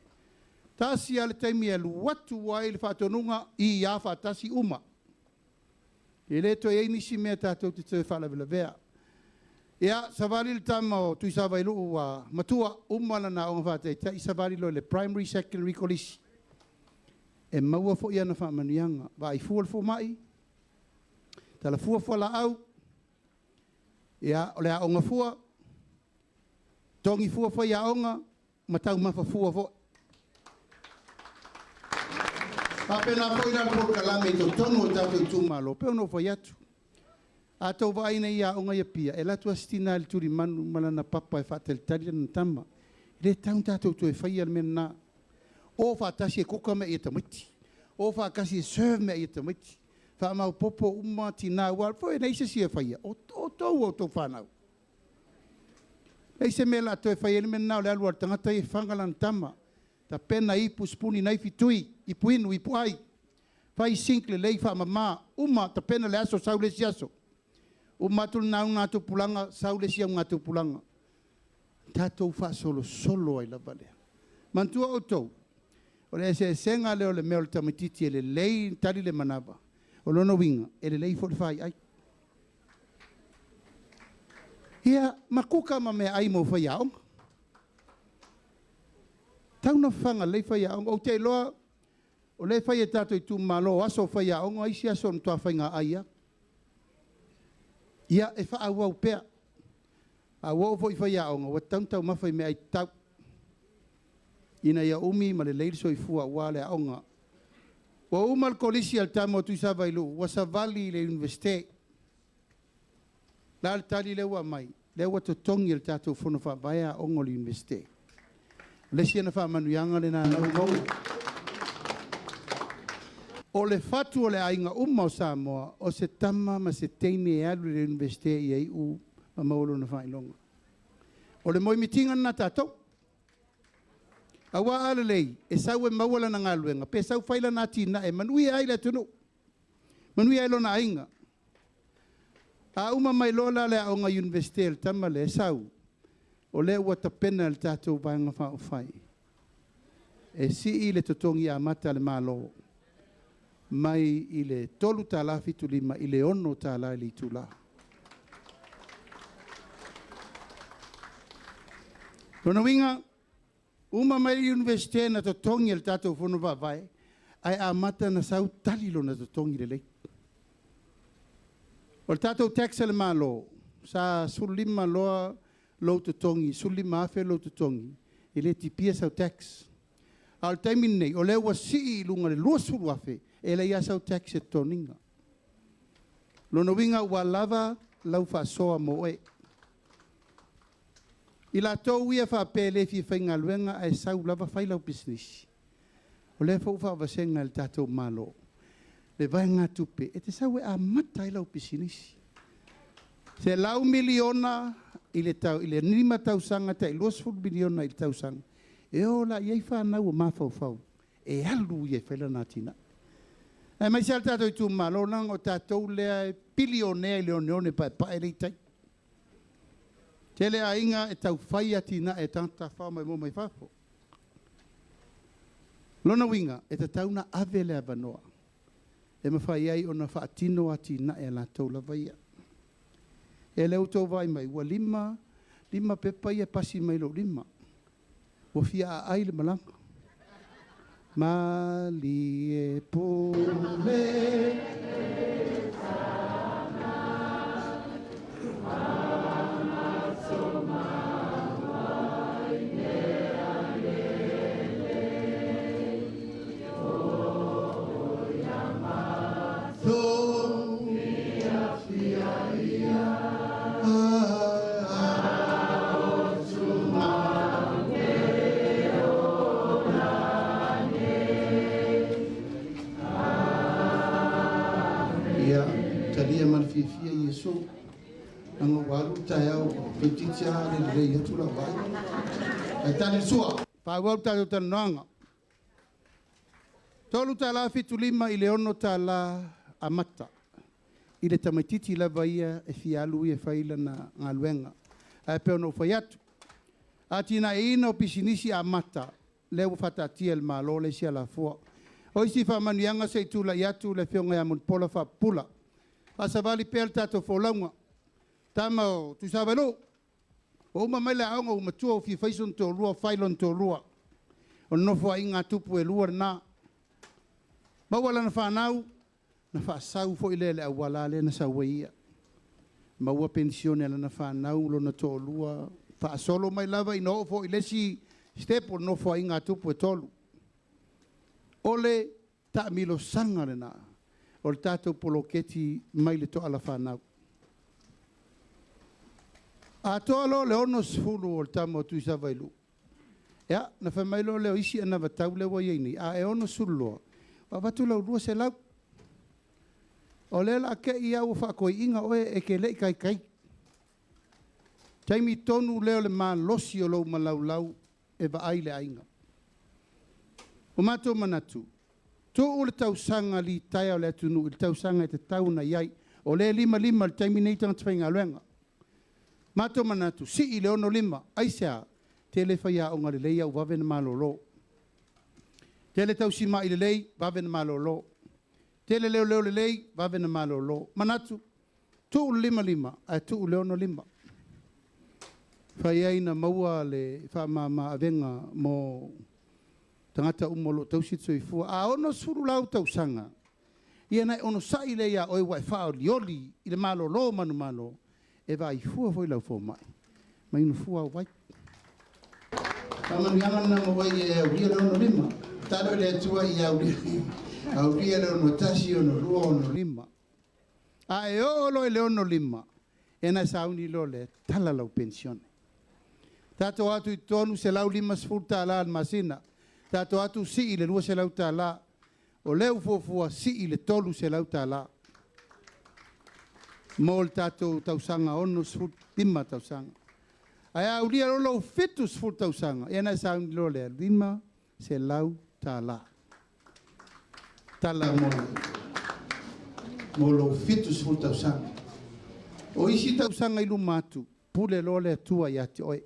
Tasi lava le taimi e alu atu ai le faatonuga, ia faatasi uma. E le toe i ai nisi mea tatou te toe faalavelavea. Ia, savali le tama o Tuisavailuu ua matua, uma lana aoga faataitai, savali loa i le primary, secondary, kolisi. E maua foi ana faamanuiaga, vaai fua le fomai, talafua fualaau, ia, o le aoga fua, togi fua faiaoga, ma taumafa fua foi. Faapena foi la le polokalame i totonu o tatou itumalo, pei ona ou fai atu. A outou vaai nei i aoga i Apia, e alu atu lava si tina i le tulimanu ma lana papa e faatalitali lana tama. E le tatau ona tatou toe faia le mea lena. O faatasi e kuka meaai a tamaiti. O faatasi e serve meaai a tamaiti. Faamaopoopo uma tina, aua foi e leai se isi e faia, o outou o outou fanau. Leai se mea o le a toe fai ai le mea lena o le alu lava o le tagata ia e faga lana tama. Tapena ipu, sipuni, naifi, tui, ipu inu, ipu ai. Fai sink lelei faamama, uma tapena le aso, sau le isi aso. Uma atu lena augatupulaga, sau le isi augatupulaga. Tatou faasolosolo ai lava lea. Manatua outou, o le eseesega lea o le mea o le tamaitiiti e lelei tali le manava, o lona uiga, e lelei foi le faiai. Ia, ma kuka ma meaai mo faiaoga. Tau ina fafaga lelei faiaoga. Ou te iloa o lea e fai e tatou itumalo o aso o faiaoga, o isi aso o le matua faigaai lava. Ia, e faaauau pea. A ua oo foi i faiaoga, ua tatau ona taumafa i meaai tatau, ina ia umi ma lelei le soifua aua le aoga. Ua uma le kolisi a le tama o Tuisavailuu, ua savali i le Iunivesite. O le a le tali lea ua aumai? Lea ua totogi e le tatou Fono Faavae aoga o le Iunivesite. O le isi lena faamanuiaga lena na ua maua. O le fatu o le aiga uma o Samoa, o se tama ma se teine e alu i le Iunivesite ia iu ma maua lona faailoga. O le moemitiga lena a tatou. Aua a lelei, e sau e maua lana galuega, pe sau fai lana atinae e manuia ai le atunuu, manuia ai lona aiga. A uma mai loa la le aoga Iunivesite a le tama lea, e sau, O lea ua tapena e le tatou Vaega Faaupufai e sii le totogi amata a le Malo mai i le $3.75 i le $6 i le itula. Lona uiga, uma mai le Iunivesite na totogi e le tatou Fono Faavae, ae amata ona sau tali lona totogi lelei. O le tatou tax a le Malo, sa 15 loa lou totogi, 15,000 lou totogi, e le tipia sau tax. A o le taimi lenei, o lea ua sii i luga i le 20,000, e leai lava sau tax e totogiina. Lona uiga ua lava lau faasoa mo oe. I latou ia faapea e le fia faigaluega ae sau lava fai lau pisinisi, o lea foi ua faavasega e le tatou Malo le vaegatupe e te sau e amata ai lau pisinisi. $100 miliona i le 5 tausaga, tai $20 miliona i le tausaga, e o la i ai fanau o mafaufau e alu ia e fai lana atinae. Aemaise lava le tatou itumalo, leaga o tatou lea e pilionea i le oneone paepae lea e i tai. Tele aiga e tau fai atinae e tagata tafafao maimoa mai fafo. Lona uiga, e tatau ona ave le avanoa e mafai ai ona faatino atinae a latou lava ia. E lea ua outou vaai mai, ua 5 pepa ia e pasi mai lou lima. Ua fia aai le malaga. Malie pule. Ia, talia ma le fiafia Iesu. Leaga ua alu le taeao, toeitiiti lava le lelei atu lau vaai. Ae tali le sua, faaauau le tatou talanoaga. $3.75 i le $6 amata i le tamaitiiti lava ia e fia alu ia e fai lana galuega. Ae pei ona ou fai atu, atinaeina o pisinisi amata, lea ua faataatia e le Malo le isi alafua. O isi faamanuiaga se i tulai atu le Afioga ia Mulipola Faapupula. Faasavali pea le tatou folauga. Tama o Tuisavailuu, ua uma mai le aoga ua matua ua fia fai sona toalua, fai lona toalua. O le nofoaiga a tupu e lua lena. Maua lana fanau, na faasau foi lea i le auala lea na sau ai ia. Maua penisione a lana fanau, lona toalua, faasolo mai lava ina oo foi i le isi step o le nofoaiga a tupu e tolu. O le taamilosaga lena o le tatou poloketi mai le toala fanau. Atoa loa le 60 o le tama o Tuisavailuu, ia, na fai mai loa lea o isi anavatau lea ua i ai nei, a e 60 loa, ua avatu lau 200. O lea o le a te i lava ua faatoeaina oe e te le i taitai. Taimi tonu lea o le malosi o lou malaulau e vaai le aiga. Ua matou manatu, tuu le tausaga litaea o le atunuu i le tausaga e tatau ona i ai. O lea e 55 i le taimi nei tagata faigaluega. Matou manatu, sii i le 65. Aisea? Tele faiaoga lelei ae ua vave ona malolo. Tele tausimai lelei, vave ona malolo. Tele leoleo lelei, vave ona malolo. Manatu, tuu le 55 ae tuu le 65. Fai ai na maua le faamama avega mo tagata uma o lo o tausi le soifua. A 60 la ou tausaga, ia ona e onosai lea ia oe ua e faaolioli i le malolo manumalo, e vaai fua foi lau fomai, ma inu fua au vai. Faamanuiaga lena mo oe ia e aulia le 65. Tatalo i le Atua ia aulia le 61, 62, 65. A e oo loa i le 65, ia ona e sauni loa lea e tala lau penisione. Tatou atu i totonu $150 i le masina. Tatou atu sii i le $200. O lea ua fuafua sii i le $300 mo le tatou tausaga 65 tausaga. Ae a aulia loa lou 70 tausaga, ia ona e sauni loa lea, $500. Tala mo lou 70 tausaga. O isi tausaga i luma atu, pule loa le Atua ia te oe.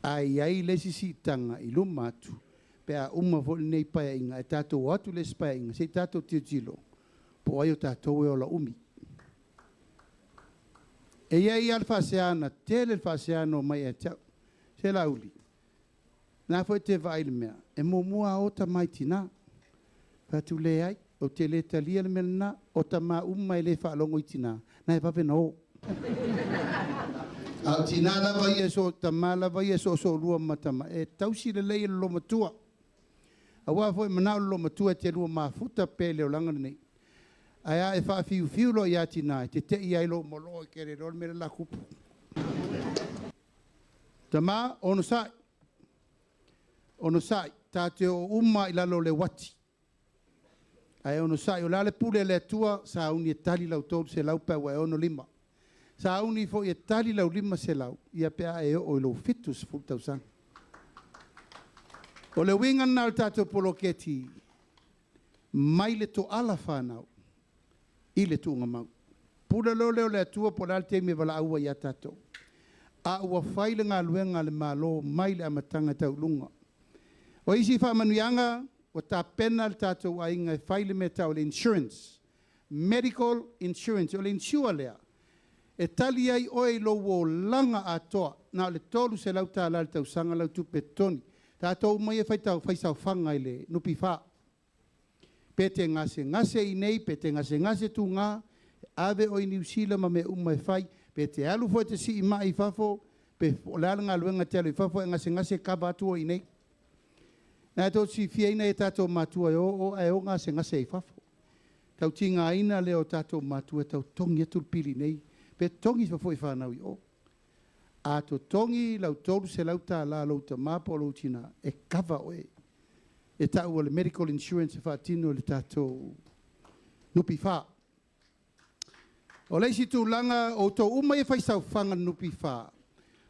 Ae i ai le isi siitaga i luma atu pe a uma foi lenei paeaiga e tatou o atu i le isi paeaiga se i tatou tilotilo po o ai o tatou e ola umi. E i ai lava le faasea na tele le faasea na omai ia te au, se Laauli, na foi e te vaai i le mea, e muamua lava o tama i tina. Fai atu, leai, ou te le talia le mea lena, o tama uma e le faalogo i tina, na e vave ona o. A o tina lava ia, so tama lava ia e soosoolua ma tama, e tausi lelei e le loomatua. Aua foi e manao le loomatua e te lua mafuta pea i le olaga lenei. Ae a e faafiufiu loa ia tina, e tetei ai loa ma loa e te le iloa le mea le la tupu. Tama, onosai, onosai, ta te oo uma i lalo o le uati. Ae onosai, o le a le pule a le Atua, sauni e tali lau 300 pe a ua e 65. Sauni foi e tali lau 500, ia pe a e oo i lou 70 tausaga. O le uiga lena o le tatou poloketi, mai le toala fanau i le tuugamau. Pule loa lea o le Atua po o le a le taimi e valaau ai ia tatou. A ua fai le galuega a le Malo mai le amataga e tau i luga. O isi faamanuiaga, ua tapena le tatou aiga e fai le mea e tau o le insurance, medical insurance. O le insure lea, e tali ai oe i lou olaga atoa, na o le $300 i le tausaga lau tupe totogi. Tatou uma ia e fai saofaga i le NPF. Pe te gasegase i inei, pe te gasegase tuga, e ave oe i Niu Sila ma mea uma e fai, pe te alu foi e te siimai i fafo, pe o le a le galuega e te alu i fafo e gasegase, e kava atu oe i inei. Na tou te silafia e tatou matua e o o ae o gasegase ai i fafo. Tau tigaina lea o tatou matua e tau totogi atu le pili i inei, pe totogi ifo foi i fanau i o. A totogi lau $300 lou tama po o lou tina, e kava oe. E tau o le medical insurance e faatino e le tatou NPF. O le isi tulaga, o outou uma ia e faisaofaga i le NPF,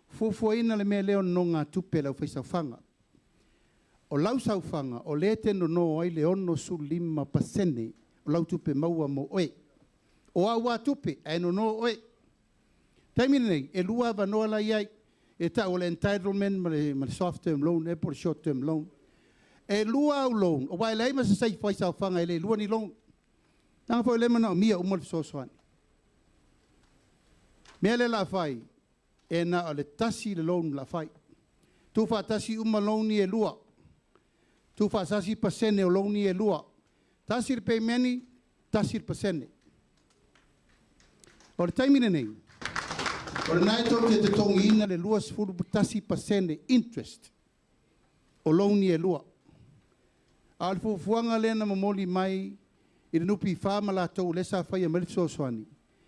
fuafuaina le mea lea o nonogatupe a le aufaisaofaga. O lau saofaga, o lea e te nono ai le 65% o lau tupe maua mo oe. O au lava tupe, ae nono oe. Taimi lenei, e 2 avanoa la e i ai. E tau o le entitlement ma le soft term loan ea po o le short term loan. E 2 au loan, aua e leai ma se faisaofaga e le 2 ni loan. Leaga foi o lea e manaomia uma le fesoasoani. Mea lea o le a fai, e na o le tasi le loan o le a fai. Tuufaatasi uma loan ia e 2. Tuufaatasi pasene o loan ia e 2. Tasi le peimeni, tasi le pasene. O le taimi lenei, o lena e tou te totogiina le 21% interest o loan ia e 2. A o le fuafuaga lea na momoli mai i le NPF ma latou lea sa faia mai le fesoasoani,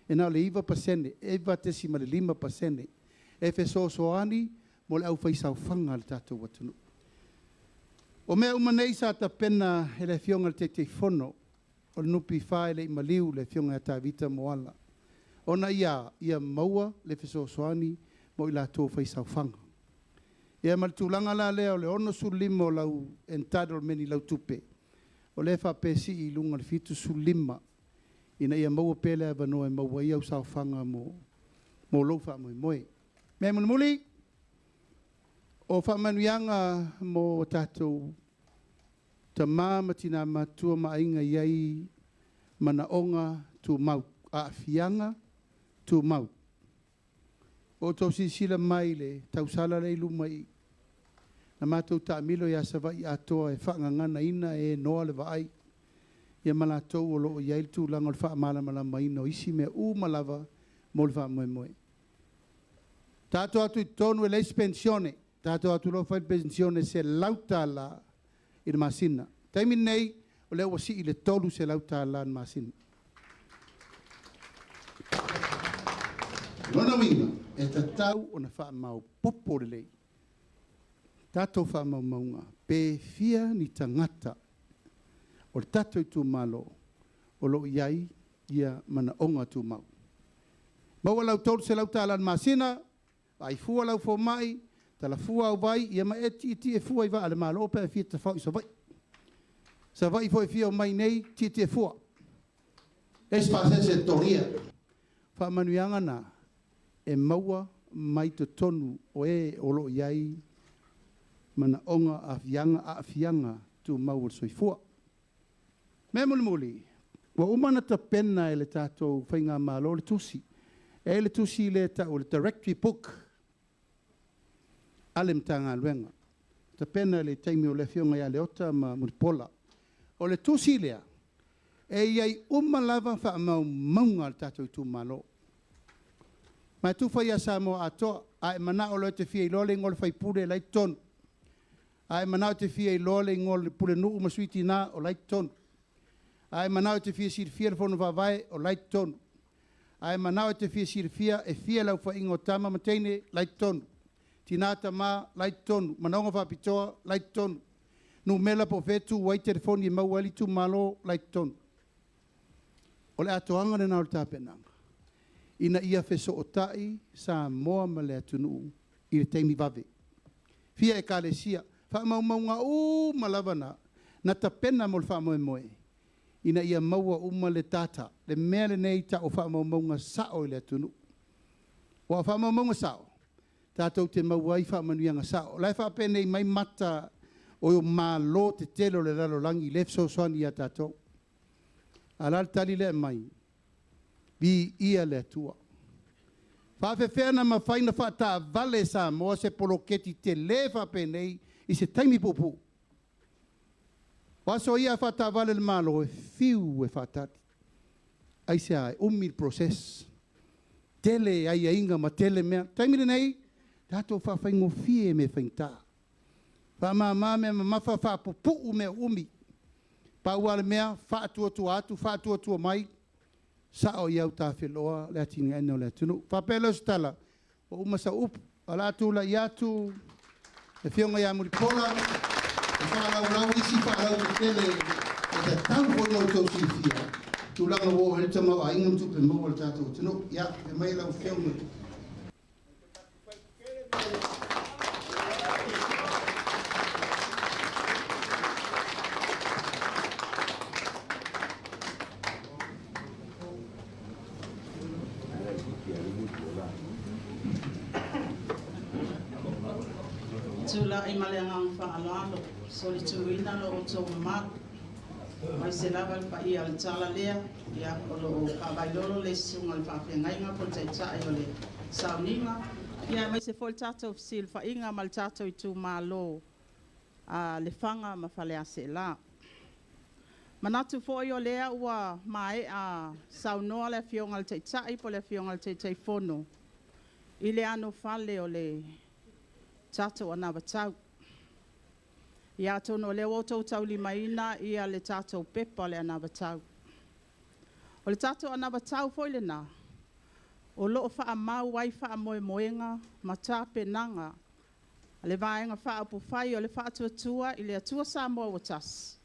e na o le 9%, 9.5% e fesoasoani mo le aufaisaofaga a le tatou atunuu. O mea uma nei sa tapena e le Afioga i le Taitaifono o le NPF e le i maliu le Afioga ia Tavita Moala, ona ia maua le fesoasoani mo i latou faisaofaga. Ia ma le tulaga la lea o le 65 o lau entitlement i lau tupe, o lea e faapea e sii i luga o le 75, ina ia maua pea le avanoa e maua ai au saofaga mo lou faamoemoe. Mea mulimuli, o faamanuiaga mo tatou tama ma tina matua ma aiga i ai manaoga tumau, aafiaga tumau. O outou silasila mai i le tausala lea i luma i i, na matou taamilo ia Savaii atoa e faagaganaina e noa le vaai, ia ma latou o lo o i ai le tulaga o le faamalamalamaina o isi mea uma lava mo le faamoemoe. Tatou atu i totonu e leai se penisione, tatou atu loa fai le penisione $100 i le masina. Taimi lenei, o lea ua sii i le $300 i le masina. Lona uiga, e tatau ona faamaopoopo lelei tatou faamaumauga pe fia ni tagata o le tatou itumalo o lo o i ai ia manaoga tumau. Maua lau $300 i le masina, vaai fua lau fomai, talafua au vai, ia ma e tietie fua i vaa a le Malo pe a e fia tafao i Savaii. Savaii foi e fia omai nei, tietie fua. Leai se pasese e totogia. Faamanuiaga na e maua mai totonu o e o lo o i ai Manaoga, aafiaga, aafiaga tumau o le soifua. Mea mulimuli, ua uma ona tapena e le tatou Faigamalo le tusi. E i ai le tusi lea e tau o le Directory Book a le Matagaluega. Tapena i le taimi o le Afioga ia Leota ma Mulipola. O le tusi lea, e i ai uma lava faamaumauga a le tatou itumalo. Ma e tufa ia Samoa atoa, a e manao loa e te fia iloa le igoa o le faipule, o la e i totonu. A e manao e te fia iloa le igoa o le pulenuu ma sui tina, o la e i totonu. A e manao e te fia silafia le fono faavae, o la e i totonu. A e manao e te fia silafia e fia le aofaiga o tama ma teine, la e i totonu. Tina, tama, la e i totonu. Manaoga faapitoa, la e i totonu. Numera po o fea e tu ai telefoni e maua ai le itumalo, la e i totonu. O le atoaga lena o le tapenaga, ina ia fesootai Samoa ma le atunuu i le taimi vave. Fia ekalesia, faamaumauga uma lava na, na tapena mo le faamoemoe, ina ia maua uma le data, le mea lenei tau o faamaumauga sao i le atunuu. Aua o faamaumauga sao, tatou te maua ai faamanuiaga sao. O la e faapenei mai mata o malo tetele o le lalolagi lea e fesoasoani ia tatou. A o le a le tali lea e aumai? Viia le Atua. Faafefea ona mafai ona faataavale e Samoa se poloketi tele faapenei i se taimi puupuu? O aso ia a faataavale e le Malo, e fiu e faatali. Aisea? E umi le process, tele aiaiga ma tele mea. O le taimi lenei, tatou faafaigofie mea faigata. Faamama mea mamafa, faapupuu mea uumi. Pau lava le mea, faatuatua atu, faatuatua mai, sao i autafeloa le atinaeina o le atunuu. Faapea lea o se tala, ua uma sau upu. O le a tulai atu le Afioga ia Mulipola e faalaulau isi faalautetele e tatau foi ona outou silafia tulaga ua oo i ai le tamaoaiga ma tupe maua a le tatou atunuu. Ia, afio maia lau Afioga. Tulai ma le agaga faaaloalo, solituina lo outou mamalu, aemaise lava le paia o le tala lea, ia, o lo o faavailolo le susuga i le faafeagaiga po o le taitai o le sauniga, ia aemaise foi le tatou fesilafaiga ma le tatou itumalo a Lefaga ma Faleaseela. Manatu foi o lea ua maea saunoa le Afioga i le Taitai po o le Afioga i le Taitaifono i le anofale o le tatou anavatau. Ia atonu o lea ua outou taulimaina le tatou pepa o le anavatau. O le tatou anavatau foi lena o lo o faamau ai faamoemoega ma tapenaga a le Vaega Faaupufai o le Faatuatua i le Atua Samoa ua Tasi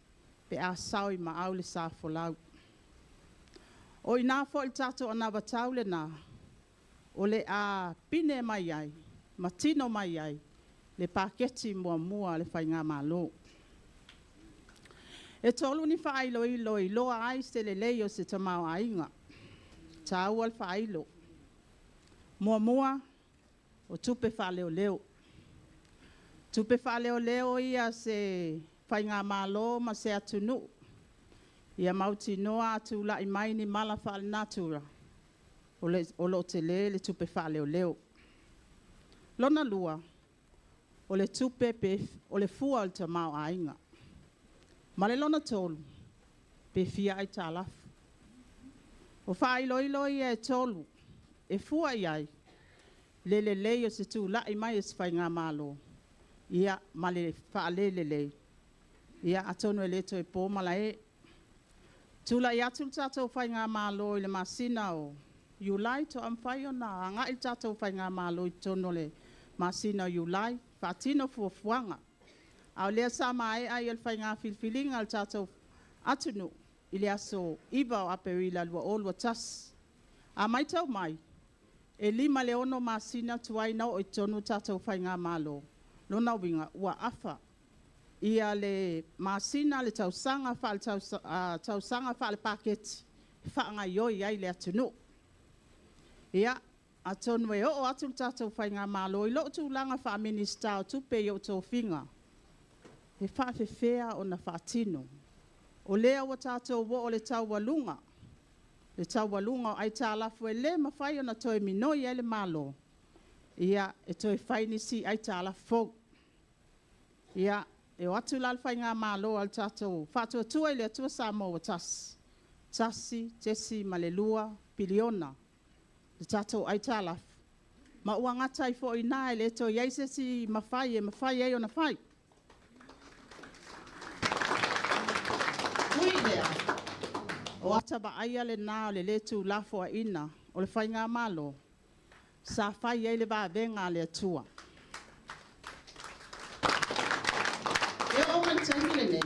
pe a sao i maau le sa folau. O i ina foi i le tatou anavatau lena o le a pine mai ai ma tino mai ai le paketi muamua a le Faigamalo. E tolu ni faailoilo e iloa ai se lelei o se tamaoaiga. E taua le faailo. Muamua, o tupe faaleoleo. O tupe faaleoleo ia a se Faigamalo ma se atunuu, ia mautinoa a tulai mai ni mala faale-natura, o lo o tele le tupe faaleoleo. Lona lua, o le tupe pe o le fua o le tamaoaiga. Ma le lona tolu, pe fia aitalafu. O faailoilo ia e tolu e fua i ai le lelei o se tulai mai o se Faigamalo, ia ma le faalelelei. Ia atonu e le toe po malae. Tulai atu le tatou Faigamalo i le masina o Iulai, faatoa mafai ona agai le tatou Faigamalo i totonu o le masina o Iulai, faatino fuafuaga. A o lea sa maea le faiga filifiliga a le tatou atunuu i le aso 9 o Aperila 2021. A matau mai, e 5 i le 6 masina tuai ona oo i totonu le tatou Faigamalo, o lona uiga ua afa le masina le tausaga faale-paketi e faagaoioi ai le atunuu. Ia, atonu e oo atu le tatou Faigamalo i lou tulaga faa-Minisita o Tupe i ou tofiga, E faafefea ona faatino? O lea ua tatou oo i le taualuga, le taualuga o aitalafu e le mafai ona toe minoi ai le Malo, ia, e toe fai nisi aitalafu fou. Ia, e o atu la le faigamalo a le tatou Faatuatua i le Atua Samoa ua Tasi, $1.2 piliona le tatou aitalafu, ma ua gata ai foi i ina, e le toe i ai se isi mafai e mafai ai ona fai. Ui i lea, o ata vaaia lena o le le tuulafoaiina o le faigamalo sa fai ai le vavega a le Atua. E oo mai i le taimi lenei,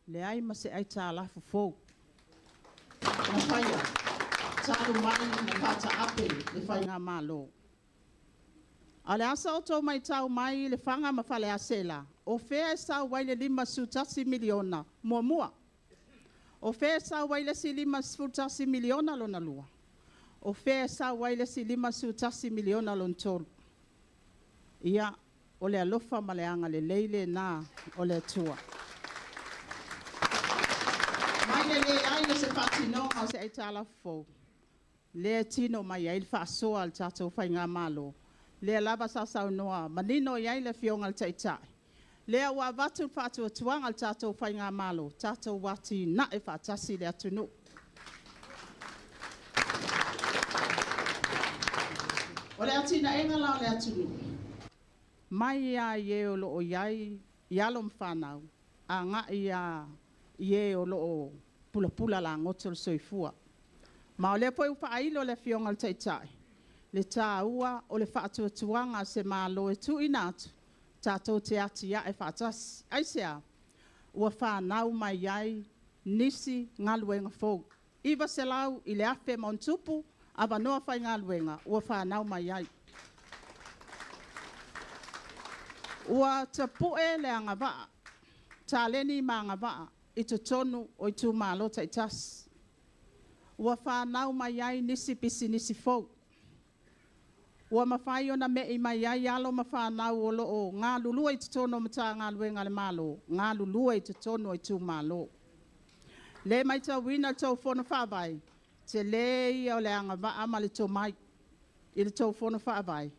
leai ma se aitalafu fou na faia talu mai ona faataape le faigamalo. A o le a sa outou matau mai i Lefaga ma Faleaseela? O fea e sau ai le $51 miliona muamua? O fea e sau ai le isi $51 miliona lona lua? O fea e sau ai le isi $51 miliona lona tolu? Ia, o le alofa ma le agalelei lena o le Atua. Mai le leai o se faatinoga o se aitalafu fou, lea e tino mai ai le faasoa a le tatou faigamalo, lea lava sa saunoa manino i ai le Afioga i le Taitai, lea ua avatu le faatuatuaga i le tatou faigamalo, tatou atinae faatasi le atunuu. O le atinaeina la o le atunuu, mai lava i e o lo o i ai alo ma fanau, agai lava i e o lo o pulapula lagoto le soifua. Ma o lea foi ua faailo e le Afioga i le Taitai le taua o le faatuatuaga o se Malo e tuuina atu tatou te atiae faatasi. Aisea? Ua fanau mai ai nisi galuega fou, 900 i le 1,000 + avanoa faigaluega ua fanau mai ai. Ua tapue le agavaa, taleni ma agavaa i totonu o itumalo taitasi. Ua fanau mai ai nisi pisinisi fou. Ua mafai ona me'i mai ai alo ma fanau o lo o galulue i totonu o Matagaluega a le Malo, galulue i totonu o itumalo. O lea e matauina i le tou Fono Faavae, o le tele ia o le agavaa ma le tomai i le tou Fono Faavae,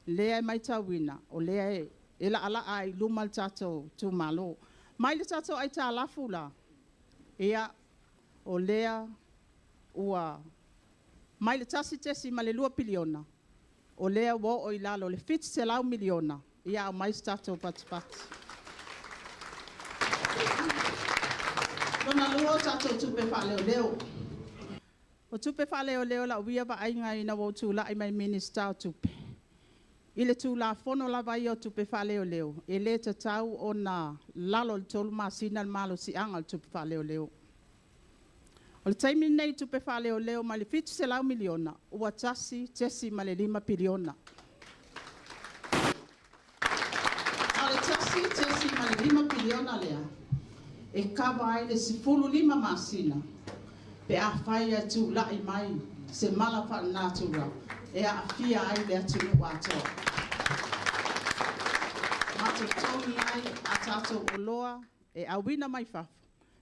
lea e matauina o lea e laalaa ai i luma le tatou itumalo. Mai le tatou aitalafu la, o lea ua mai le $1.2 piliona, o lea ua oo i lalo i le $700 miliona. Ia aumai se tatou patupatu. Lona lua o tatou tupe faaleoleo. O tupe faaleoleo i lau ia vaaiga ina ua ou tulai mai i le Minisita o Tupe, i le Tulafono lava ia o tupe faaleoleo, e le tatau ona lalo i le 3 masina le malosiaga o le tupe faaleoleo. O le taimi lenei i tupe faaleoleo mai le $700 miliona, ua $1.5 piliona. A o le $1.5 piliona lea, e kava ai le 15 masina pe afai e tulai mai se mala faalenatura e aafia ai le atunuu atoa. Ma totogi ai a tatou oloa e auina mai fafo,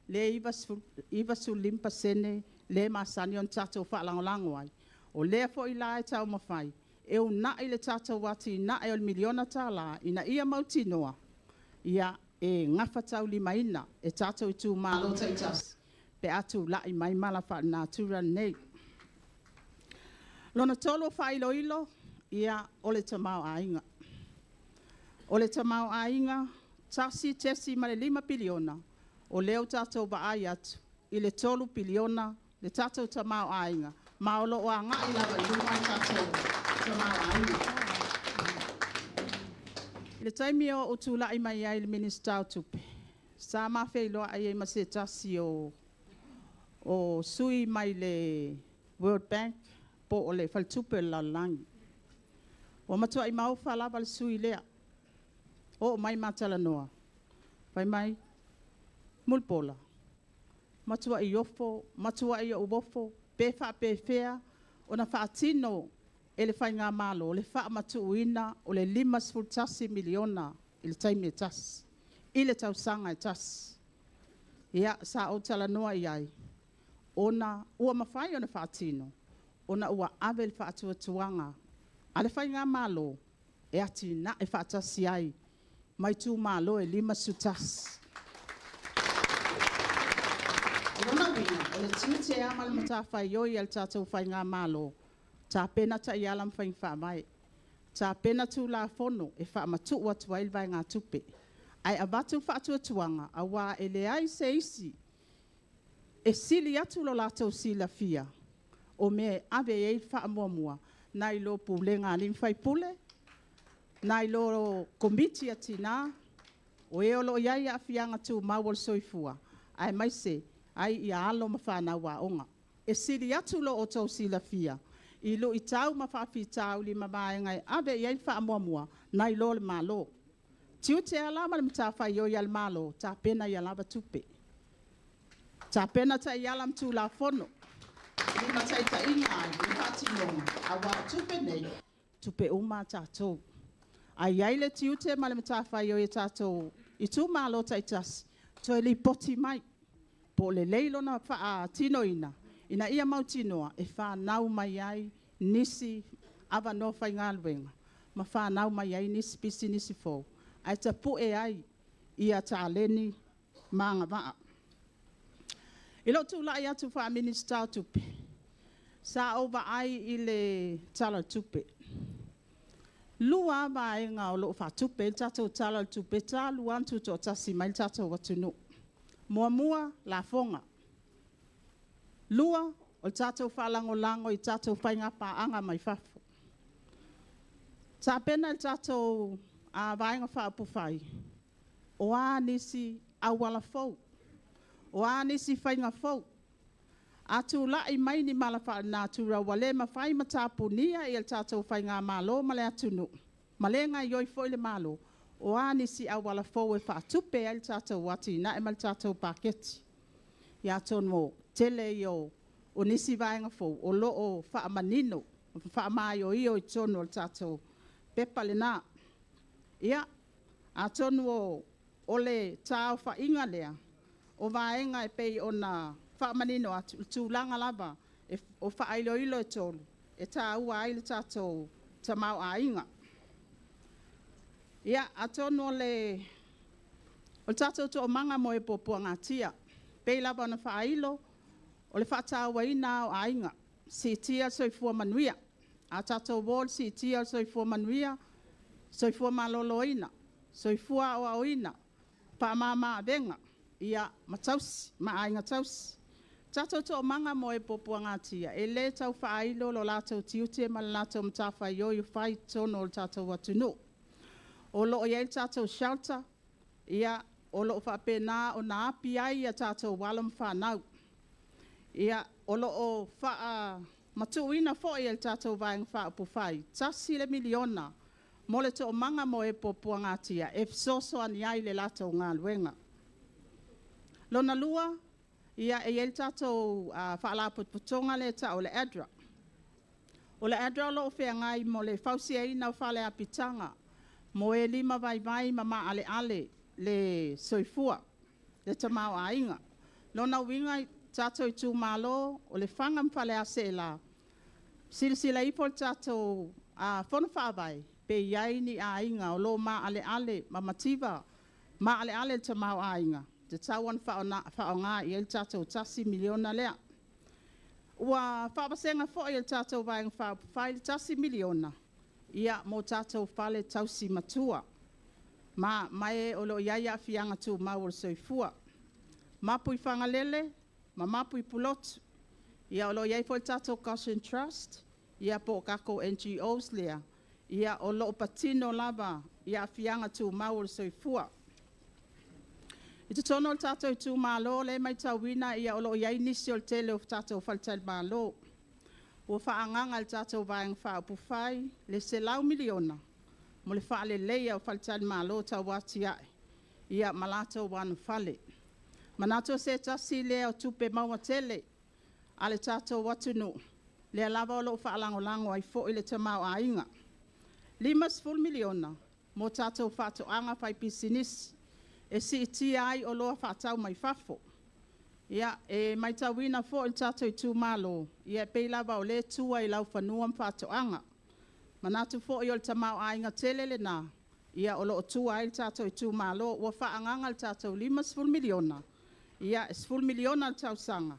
lea e 95% lea e masani ona tatou faalagolago ai. O lea foi la e taumafai e uunai le tatou atinae o le $1miliona ina ia mautinoa e gafataulimaina e tatou itumalo taitasi pe a tulai mai mala faalenatura lenei. Lona tolu o faailoilo, o le tamaoaiga. O le tamaoaiga e $1.5 piliona, o lea ua tatou vaai atu i le $3 piliona le tatou tamaoaiga, ma o lo o agai lava i luma le tatou tamaoaiga. I le taimi na ou tulai mai ai i le Minisita o Tupe, sa ma feiloai ai ma se tasi o sui mai le World Bank po o le Faletupe o le Lalolagi. Ua matuai maofa lava le sui lea, oo mai ma talanoa, fai mai, Mulipola, ua matuai ou ofo, pe faapefea ona faatino e le faigamalo le faamatuuina o le $51 miliona i le taimi e tasi. i le tausaga e tasi. Ia, sa ou talanoa i ai, ona ua mafai ona faatino, ona ua ave le faatuatuaga a le Faigamalo e atinae faatasi ai ma itumalo e 51. O lona uiga, o le tiute lava ma le matafaioi a le tatou Faigamalo, tapena taiala ma faiga faavae, tapena Tulafono e faamatuu atu ai le vaegatupe. Ae avatu le faatuatuaga, aua e leai se isi e sili atu lo latou silafia o mea e ave i ai le faamuamua nai lo pulega a alii ma faipule, nai lo Komiti a Tina, o e o lo o i ai aafiaga tumau o le soifua, aemaise ai alo ma fanau aoga. E sili atu lo outou silafia i luitau ma faafitauli ma vaega e ave i ai le faamuamua nai lo le Malo. O tiute lava la ma le matafaioi a le Malo, tapena ia lava tupe, tapena taiala ma Tulafono e limataitaiina ai le faatinoga, aua o tupe nei, o tupe uma a tatou. Ae i ai le tiute ma le matafaioi a tatou itumalo taitasi, toe lipoti mai po o lelei lona faatinoina ina ia mautinoa e fanau mai ai nisi avanoa faigaluega ma fanau mai ai nisi pisinisi fou, ae tapue ai taleni ma agavaa. I lou tulai atu faa-Minisita o Tupe, sa ou vaai i le Tala o le Tupe. E 2 lava vaega o lo o faatupe ai le tatou Tala o le Tupe talu lava ona tutoatasi mai le tatou atunuu. Muamua, lafoga. Lua, o le tatou faalagolago i tatou faiga paaga mai fafo. Tapena e le tatou Vaega Faaupufai, o a nisi auala fou, o a nisi faiga fou. A tulai mai ni mala faalenatura ua le mafai ona tapunia e le tatou faigamalo ma le atunuu ma le gaoioi foi le Malo, o a nisi auala fou e faatupe ai le tatou atinae ma le tatou paketi. Ia atonu o le tele ia o nisi vaega fou o lo o faamanino ma faamaioio i totonu o le tatou pepa lena. Ia, atonu o le taaofaiga lea o vaega e pei ona faamanino atu i tulaga lava o faailoilo e 3 e taua ai le tatou tamaoaiga. Ia, atonu o le tatou Toomaga mo e Puapuagatia. E pei lava ona faailo, o le faatauaina lava o aiga, siitia le soifua manuia. A tatou o i le siitia o le soifua manuia, soifua maloloina, soifua aoaoina, faamama-avega, ia ma tausi ma aiga tausi. O tatou toomaga mo e puapuagatia, e le tau faailo lo latou tiute ma le latou matafaioi o fai i totonu o le tatou atunuu. O lo o i ai le tatou shelter, o lo o faapena ona api ai a tatou alo ma fanau. O lo o faamatuuina foi e le tatou Vaega Faaupufai e $1 miliona mo le Toomaga mo e Puapuagatia e fesoasoani ai i le latou galuega. Lona lua, e i ai le tatou Faalapotopotoga lea e tau o le ADRA. O le ADRA o lo o feagai mo le fausiaina o fale apitaga mo e limavaivai ma maaleale le soifua, le tamaoaiga. Lona uiga tatou itumalo, o Lefaga ma Faleaseela, silasila ifo le tatou Fono Faavae pe i ai ni aiga o lo o maaleale ma mativa maaleale le tamaoaiga, e tatau ona faaaoga i ai le tatou $1 miliona lea. Ua faavasega foi e le tatou Vaega Faaupufai le $1 miliona mo tatou fale tausi matua ma e o lo o i ai aafiaga tumau o le soifua. Mapuifagalele ma mapu i Pulotu. Ia o lo o i ai foi le tatou Goshen Trust po o tatou NGOs lea o lo o patino lava i aafiaga tumau o le soifua. I totonu o le tatou itumalo o lea e matauina o lo o i ai nisi o le tele o tatou faletalimalo ua faaagaaga e le tatou Vaega Faaupufai le $100 miliona mo le faaleleia o faletalimalo tauatiae ma latou anofale. E manatu o se tasi lea o tupe maua tele a le tatou atunuu, lea lava o lo o faalagolago ai foi le tamaoaiga. E $50 miliona mo tatou faatoaga faipisinisi. e siitia ai oloa faatau mai fafo. Ia, e matauina foi le tatou itumalo, ia e pei lava o lea e tua i laufanua ma faatoaga. Manatu foi o le tamaoaiga tele lena o lo o tua ai le tatou itumalo. Ua faaagaaga le tatou $50 miliona, ia e $10 miliona i le tausaga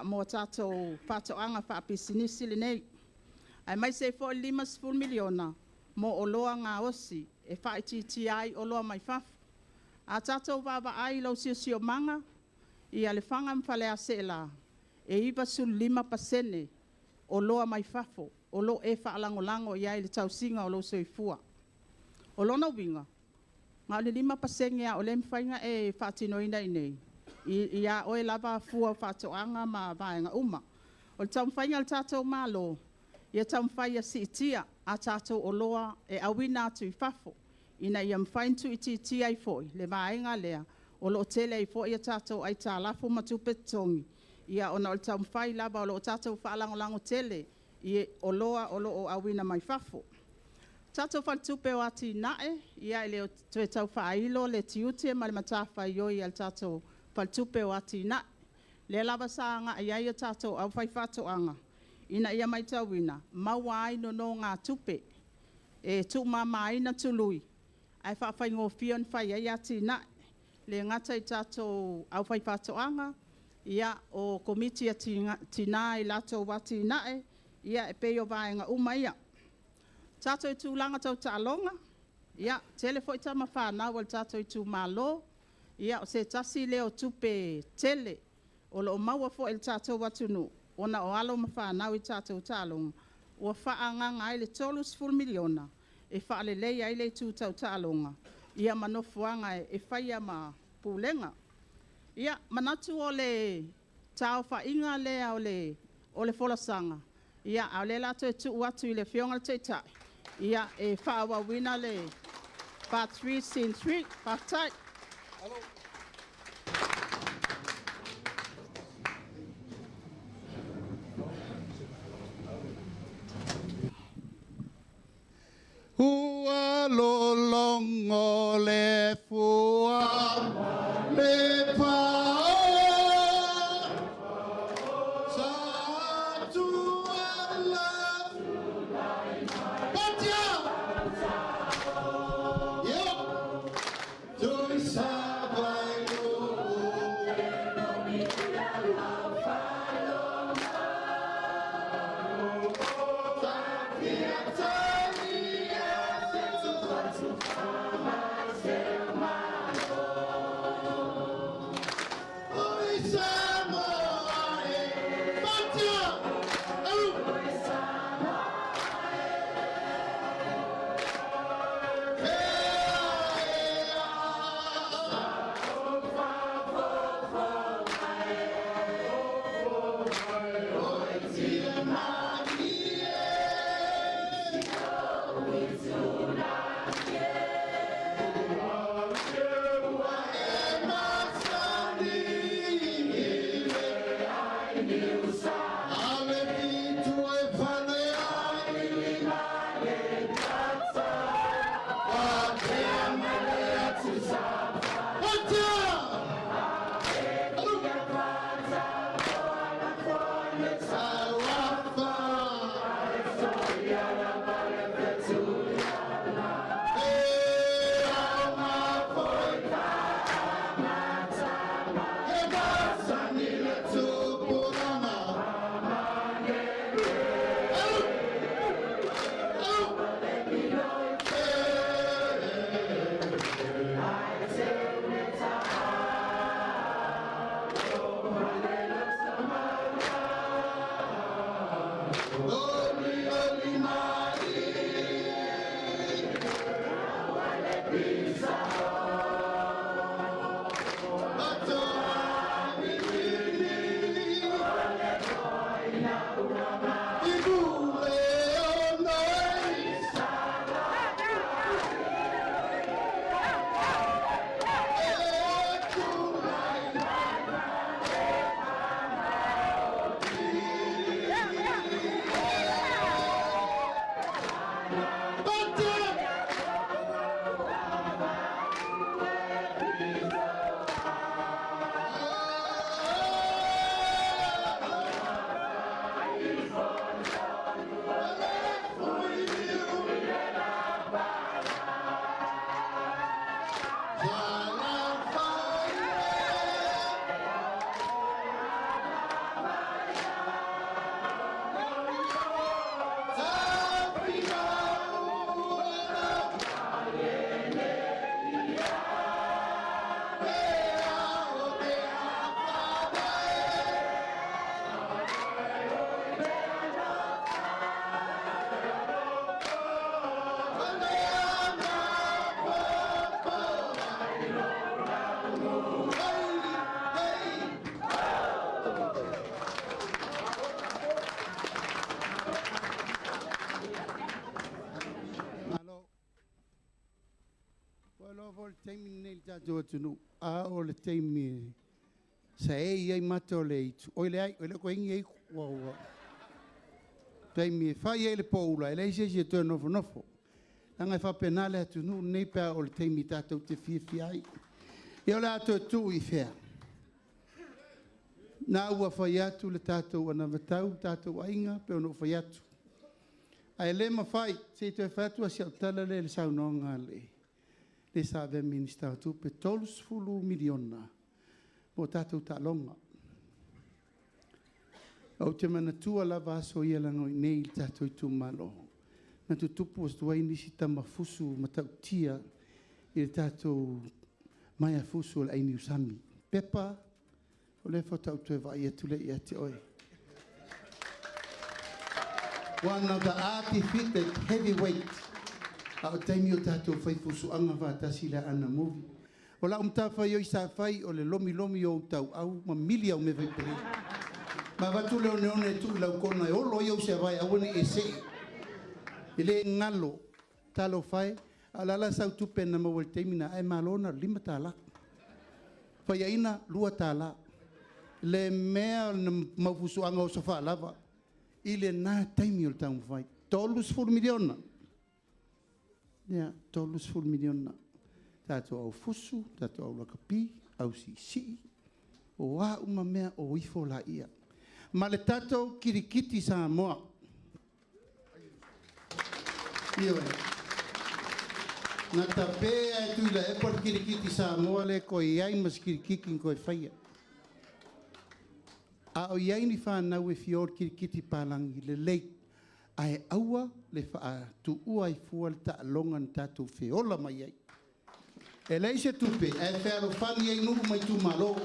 mo a tatou faatoaga faapisinisi lenei, aemaise ai foi le $50 miliona mo oloa gaosi e faaitiitia ai oloa mai fafo. A tatou vaavaai i lou siosiomaga i Lefaga ma Faleaseela, e 95% oloa mai fafo o lo o e faalagolago i ai i le tausiga o lou soifua. O lona uiga, na o le 5% lava o lea e mafai ona e faatinoina i inei i a oe lava fua o faatoaga ma vaega uma. O le taumafaiga a le tatou Malo, ia taumafai ia siitia a tatou oloa e auina atu i fafo, ina ia mafai ona tuuitiitia ai foi le vaega lea o lo o tele ai foi a tatou aitalafu ma tupe totogi, ona o le taumafai lava o lo o tatou faalagolago tele i oloa o lo o auina mai fafo. Le tatou Faletupe o Atinae, e le toe tau faailo le tiute ma le matafaioi a le tatou Faletupe o Atinae. O lea lava sa agai i ai a tatou aufaifaatoaga, ina ia matauina, maua ai nonogatupe e tuumamaina tului, ae faafaigofie ona fai ai atinae. E le gata i tatou aufaifaatoaga, o Komiti a Tina i latou atinae, e pei o vaega uma ia. O tatou tulaga tau taaloga, e tele foi tama fanau a le tatou itumalo, o se tasi lea o tupe tele o lo o maua foi e le tatou atunuu ona o alo ma fanau i tatou taaloga, ua faaagaaga ai le $30 miliona e faaleleia ai le itu tau taaloga ma nofoaga e faia ma pulega. Ia, manatu o le taaofaiga lea o le folasaga, a o lea o le a toe tuu atu i le Afioga i le Taitai e faaauauina le Part 3 Scene 3. Faafetai. Ua lologo le fua le pao sa tuala Patia! Yo! Tui sa vai Malo. Ua iloa foi le taimi lenei i le tatou atunuu, a o le taimi sa e i ai mata o le aitu. Oi leai, e le o koe igi aitu. Ua ua. Taimi e fai ai le poula, e leai se isi e toe nofonofo. Leaga e faapena le atunuu lenei pe a oo i le taimi tatou te fiafia ai. Ia o le a toe tuu i fea? Na ua fai atu le tatou anavatau, le tatou aiga, pei ona ou fai atu. Ae le mafai, se i toe fai atu si au tala lea i le saunoaga a le sa avea ma Minisita o Tupe, $30 miliona mo tatou taaloga. Ou te manatua lava aso ia leaga o i inei i le tatou itumalo, na tutupu atu ai nisi tama fusu matautia i le tatou maea fusu o le ai Niusami. Pepa, o lea faatoa ou toe vaai atu lea ia te oe. One of the undefeated heavyweight. A o taimi o tatou fai fusuaga faatasi i le Aana Movie. O lau matafaioi sa fai o le lomilomi o ou tauau ma mili au mea faipelei. Ma avatu le oneone e tuu i lau kona e olo ai ou seavae aua ne i e see. E le galo, talofa e, a o le a la sau tupe na maua i le taimi lena, ae malo na o le $5. Faiaina, $2. Le mea o le mau fusuaga oso faalava i lena taimi o le taumafai. $30 miliona. Ia, $30 miliona. Tatou au fusu, tatou au lakapi, au siisii, o a uma mea, o ifo laia. Ma le tatou kirikiti Samoa. Ioe. Na tape lava e Tuilaepa le kirikiti Samoa lea toe i ai ma se kirikiti na toe faia. A o i ai ni fanau e fia o i le kirikiti palagi, lelei, ae aua le faatuua ai fua le taaloga na tatou feola mai ai. E leai se tupe ae fealofani ai nuu ma itumalo.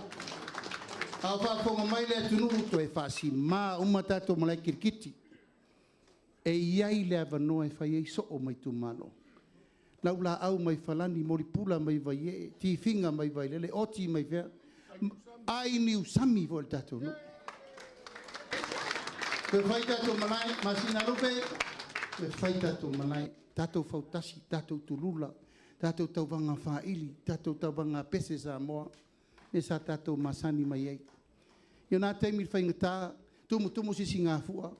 A o faafofoga mai le atunuu, toe faasima uma tatou malae kirikiti. E i ai le avanoa e fai ai soo ma itumalo. Laulaau mai Falani, Moripula mai Vaiee, Tifiga mai Vailele, Oti mai fea, ai Niusami foi le tatou nuu. Toe fai tatou malae, Masinalupe, toe fai tatou malae, tatou fautasi, tatou tulula, tatou tauvaga faaili, tatou tauvaga pese Samoa, lea sa tatou masani mai ai. I na taimi i le faigata, tumutumu sisigafua,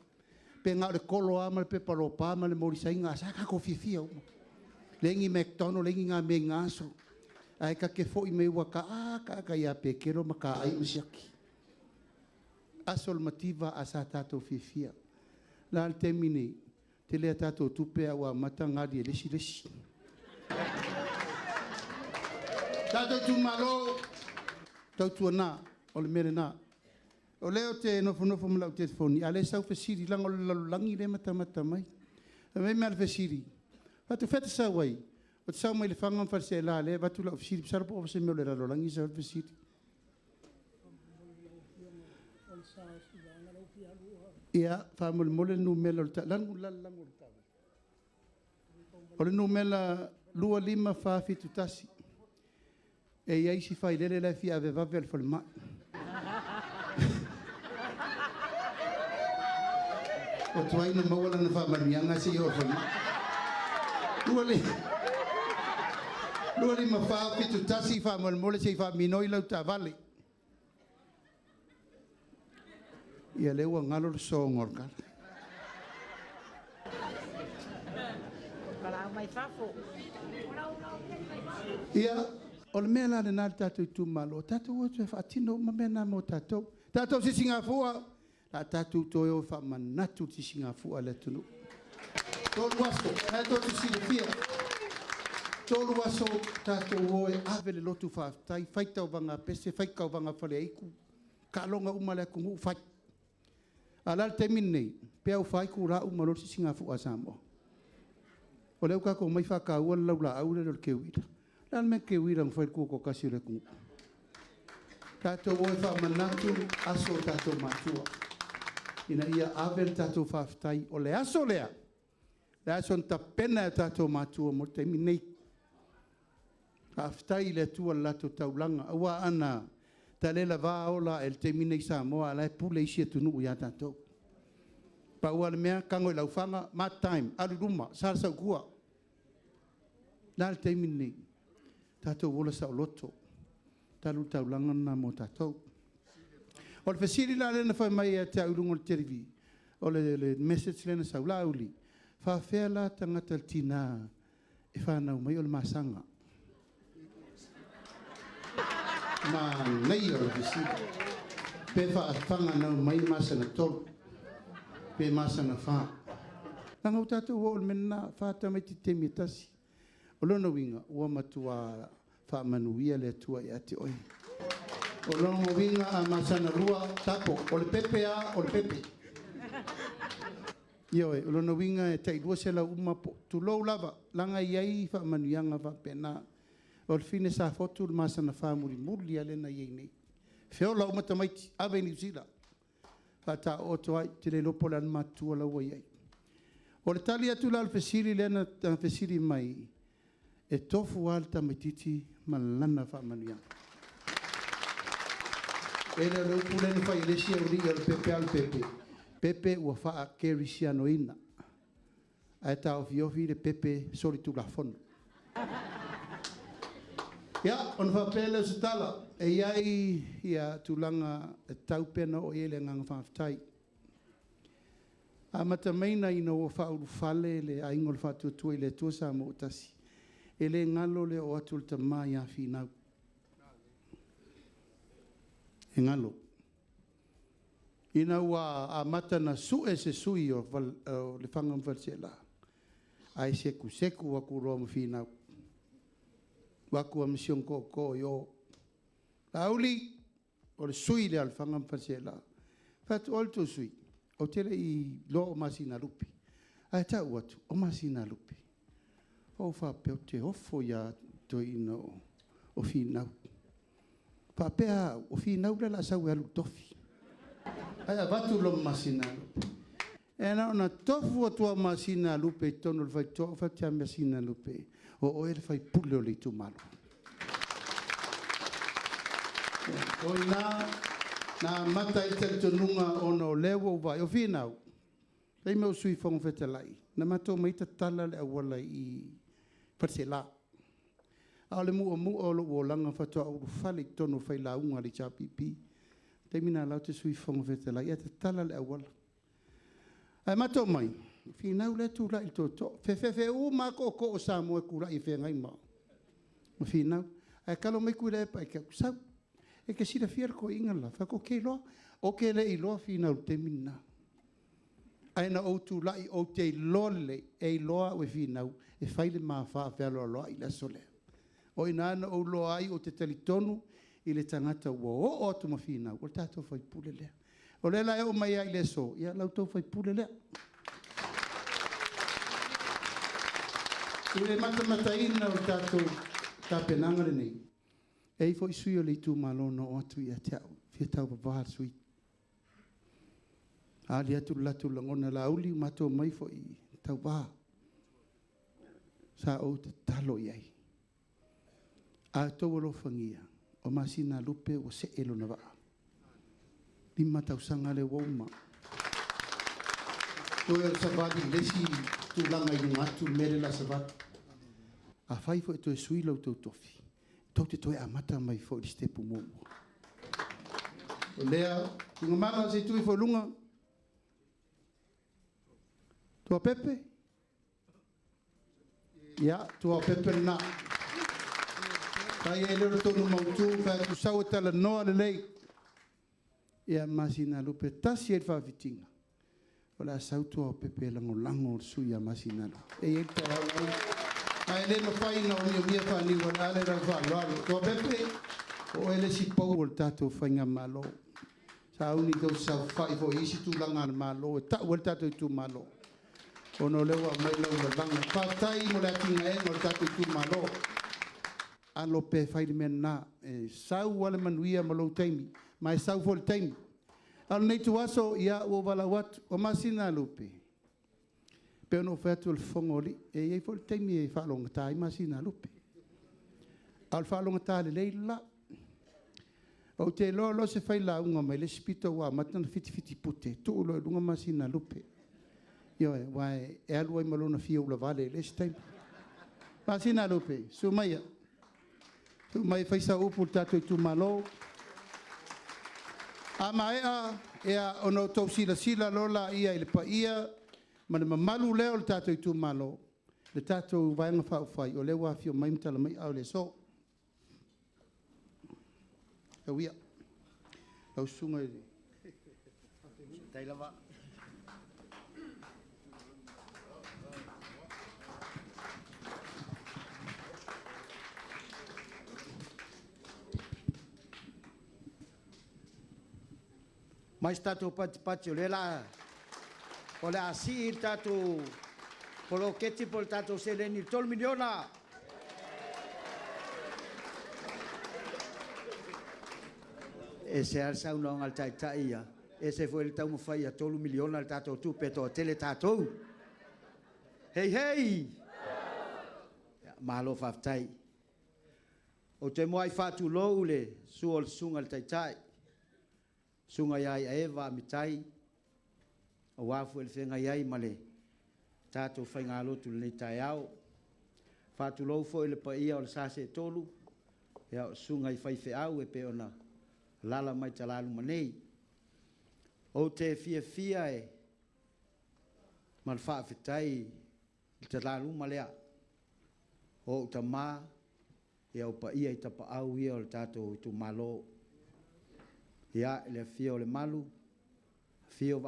pe na o le kolo lava ma le pepa lopa ma le molisaina, a sa tatou fiafia uma. Leai ni McDonald, leai ni ngā mea i ngā aso. Ae ta te foi mai ua ta ata ia Pekelo ma ka ai ma siaki. Aso le mativa a sa tatou fiafia. La le taimi nei, tele a tatou tupe a ua amata gali e le isi le isi. Tatou itumalo, tautuana, o le mea lena. O lea ou te nofonofo ma lau telefoni, a o lea e sau fesili, leaga o le lalolagi lea e matamata mai. Fai mai le fesili, fai atu, fea e te sau ai? Ou te sau mai Lefaga ma Faleaseela lea e avatu lau fesili, masalo po o se mea o le lalolagi sau ai le fesili. Ia, faamolemole le numera o le lanu le lalolagi o le taavale. O le numera 25471. E i ai si failele la e fia avevave al falemai. O tuai na maua lana faamanuiaga seia oo i le falemai. 25471 faamolemole se i faaminoi lau taavale. Ia lea ua galo le soga o le tala. Ia, o le mea la lena le tatou itumalo, tatou o atu e faatino uma mea na mo tatou. Tatou sisigafua, la tatou toe o e faamanatu le sisigafua a le atunuu. 3 aso, na e tou te silafia. 3 aso tatou o e ave le lotu faafetai, fai tauvaga pese, fai tauvaga faleaitu, taaloga uma a le atunuu fai. A o le a le taimi lenei, pe au 4 itula uma loa le sisigafua a Samoa. O lea ua tatou omai faataua le laulaau lea o le teuila. Le a le mea keuila na fai le tutoatasi o le atunuu? Tatou o e faamanatu aso o tatou matua ina ia ave le tatou faafetai. O le aso lea, le aso na tapena e o tatou matua mo le taimi lenei. Faafetai i le Atua i le latou taulaga, aua ana talelava ola ae i le taimi lenei i Samoa, a o la e pule isi atunuu ia tatou. Pau lava le mea, tago i laufaga, mark time, alu i luma, sa le sautua. O le a le taimi lenei? Tatou ola saoloto, talu le taulaga lena mo tatou. O le fesili la lea na fai mai ia te au i luga o le televi, o le message lea na sau, Laauli, faafefea la tagata le tina e fanau mai o le masaga? Manaia o le fesili. Pe faafaga nau mai masaga 3, pe masaga 4. Leaga ua tatou oo i le mea lena, 4 tamaiti i le taimi e tasi. O lona uiga, ua matua faamanuia le Atua ia te oe. O lona uiga a masaga 2, tapo, o le pepe lava, o le pepe. Ioe, o lona uiga e tai 200 uma, po, tulou lava, leaga e i ai faamanuiaga faapena. O le fine safotu le masaga 4 mulimuli lea na i ai nei. Feola uma tamaiti, ave i Niu Sila. Faataooto ai, ou te le iloa po o le a le matutua la ua i ai. O le tali atu la o le fesili lea na fesili mai, e tofu lava le tamaitiiti ma lana faamanuiaga. E le o le upu lea na fai e le isi aualii o le pepe lava o le pepe. Pepe ua faakerisianoina, ae taofiofi le pepe solitulafono. Ia, ona faapea lea o se tala, e i ai ia tulaga e tatau pea ona oo i ai le agaga faafetai. Amata maiga ina ua faaulufale le Aiga o le Faatuatua i le Atua Samoa ua tasi, e le galo le oo atu o le tama ia Finau. E galo. Ina ua amata ona sue se sui o Lefaga ma Faleaseela, ae sekuseku atu loa ma Finau. Ua atu lava ma si ona tootoo i o. Laauli, o le sui lea o Lefaga ma Faleaseela. Fai atu, o ai le tou sui? Ou te le i iloa o Masinalupe. Ae tau atu, o Masinalupe. Ou faapea ou te ofo ia toeaiina o Finau. Faapea au, o Finau lea o le a sau e alu i le tofi. Ae avatu loa ma Masinalupe. E na ona tofu atu lava o Masinalupe i totonu o le faitotoa, ou fai atu ia Masinalupe, o oe le faipule o le itumalo. O i ina na amata ai le talitonuga ona o lea ua ou vaai. O Finau, taimi o ou Sui Fofoga Fetalai, na matou omai tatala le auala i Faleaseela. A o le muamua o lou olaga faatoa ou ulufale i totonu o failauga a le HRPP. O le taimi lena o la ou te Sui Fofoga Fetalai, ae tatala le auala. Ae matou omai, Finau lea e tulai i le tootoo. Fefefe uma lava tootoo o Samoa e tulai e feagai ma Finau. Ae talo mai Tuilaepa e te atu, sau, e te silafia le toeaina le la? Fai atu, ou te iloa. Ou te le i iloa Finau i le taimi lena. Ae na ou tulai ou te iloa lelei, e iloa au e Finau e fai le ma faafealoaloai i le aso lea. O i ina na ou iloa ai ou te talitonu i le tagata ua oo atu ma Finau, o le tatou faipule lea. O lea la e oo mai lava i le aso, ia la outou faipule lea. I le matamataina o le tatou tapenaga lenei, e i ai foi sui o le itumalo na oo atu ia te au, fia tauvava le sui. Ali atu le latou lagona, Laauli, ua matou omai foi e tauva. Sa ou tatalo i ai. A outou alofagia, o Masinalupe ua see lona vaa. 5 tausaga lea ua uma. Toe o le savali i le isi tulaga i luga atu le mea lea o le a savali. Afai foi e toe sui lo outou tofi, tou te toe amata mai foi i le sitepu muamua. O lea, tuugamala se i tuu ifo i luga. Tuapepe? Ia, Tuapepe lena. Fai ai lea o le tonu mautu, fai atu sau e talanoa lelei. Ia, Masinalupe, tasi ai le faafitiga, o le a sau Tuaopepe e lagolago le sui ia Masinalupe. E i ai le taeao lenei. Ae le mafai ona omiomia faaniu o le a le lau faaaloalo. Tuaopepe, o oe le isi pou o le tatou faigamalo. Sauni tou te saofafai foi i isi tulaga a le Malo e tau ai le tatou itumalo, ona o lea ua aumai lau lalaga. Faafetai mo le atinaega o le tatou itumalo. Alo pea e fai le mea lena, e sau lava le manuia ma lou taimi, ma e sau foi i le taimi. A o lenei ituaso, ia ua ou valaau atu, o Masinalupe, e pei ona ou fai atu o le fofoga o alii. E i ai foi le taimi e faalogogata ai Masinalupe, a o le faalogogata lelei le la. Ou te iloa o se failauga mai le isi pito ua amata ona fitifitipute tuu loa i luga Masinalupe. Ioe, aua e alu ai ma lona fia ulavale i le isi taimi. Masinalupe, susu maia, susu mai e fai sau upu i le tatou itumalo. A maea ona outou silasila loa lea i le paia ma le mamalu lea o le tatou itumalo, le tatou Vaega Faaupufai, o lea ua afifio mai ma tala mai aao i le aso. Tau ia, lau susuga i le... Mai se tatou patipati o lea o le a sii le tatou poloketi po o le tatou seleni i le $3 miliona. E ese lava le saunoaga a le Taitai ia, e ese foi le taumafai ia $3 miliona le tatou tupe e toatele tatou. Hei hei! Malo faafetai. Ou te muai faatulou le susu o le susuga i le Taitai, susuga ia Eva Amitai, aua foi le feagai ai ma le tatou faigalotu i lenei taeao. Faatulou foi i le paia o le Sasetolu, ia o susuga i faifeau e pei ona alaala mai talaluma nei. Ou te fiafia ma le faafetai i le talaluma lea, o ou tama, ia o paia i tapaau ia o le tatou itumalo. Ia, i le afio o Lemalu, afio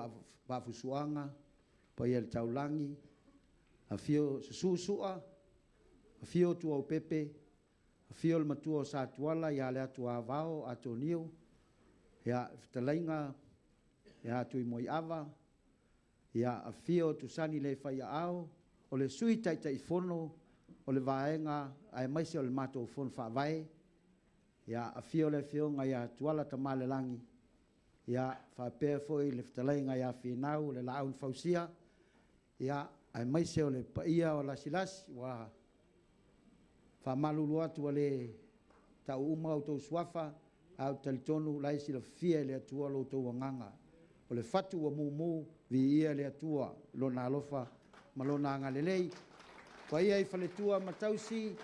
Vaafusuaga, paia i le Taulagi, afio, susu Sua, afio Tuaopepe, afio le matua o Satuala ia Leatuavao Atonio, ia, le fetalaiga ia Tuimoiava, ia, afio Tusani le Faiaao, o le Sui Taitaifono o le Vaega aemaise o le matou Fono Faavae, ia, afio le Afioga ia Tuala Tamalelagi, ia, faapea foi le fetalaiga ia Finau le Laau na Fausia, ia, aemaise o le paia o Lasilasi, ua faamalulu atu ua le tau uma outou suafa, ae ou te talitonu o la e silafia e le Atua lo outou agaga. O le fatu ua mumu, viia le Atua i Lona alofa ma Lona agalelei. Paia i faletua ma tausi,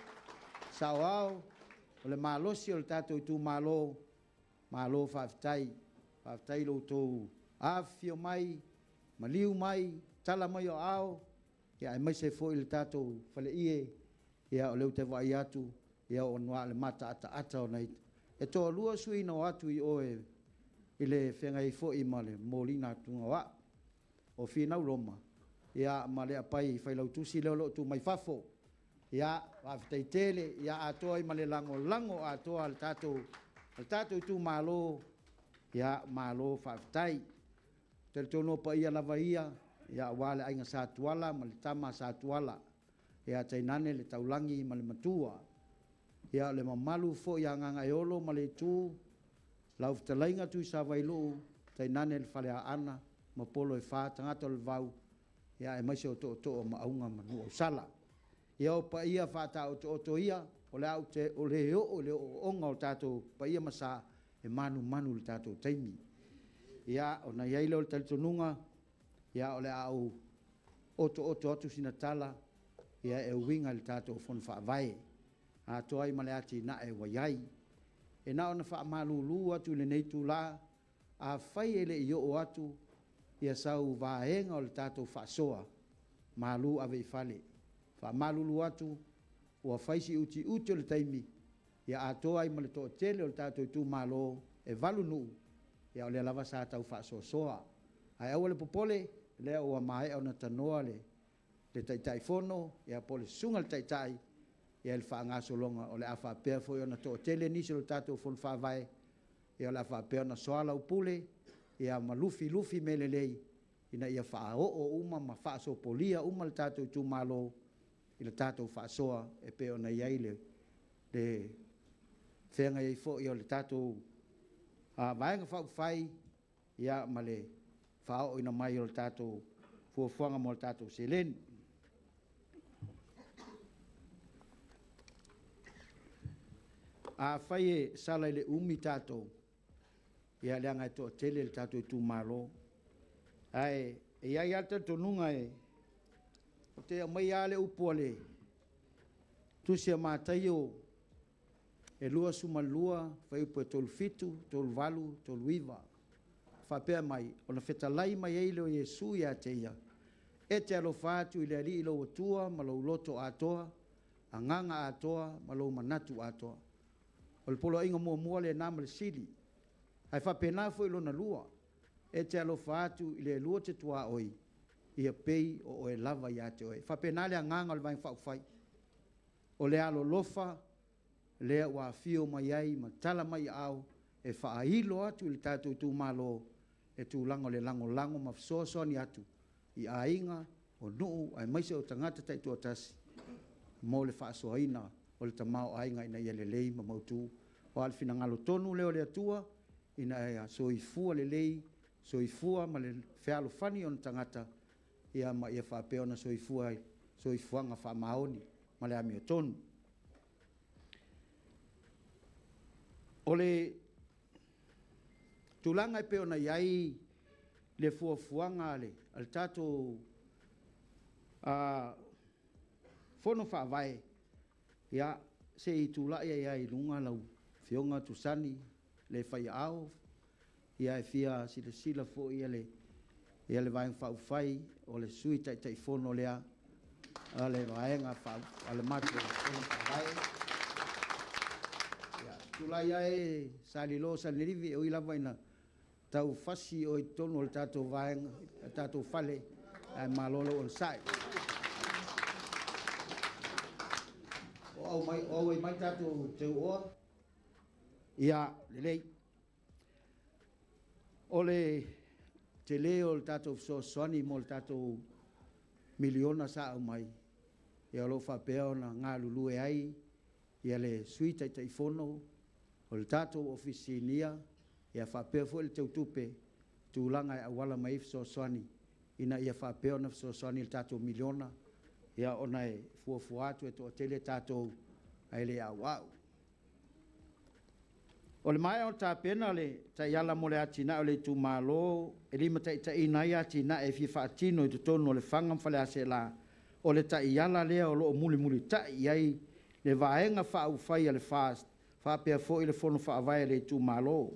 saoao, o le malosi o le tatou itumalo, malo faafetai. Faafetai i lo outou afifio mai, maliu mai, tala mai o aao, ia aemaise foi le tatou faleie, ia o lea ou te vaai atu, ia ua na o le mataataata o nai... E toalua sui na o atu i o i le feagai foi ma le momoliga atu o au, o Finau Roma, ia ma Leapai Failautusi lea o lo o tuu mai fafo. Ia, faafetai tele, ia atoa ai ma le lagolago atoa a le tatou itumalo, ia malo faafetai. Talitonu o paia lava ia, ia aua le Aiga Sa Tuala ma le Tama Sa Tuala, ia tainane le Taulagi ma le Matua. Ia o le mamalu foi ia Gagaeolo ma le Itu, lau fetalaiga Tuisavailuu, tainane le Faleaana ma Polo e fa, tagata o le vao, ia aemaise o tootoo o Maauga ma Nuuausala. Ia o paia faataotooto ia, o le a ou le oo i le ooooga o tatou paia ma sa, e manumanu i le tatou taimi. Ia, ona i ai lea o le talitonuga, ia o le a ou otooto atu sina tala, ia e uiga i le tatou Fono Faavae, atoa ai ma le atinae ua i ai. E na ona faamalulu atu i lenei itula, afai e le i oo atu ia sau vaega o le tatou faasoa, malu ave i fale. Faamalulu atu, ua fai si utiuti o le taimi, ia atoa ai ma le toatele o le tatou itumalo e 8 nuu, ia o lea lava sa tau faasoasoa. Ae aua le popole, o lea ua maea ona tanoa le Taitaifono, ia po o le susuga i le Taitai, ia i le faagasologa o le a faapea foi ona toatele nisi o le tatou Fono Faavae, ia o le a faapea ona soalaupule, ia ma lufilufi mea lelei ina ia faaoo uma ma faasopolia uma le tatou itumalo i le tatou faasoa e pei ona i ai le le feagai ai foi o le tatou Vaega Faaupufai ma le faaooina mai o le tatou fuafuaga mo le tatou seleni. Afai e sala i le umi tatou, ia leaga e toatele le tatou itumalo. Ae e i ai lava le talitonuga ou te aumaia lava le upu a le Tusi a Mataio e 22, fuaiupu e 37, 38, 39. Faapea mai, ona fetalai mai ai lea o Iesu ia te ia, e te alofa atu i le Alii lou Atua ma lou loto atoa, agaga atoa ma lou manatu atoa. O le poloaiga muamua lena ma le sili. Ae faapena foi lona lua, e te alofa atu i le lua te tuaoi, ia pei o oe lava ia te oe. E faapena le agaga o le Vaega Faaupufai. O le alolofa lea ua afio mai ai ma tala mai aao e faailo atu i le tatou itumalo le tulaga o le lagolago ma fesoasoani atu i aiga, o nuu aemaise o tagata taitoatasi mo le faasoaina o le tamaoaiga ina ia lelei ma mautu. Aua o le finagalo tonu lea o le Atua ina ia soifua lelei, soifua ma le fealofani ona tagata, ia ma ia faapea ona soifua i soifuaga faamaoni ma le amiotonu. O le tulaga e pei ona i ai le fuafuaga a le tatou Fono Faavae, ia, se i tulai ai lava i luga lau Afioga Tusani le Faiaao, ia e fia silasila foi le Vaega Faaupufai, o le Sui Taitaifono lea a le Vaega a le matou Fono Faavae. Ia, tulai ae Salilo Salinilivi, e ui lava ina tau fasi oe i totonu o le tatou vaega, le tatou fale, ae malo lou onosai. O auai mai tatou teuoa? Ia, lelei. O le tele o le tatou fesoasoani mo le tatou miliona sa aumai, ia o lo o faapea ona galulue ai le Sui Taitaifono, o le tatou Ofisa Sinia, ia faapea foi le Teutupe i tulaga e auala mai ai fesoasoani ina ia faapea ona fesoasoani i le tatou miliona, ia ona e fuafua atu e toatele tatou ae le auau. O le maea ona tapena le taiala mo le atinae o le itumalo e limataitaiina ai atinae e fia faatino i totonu o Lefaga ma Faleaseela, o le taiala lea o lo o mulimulitai i ai le Vaega Faaupufai a le FAST faapea foi le Fono Faavae a le itumalo.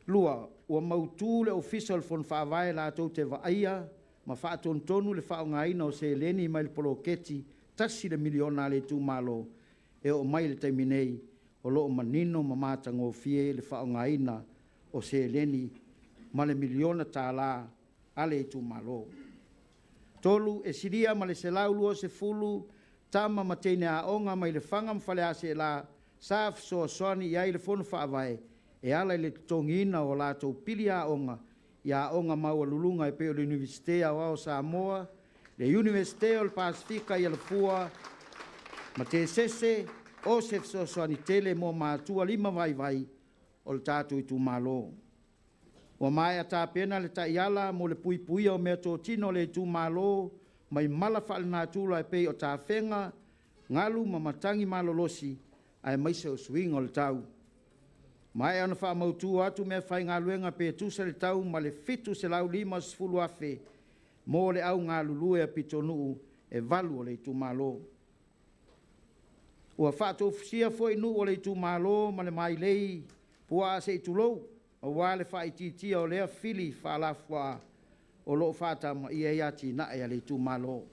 2. Ua mautu le Ofisa o le Fono Faavae latou te vaaia ma faatonutonu le faaaogaina o seleni mai le poloketi $1 miliona a le itumalo e oo mai i le taimi nei, o lo o manino ma matagofie le faaaogaina o seleni ma le $1 miliona a le itumalo. 3. E silia ma le 120 tama ma teine aoga mai Lefaga ma Faleaseela sa fesoasoani i ai le Fono Faavae e ala i le totogiina o latou pili aoga i aoga maualuluga e pei o le Iunivesite Aoao o Samoa, le Iunivesite o le Pasefika i Alafua ma Tesese, o se fesoasoani tele mo matua limavaivai o le tatou itumalo. Ua maea tapena le taiala mo le puipuia o meatotino a le itumalo mai mala faalenatura e pei o tafega, galu ma matagi malolosi aemaise o suiga o le tau. Maea ona faamautu atu meafaigaluega pe tusa le tau ma le $750,000 mo le au galulue a pitonuu e 8 o le itumalo. Ua faatofusia foi nuu o le itumalo ma le mailei puaa se i tulou, aua le faaitiitia o lea fili faalafuaa o lo o faatamaia ai atinae a le itumalo.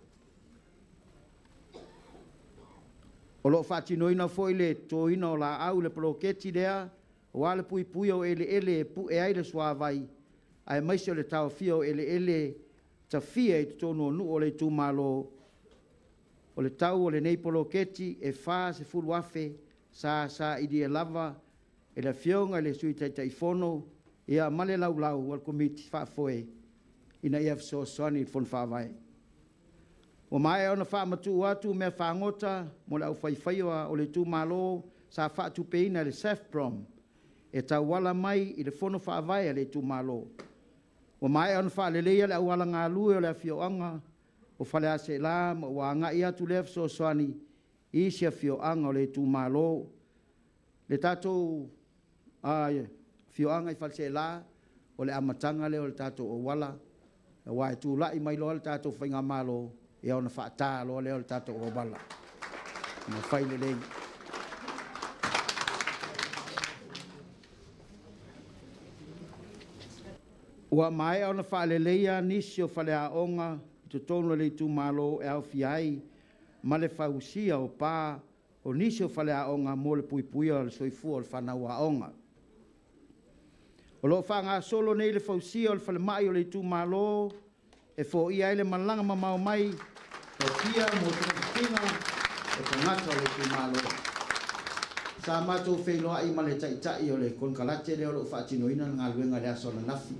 O lo o faatinoina foi le totoina o laau i le poloketi lea, aua le puipuia o eleele e pue ai le suavai, aemaise o le taofia o eleele tafia i totonu o nuu o le itumalo. O le tau o lenei poloketi e $40,000 sa sailia lava e le Afioga i le Sui Taitaifono ia ma le laulau a le Komiti Faafoe ina ia fesoasoani i le Fono Faavae. Ua maea ona faamatuu atu mea fagota mo le aufaifaiva o le itumalo sa faatupeina e le SAFPROM e tauala mai i le fono faavae a le itumalo. Ua maea ona faaleleia le auala galue o le afioaga o Faleaseela ma ua agai atu lea fesoasoani i isi afioaga o le itumalo. Le tatou afioaga i Faleaseela, o le amataga lea o le tatou auala, aua e tulai mai loa le tatou faigamalo, ia ona faata loa lea o le tatou auala ma fai lelei. Ua maea ona faaleleia nisi o faleaoga i totonu o le itumalo e aofia ai ma le fausia o pa o nisi o faleaoga mo le puipuia o le soifua o le fanau aoga. O lo o faagasolo nei le fausia o le falemai o le itumalo e foia ai le malaga mamao mai o mo togafitiga o tagata o le itumalo. Sa matou feiloai ma le taitai o le konekarate lea o lo o faatinoina le galuega i le aso ananafi.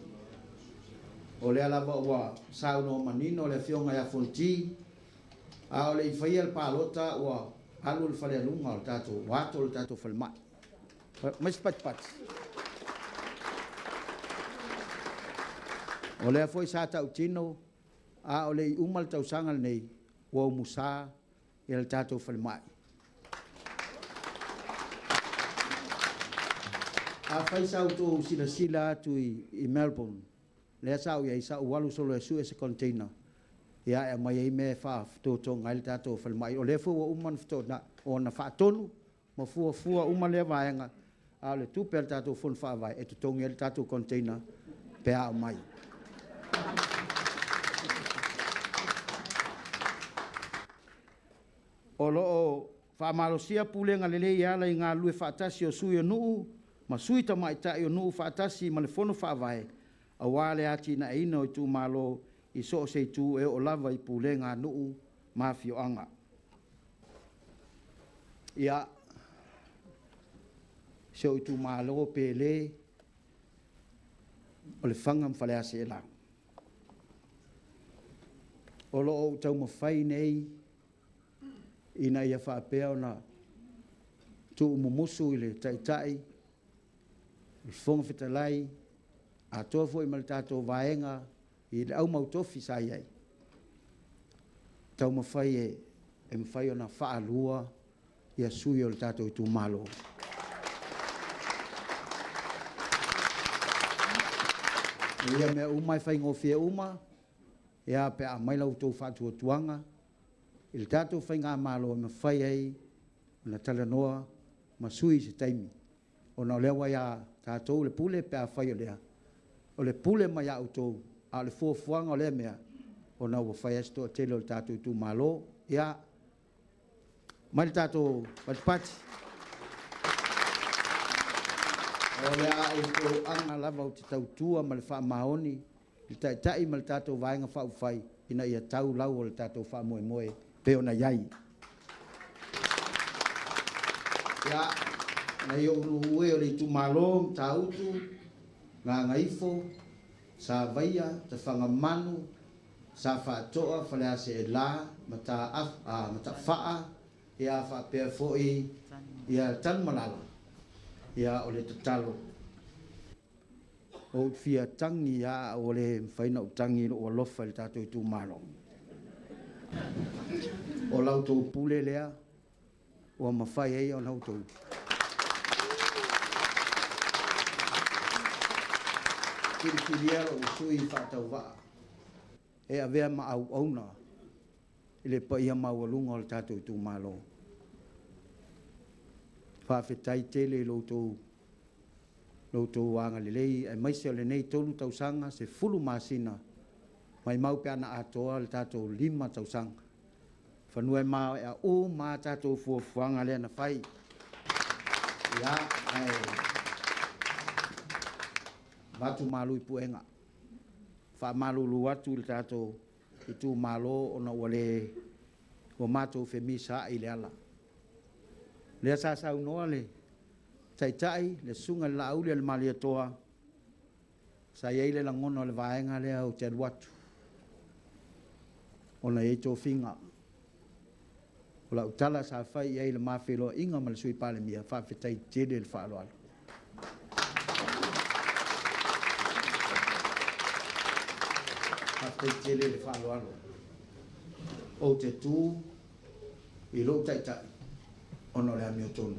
O lea lava ua saunoa manino le afioga ia Fonoti, a o le i faia le palota ua alu le falealuga o le tatou, ua ato le tatou falemai. Mai se patipati. O lea foi sa tautino, a o le i uma le tausaga lenei, ua umusa ia le tatou falemai. Afai sa outou silasila atu i Melbourne, lea sa ou i ai, sa ou alu solo e sue se container ia e aumai ai mea e faatotoga ai le tatou falemai. O lea foi ua uma ona faatonu ma fuafua uma lea vaega, a o le tupe a le tatou fono faavae e totogi ai le tatou container pe a aumai. O lo o faamalosia pulega lelei e ala i galulue faatasi o sui o nuu ma sui tamaitai o nuu faatasi ma le fono faavae, aua le atinaeina o itumalo i so o se itu e oo lava i pulega a nuu ma afioaga. Ia, si ou itumalo pele, o Lefaga ma Faleaseela. O lo o ou taumafai nei ina ia faapea ona tuumumusu i le Taitai, le Fofoga Fetalai, atoa foi ma le tatou vaega i le aumautofi sa i ai, taumafai e mafai ona faalua ia sui o le tatou itumalo. O ia mea uma e faigofie uma, ia pe a aumai la outou faatuatuaga i le tatou faigamalo e mafai ai ona talanoa ma sui i se taimi, ona o lea ua ia tatou le pule pe afai o lea, o le pule mai ia outou, a o le fuafuaga o lea mea, ona ua fai lava si toatele o le tatou itumalo. Ia, mai le tatou patipati. O le a outou aga lava ou te tautua ma le faamaoni i le Taitai ma le tatou Vaega Faaupufai ina ia tau lau o le tatou faamoemoe pei ona i ai. Ia, nai ou nuu e o le itumalo, Matautu, Gagaifo, Savaia, Tafagamanu, Safaatoa, Faleaseela, Matafaa, ia faapea foi ia Tanumalala, ia o le tatalo. O ou fia tagi a ua le mafai ona ou tagi i lou alofa i le tatou itumalo. O la outou pule lea ua mafai ai ona outou filifilia lou sui faatauvaa e avea ma auauna i le paia maualuga o le tatou itumalo. Faafetai tele i lo outou agalelei aemaise o lenei 3 tausaga 10 masina, maimau pe ana atoa le tatou 5 tausaga. Fanua e maea uma a tatou fuafuaga lea na fai. Ia, ae avatu malu i puega. Faamalulu atu i le tatou itumalo ona ua le ua matou femisaai i le ala. Lea sa saunoa le Taitai, le susuga i le Laauli a le Malietoa, sa i ai le lagona o le vaega lea ou te alu atu. ona e i ai tofiga. O lau tala sa fai i ai i le ma feiloaiga ma le Sui Palemia, faafetai tele le faaaloalo. Faafetai tele le faaaloalo. Ou te tu i lou taitai ona o le amiotonu.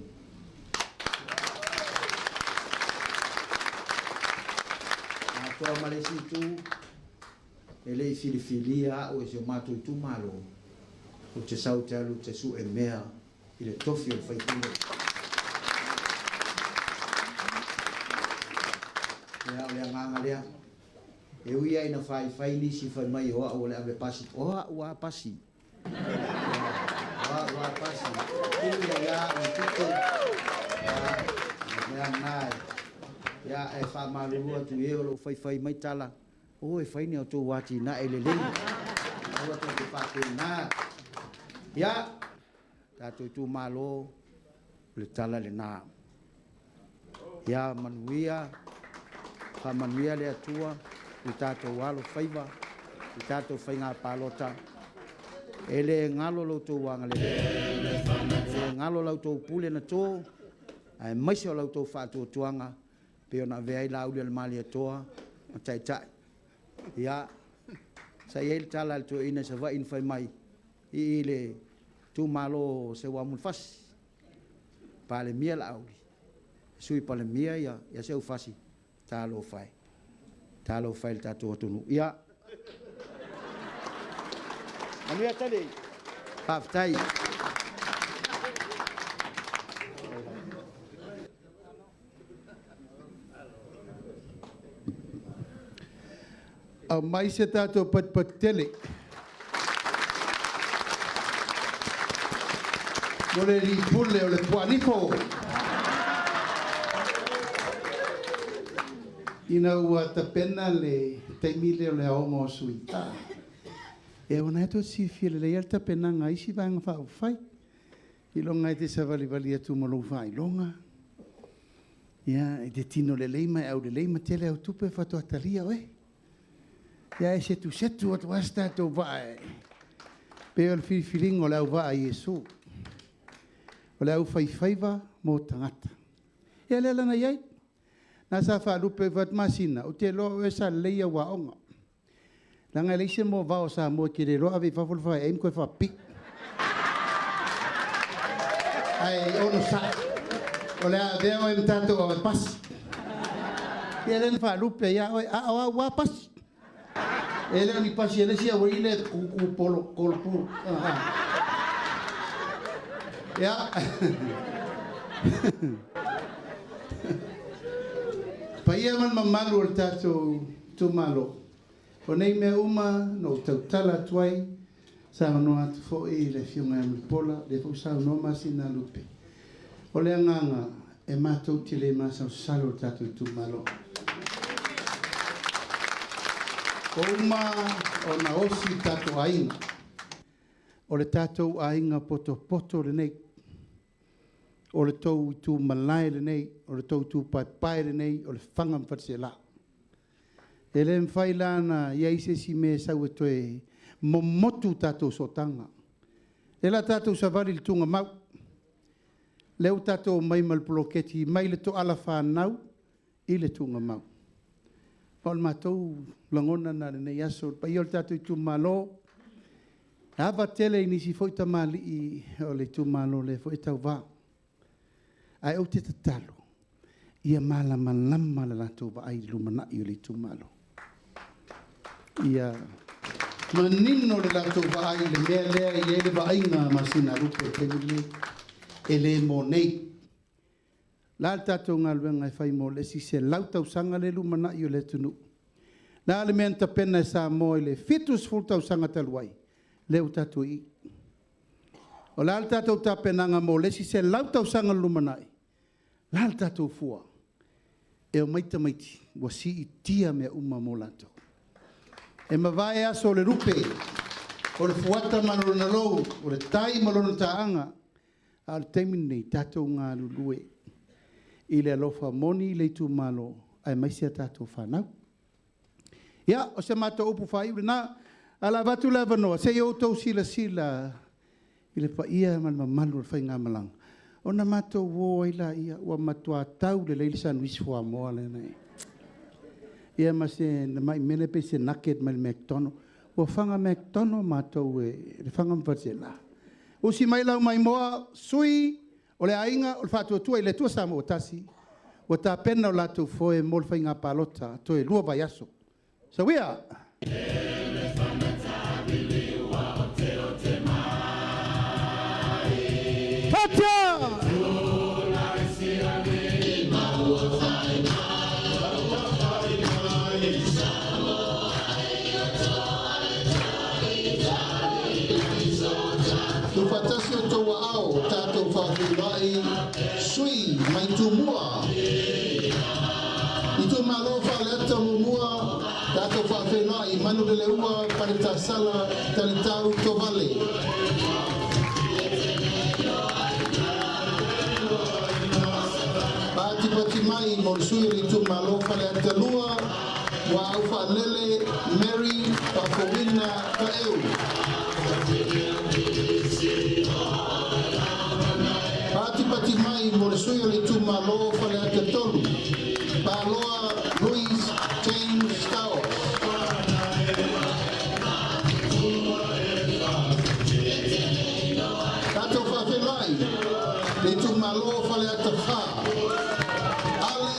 Atoa ma le isi itu, e le i filifilia au e si o matou itumalo, ou te sau ou te alu ou te sue mea i le tofi o le faipule. Ia, o le agaga lea. E ui lava ina faifai nisi fai mai o au o le ave pasi, o au a pasi. O au a pasi. Tuu ia ia au i pito. Ia, mea na e. Ia, e faamalulu atu i e o lo o faifai mai tala, o e fai ni a outou atinae lelei. Aua tou te faapena. Ia, tatou itumalo, o le tala lena. Ia manuia, faamanuia le Atua i tatou alo faiva, i tatou faiga palota. E le galo lo outou agalelei, e le galo la outou pule na to, aemaise o la outou faatuatuaga, pei ona avea ai Laaulialemalietoa ma taitai. Ia, sa i ai le tala a le toeaina i Savaii na fai mai, i le itumalo o Seuamulefasi, Palemia Laauli, Sui Palemia ia Seufasi, talofa e, talofa e i le tatou atunuu. Ia, manuia tele, faafetai. Aumai se tatou patupatu tele. Mo le alii pule o le Puanifo. Ina ua tapena le taimi lea o le aoga o sui. E ona e tou te silafia lelei lava le tapenaga a isi vaega faaupufai. Iloga e te savalivali atu ma lou faailoga, ia, e te tino lelei ma e aulelei ma tele au tupe faatoa talia oe. Ia e setusetu atu lava se tatou vaa e pei o le filifiliga o le auvaa a Iesu. O le aufaifaiva mo tagata. Ia lea la na i ai. Na sa faalupe ai fai atu, Masina, ou te iloa o oe sa lelei au aoga. Leaga e leai se moavao a Samoa e te le iloa ave i fafo le faeai ma toe faapipii. Ae onosai, o le a avea oe ma tatou ave pasi. Ia lea na faalupe ai ia oe, a o au lava pasi. E le o ni pasi a le isi aualii lea e tutu polo kolopu. Ia. Paia ma le mamalu o le tatou itumalo. O nei mea uma na ou tautala atu ai, saunoa atu foi i le Afioga ia Mulipola, lea foi ua saunoa Masinalupe. O le agaga, e matou te le masalosalo le tatou itumalo. Ua uma ona osi le tatou aiga. O le tatou aiga potopoto lenei. O le tou itu malae lenei, o le tou itu paepae lenei, o Lefaga ma Faleaseela. E le mafai la ona i ai se isi mea e sau e toe momotu tatou sootaga. Lea o le a tatou savali i le tugamau. Lea ua tatou omai ma le poloketi mai le toala fanau i le tugamau. Ma o le matou lagona lena i lenei aso. Le paia o le tatou itumalo, e ava tele i nisi foi tamalii o le itumalo o lea foi e tauva. Ae ou te tatalo, ia malamalama le latou vaai i le lumanai o le itumalo. Ia manino le latou vaai i le mea lea e i ai le vaaiga a Masinalupe i le taimi lenei. E le mo nei. O le a le tatou galuega e fai mo le isi 100 tausaga lea e lumanai o le atunuu? O le a le mea na tapena e Samoa i le 70 tausaga talu ai, lea ua tatou i i. O le a le tatou tapenaga mo le isi 100 tausaga o le lumanai? O le a le tatou fua? E omai tamaiti ua siitia mea uma mo latou. E mavae aso o le lupe, o le fuata ma lona lou, o le tai ma lona taaga. A o le taimi lenei, tatou galulue i le alofa moni i le itumalo, aemaise a tatou fanau. Ia, o se matou upu faaiu lena, Ae o le a avatu le avanoa se i outou silasila i le paia ma le mamalu o le faigamalaga, ona matou o ai laia. Ua matua tau lelei le sandwich fuamoa lenei. Ia ma se tamai mea lea pei se nugget mai le McDonald. Ua faga McDonald matou e Lefaga ma Faleaseela. Usi mai lau maimoa, sui o le Aiga o le Faatuatua i le Atua Samoa ua Tasi, ua tapena o latou foe mo le faiga palota toe 2 vaiaso. Soia! Tuufaatasi o outou aao tatou faafeiloai sui mai Tumua. Itumalo Faleata 1, tatou faafeiloai Manuleleua Paletasala Talitau Tovale. Patipati mai mo le sui o le itumalo Faleata 2, Muaau Faalele Mary Faafouina Taeu. Patipati mai mo le sui o le itumalo Faleata 3, Paloa Louis James Stowers. Tatou faafeiloai le itumalo Faleata 4, Ale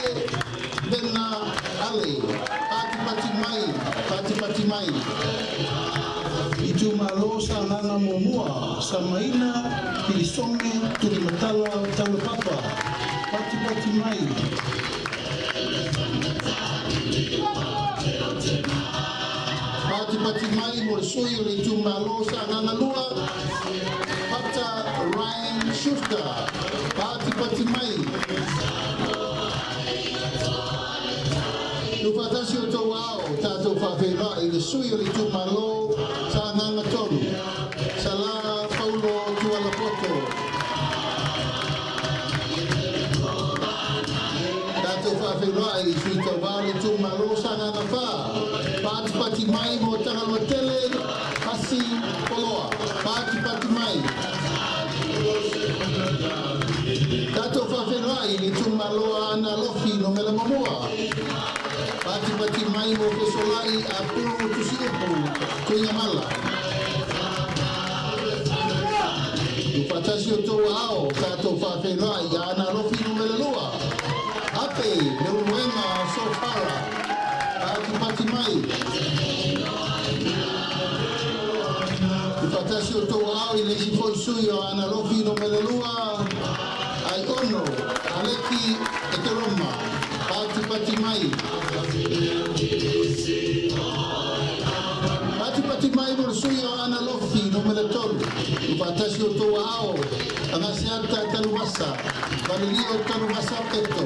Vena Ale. Patipati mai, patipati mai. Itumalo Sagaga 1, Samaina, Pilisome, Tulimatala, Taulapapa. Patipati mai. Patipati mai mo le sui o le itumalo Sagaga 2, Pata Ryan Schuster. Patipati mai. Tuufaatasi o outou aao, tatou faafeiloai le sui o le itumalo Sagaga 3, Sala Paulo Tualapoto. Tatou faafeiloai sui tauva o le itumalo Sagaga 4, patipati mai mo Tagaloa Tele, Pasi Poloa. Patipati mai. Tatou faafeiloai le itumalo Aana Alofi Numera 1. Patipati mai mo Fesolai Apulu Tusiupu Tuigamala. Tuufaatasi o outou aao, tatou faafeiloai Aana Alofi Numera 2. Ape Leulumoega Sofara. Patipati mai. Tuufaatasi o outou aao i le isi foi sui o Aana Alofi Numera 2. Aiono Aleki Ekeroma. Patipati mai. Patipati mai mo le sui o Aana Alofi Numera 3. Tuufaatasi o outou aao, Agaseata Tanuvasa, Valelio Tanuvasa Peto.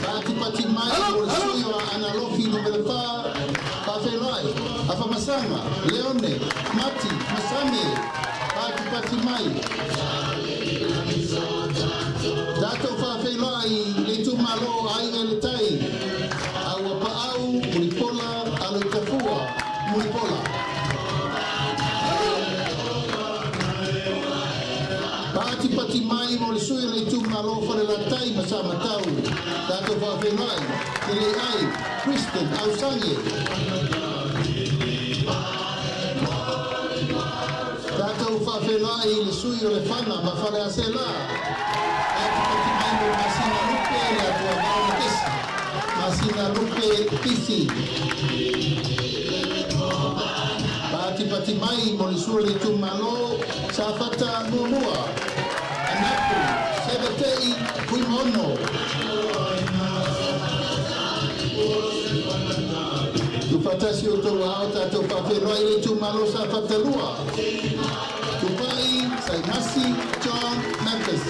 Patipati mai mo le sui o Aana Alofi Numera 4, Faafeiloai, Afamasaga, Leone, Mati, Masame. Patipati mai. Tatou faafeiloai le itumalo Aiga i le Tai, Auapaau, Mulipola, Aloitafua, Mulipola. Patipati mai mo le sui o le itumalo Falelatai ma Samatau, tatou faafeiloai, Teleiai, Kristen Ausange. Tatou faafeiloai le sui o Lefaga ma Faleaseela. Patipati mai mo Masina Lupe le Atuavao Makesi. Masina Lupe Pisi. Patipati mai mo le sui o le itumalo Safata 1. Anapu Sevetei Fuimaono. Tuufaatasi o outou aao tatou faafeiloai le itumalo Safata 2. Tupai Saimasi John Memphis.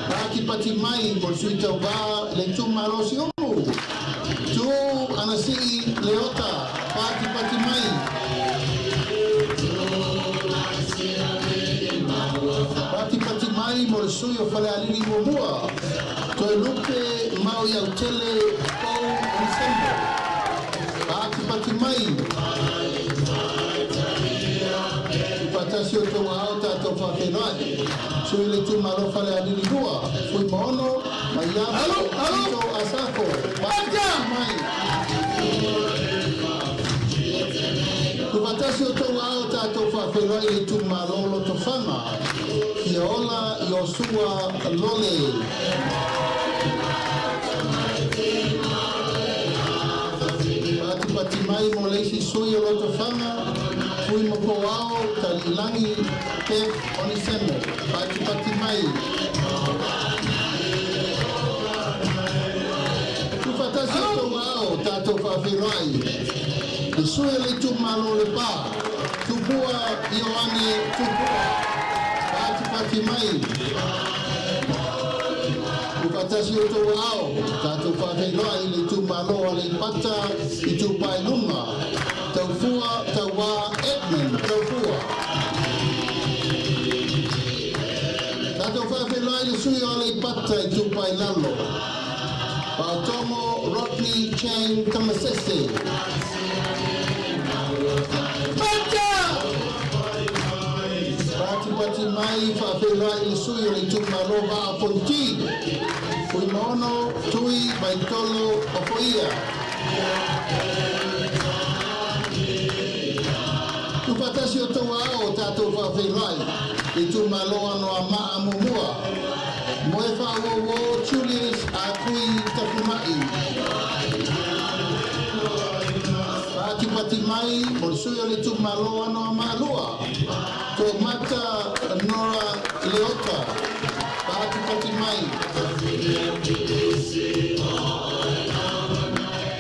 Patipati mai mo le sui tauva le itumalo Siumu. Tu Anasii Leota. Patipati mai. Patipati mai mo le sui o Falealili 1. Toelupe Maoiautele Pou Onesemo. Patipati mai. Tuufaatasi o outou aao tatou faafeiloai. Sui o le Itumalo Falealili 2, Fuimaono Maiava Tito Asafo. Patipati mai. Tuufaatasi o outou aao tatou faafeiloai le Itumalo Lotofaga, Fiaola Iosua Lole. Patipati mai mo le isi sui o Lotofaga, Fuimakoao Taliilagi Kev Onesemo. Patipati mai. Tuufaatasi o outou aao tatou faafeiloai le sui o le Itumalo Lepa, Tupua Ioane Tupua. Patipati mai. Tuufaatasi o outou aao tatou faafeiloai le Itumalo Aleipata Itupa i Luga, Taufua Tauā Edmund Taufua. Tatou faafeiloai le sui o Aleipata Itupa i Lalo, Faatogo Rodney Chang Tamasese. Patipati mai faafeiloai le sui o le Itumalo Vaa Fonoti, Fuimaono Tui Vaitolo Ofoia. Tuufaatasi o outou aao tatou faafeiloai le Itumalo Anoamaa 1, Moefaauouo Julius Akui Tafuma'i. Patipati mai mo le sui o le Itumalo Anoamaa 2, Toomata Nora Leota. Patipati mai.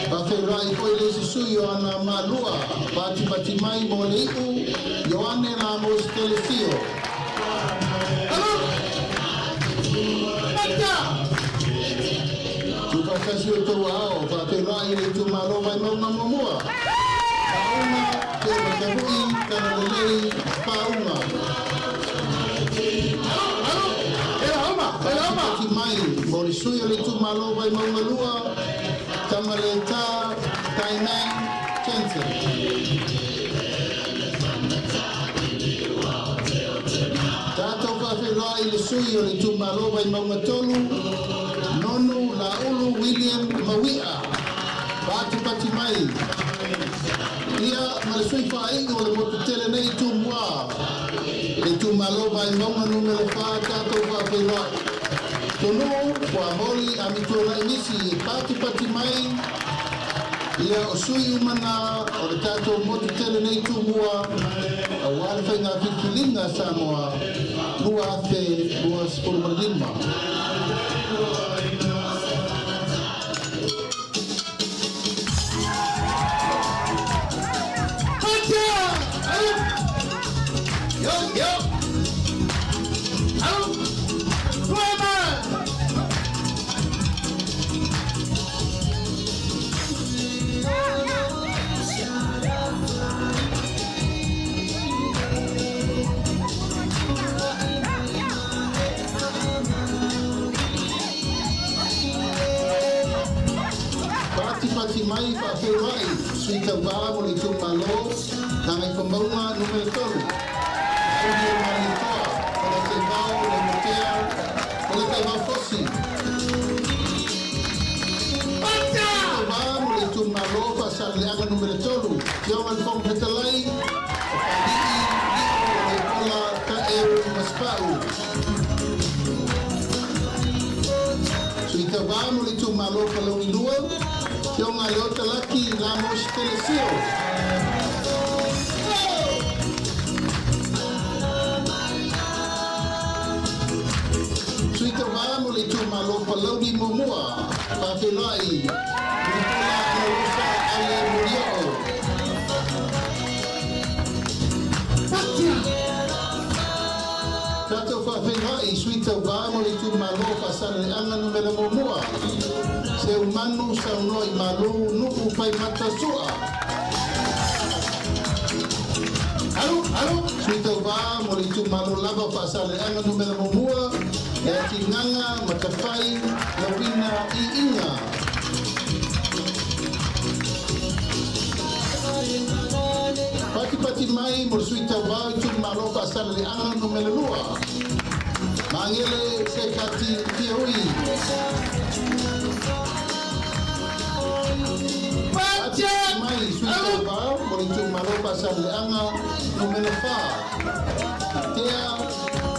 Faafeiloai foi le isi sui o Anoamaa 2. Patipati mai mo le Iu Ioane Lamositele Sio. Tuufaatasi o outou aao faafeiloai le Itumalo Vaimauga 1, Faauga Tevatevu'i Talalelei Faauga. Patipati mai mo le sui o le Itumalo Vaimauga 2, Tamaleta Tainan Jensen. Tatou faafeiloai le sui o le Itumalo Vaimauga 3, Nonu Laulu William Maui'a. Patipati mai. Ia ma le sui faai'i o le motu tele nei Tumua, le Itumalo Vaimauga 4, tatou faafeiloai. Tonuu Fuamoli Amituanai Nisi e patipati mai. Ia o sui uma na o le tatou motu tele nei Tumua auā le faiga filifiliga a Samoa 2025. Patipati mai faafeiloai sui tauvā mo le Itumalo Gagaifomauga 3, Audio Malietoa Polataivao Leumatea Polataivao Fosi. Tauvā mo le Itumalo Faasaleleaga 3, Afioga i le Fofoga Fetalai, o Fali'i Lio Leipola Taeu Masepau. Sui tauvā mo le Itumalo Palauli 2, Afioga Leota Laki Lamositele Sio. Sui tauvā mo le Itumalo Palauli 1, faafeiloai Mulipola Anarosa Ale Molioo. Tatou faafeiloai sui tauvā mo le Itumalo Faasaleleaga 1, Seumanu Saunoa i Malu Nuu Faimata Sua. Sui tauvā mo le Itumalo lava Faasaleleaga 1, Leatigaga Matafai Lauina Iiga. Patipati mai mo le sui tauvā o itumālō Faasaleleaga Numera 2, Magele Sekati Fiaui. Patipati mai sui tauvā mo le itumālō Faasaleleaga Numera 4, Tea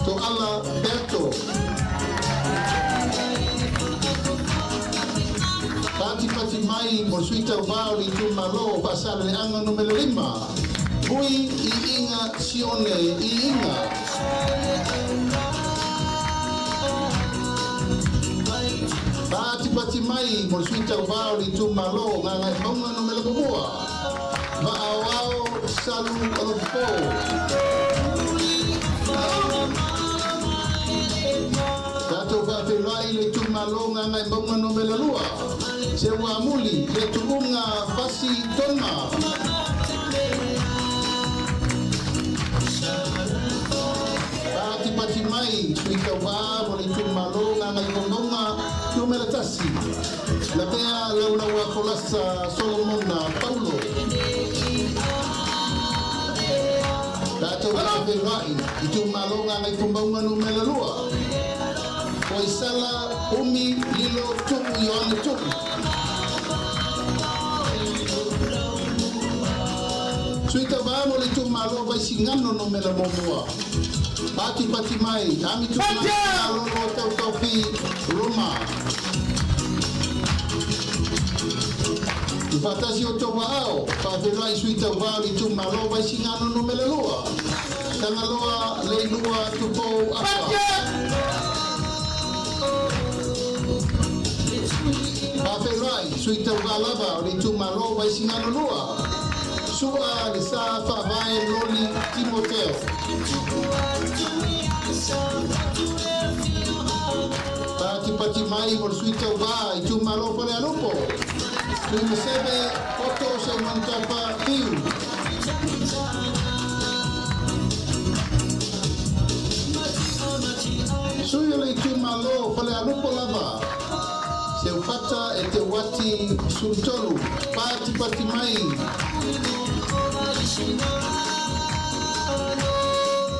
Toala Berto. Patipati mai mo le sui tauvā o le itumālō Faasaleleaga Numera 5, Hui Iiga Sione Iiga. Patipati mai mo le sui tauvā o le itumālō Gagaemauga Numera 1, Vaaoao Salu Alofo. Tatou faafeiloai le itumālō Gagaemauga Numera 2, Seuamuli le Tuuga Fasi Tona. Patipati mai sui tauvā mo le itumālō Gagaifomauga Numera 1, Lavea Laulaua Folasa Solomona Paulo. Tatou faafeiloai itumālō Gagaifomauga Numera 2, Koisala Umi Lilo Tuu Ioane Tuu. Sui tauvā mo le itumālō Vaisigano Numera 1, Patipati mai Ami Tumalolo Tautaufi Roma. I faatasi o tou aao, faafeiloai sui tauvā o le itumālō Vaisigano Numera 2, Tagaloa Leilua Tupou Afa. Faafeiloai sui tauvā lava o le itumālō Vaisigano 2, Sua le Sa Faavae Loli Timoteo. Patipati mai mo le sui tauvā itumālō Falealupo, Tuimaseve Poto Seumanutafa Fiu. Sui o le itumālō Falealupo lava, Seufata e te Uati Sulutolu. Patipati mai.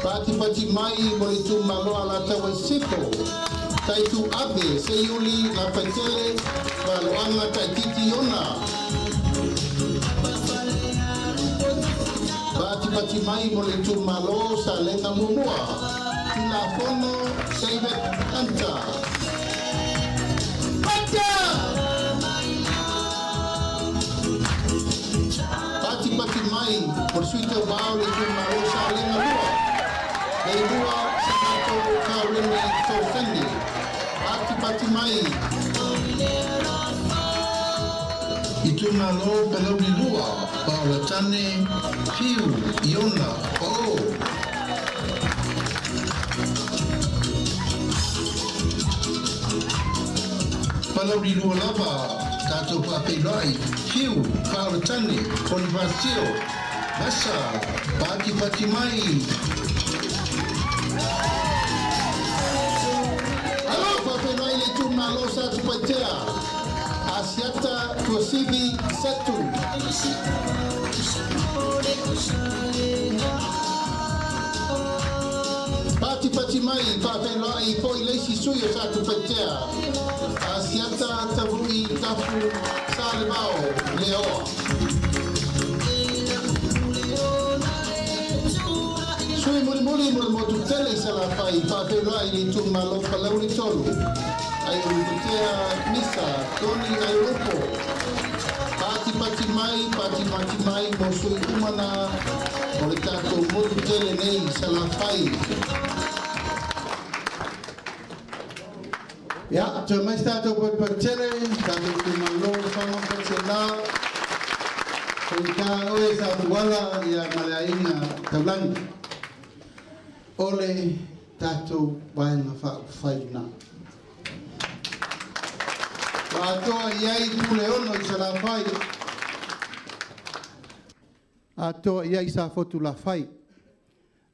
Patipati mai mo le itumālō Alataua i Sisifo, Taitu Ave Seiuli Lafaitele Valoaga Taititi Iona. Patipati mai mo le itumālō Salega 1, Tilafono David Hunter. Patipati mai mo le sui tauvā o le itumālō Salega 2, Leilua Samato Kauleni Fesoasoani. Patipati mai. Itumālō Palauli 2, Paolatane Fiu Iona Pa'o. Palauli 2 lava, tatou faafeiloai Fiu Paolatane Bonifasio Vasa. Patipati mai. Alo faafeiloai le itumālō Satupaitea, Asiata Tuasivi Setu. Patipati mai faafeiloai fo'i le isi sui o Satupaitea, Asiata Tavu'i Tafu Salevao Leoa. Sui mulimuli mo le motu tele i Salafai, faafeiloai le itumālō Palauli 3, Aiulukutea Misa Toni Aiulupo. Patipati mai, patipati mai mo sui umana o le tatou motu tele nei i Salafai. Ia, toe mai se tatou patipati tele, tatou itumālō le faga ma Faigata oe sa tuala ia ma le aiga taulagi. O le tatou vaega faaupufai lena. Ua atoa i ai Puleono i Salafai. Atoa i ai Safotu Lafai.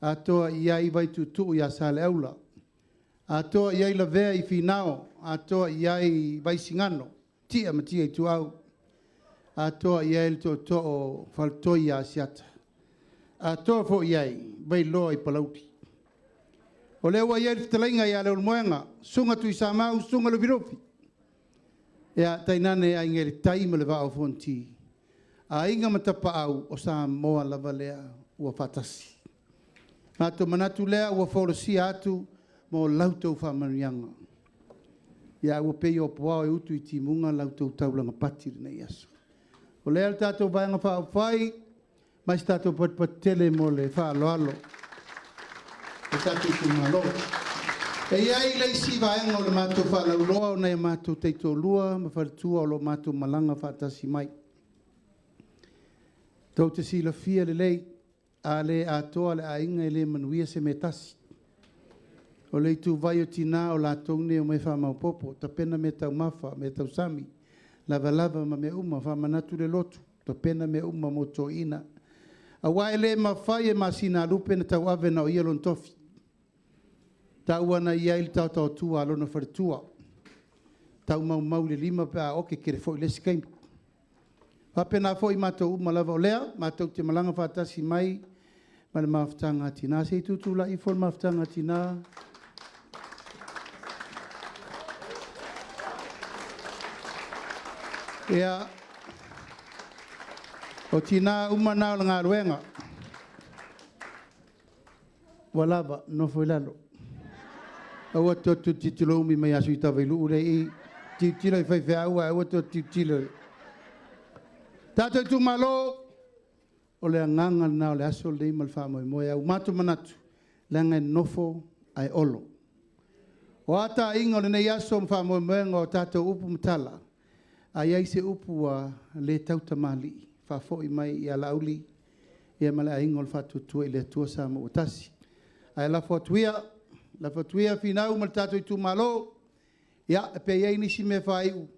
Atoa i ai Vaituutuu ia Saleaula. Atoa i ai Lavea i Finao, atoa i ai Vaisigano, Tia ma Tia Ituau, atoa i ai le tootoo o Faletoi ia Asiata, atoa foi i ai Vailoa i Palauli. O lea ua i ai le fetalaiga ia Leulumoega, Susuga Tuisamau, Susuga Lufilufi, ia tainane Aiga i le Tai ma le Vaa o Fonoti, Aiga ma Tapaau o Samoa lava lea ua faatasi. Matou manatu lea ua folasia atu mo la outou faamanuiaga. Ia ua pei o puao e utu i timuga la outou taulaga pati i lenei aso. O lea le tatou Vaega Faaupufai, mai se tatou patupatu tele mo le faaaloalo o tatou itumalo. E i ai le isi vaega o le matou faalauiloa o nai o matou taitoalua ma faletua o lo o matou malaga faatasi mai. Tou te silafia lelei, a le atoa le aiga e le manuia se mea e tasi. O le ituvai o tina o latou nei e omai e faamaopoopo, tapena meataumafa, meatausami, lavalava ma mea uma, faamanatu le lotu, tapena mea uma mo toeaiina. Aua e le mafai e Masinalupe ona tauave na o ia lona tofi. E tatau ona i ai le taotaotua a lona faletua, taumaumau i le lima pe a oke tele foi le isi taimi. E faapena foi matou uma lava o lea, matou te malaga faatasi mai ma le mafutaga a tina. Se i tutulai ifo le mafutaga a tina. Ia, o tina uma na o le galuega. Ua lava, nofo i lalo. Aua tou te tilotilo umi mai ia Suitavailuu lea e i i. Tilotilo i faifeau ae aua tou te tilotilo i... Tatou itumalo, o le agaga lena o le aso lenei ma le faamoemoe. Ae ua matou manatu, leaga e nofo ae olo. O a taiga o lenei aso ma faamoemoega o tatou upu ma tala, a i ai se upu ua le tautamalii, faafoi mai ia Laauli ia ma le Aiga o le Faatuatua i le Atua Samoa ua Tasi. Ae lafo atu ia, lafo atu ia Finau ma le tatou itumalo, ia, pe i ai nisi mea e faaiu,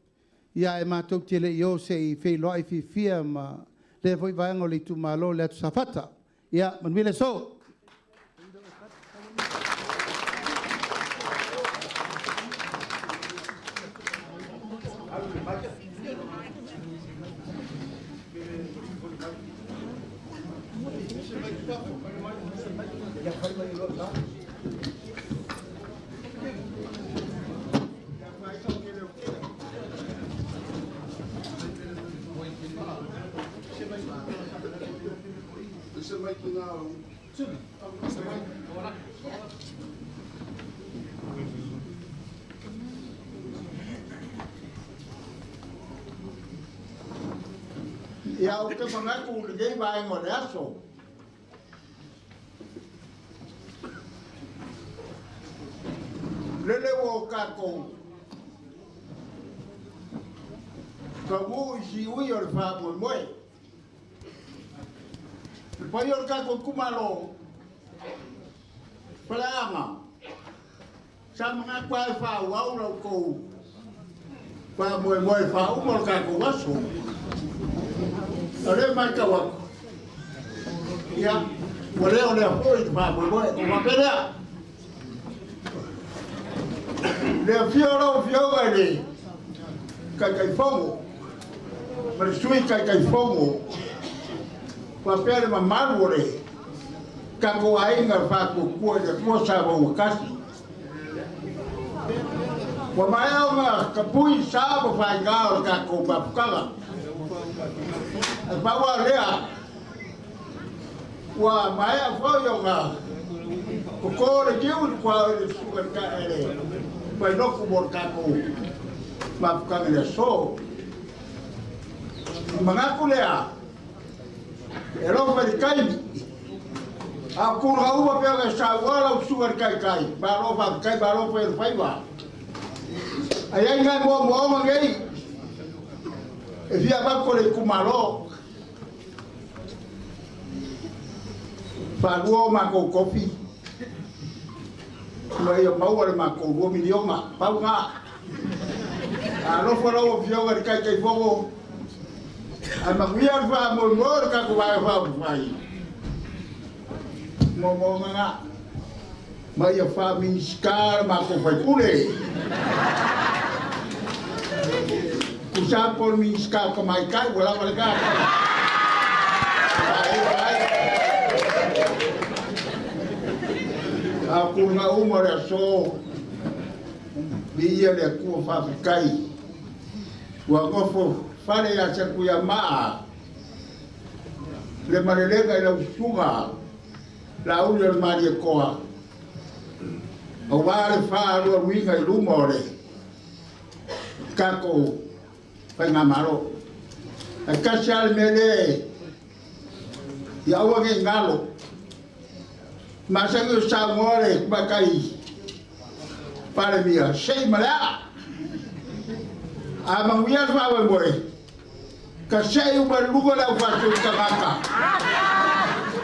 ae matou te le i o se i feiloai fiafia ma lea foi vaega o le itumalo i le Atu Safata. Ia, manuia le aso. Ia, ou te manatu i lenei vaega o le aso, lele ua o tatou taunuu i siui o le faamoemoe. Le paia o le tatou itumalo, Faleaana, sa manatu lava e faaauau la outou faamoemoe faauma o le tatou aso. O lea e matau atu, ia, ua le o lea foi le faamoemoe. O faapea lea, le afio o lau Afioga i le Taitaifono ma le Sui Taitaifono, faapea le mamalu o le tatou aiga faatuatua i le Atua Samoa ua tasi. Ua maea ona tapui sa ma faiga o le tatou mafutaga. Ae pau lava lea, ua maea foi ona toto le niu i le tuaoi i le susuga i le Pailottu mo le tatou mafutaga i le aso. Manatu lea, e alofa i le taimi, a o tulaga uma pei ona e saunoa lau susuga i le Taitai, malo faafetai, malo fai o le faiva. Ae i ai nai moomooga nei e fia avatu e le itumalo. Faalua o matou tofi ina ia maua le matou $2 miliona, pau lena. Alofa lau Afioga i le Taitaifono, ae manuia le faamoemoe o le tatou Vaega Faaupufai. Moomooga na. Ma ia faa-Minisita le matou faipule. Tusa po o le Minisita o Tamaitai ua lava lena. Faaiu ai. A o tulaga uma o le aso, viia le Atua faafetai. Ua nofo fale ia Satuiamaa le malelega i lau susuga Laauli o le Malietoa, aua le faaalualuina i luma o le tatou faigamalo. Ae tasi lava le mea lea ia aua ne i galo. Masani o saunoa le tamaitai Palemia, sei ma le aa. A manuia le faamoemoe, ka sei uma i luga le aufatu i tagata.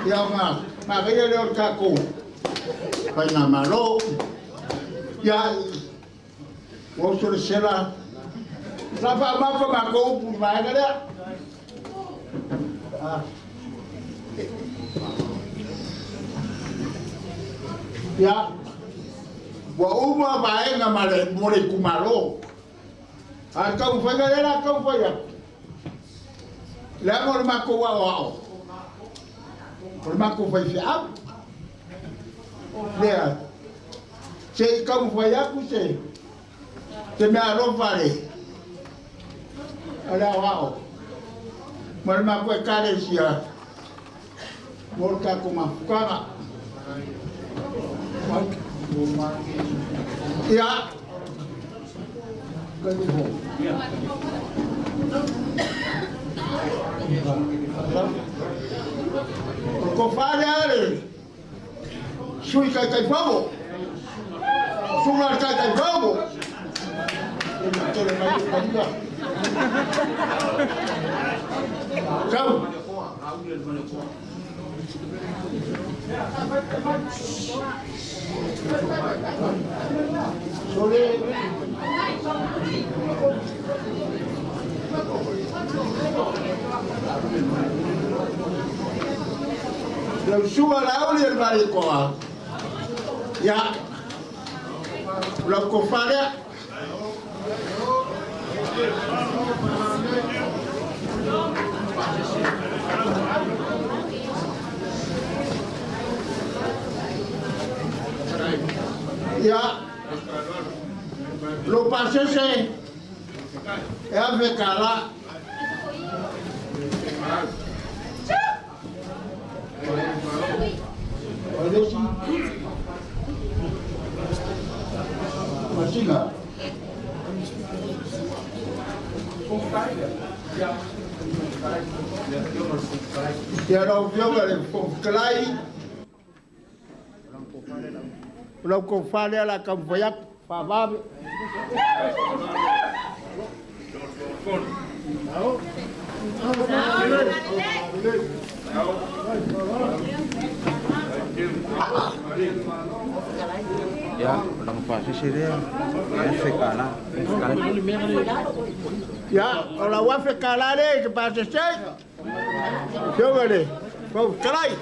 Ia ona manaia lea o le tatou faigamalo. Ia, ua oso le sela. Sa faamau ka matou upu i le vaega lea. Ia, ua uma vaega ma le, mo le itumalo. A le taumafaiga lea la taumafai atu, leaga o le matou aoao, o le matou faifeau. Lea, se i taumafai atu se, se mea alofa le, a le aoao ma le matou ekalesia mo le tatou mafutaga. Ia, o le tofa lea le sui taitaifono, susuga le taitaifono. Tele mai le paia. Sau. Sole. Lau susuga Laauli o le Malietoa, ia, o lau tofa lea. Ia, lou pasese e $1,000. O le isi masina. Ia lau Afioga i le Fofoga Fetalai, o lau tofa lea o le a taumafai atu, faavave. Ia, o lana pasese lea, e $1,000. Ia, o lau $1,000 lea i te pasese ai. Afioga i le Fofoga Fetalai.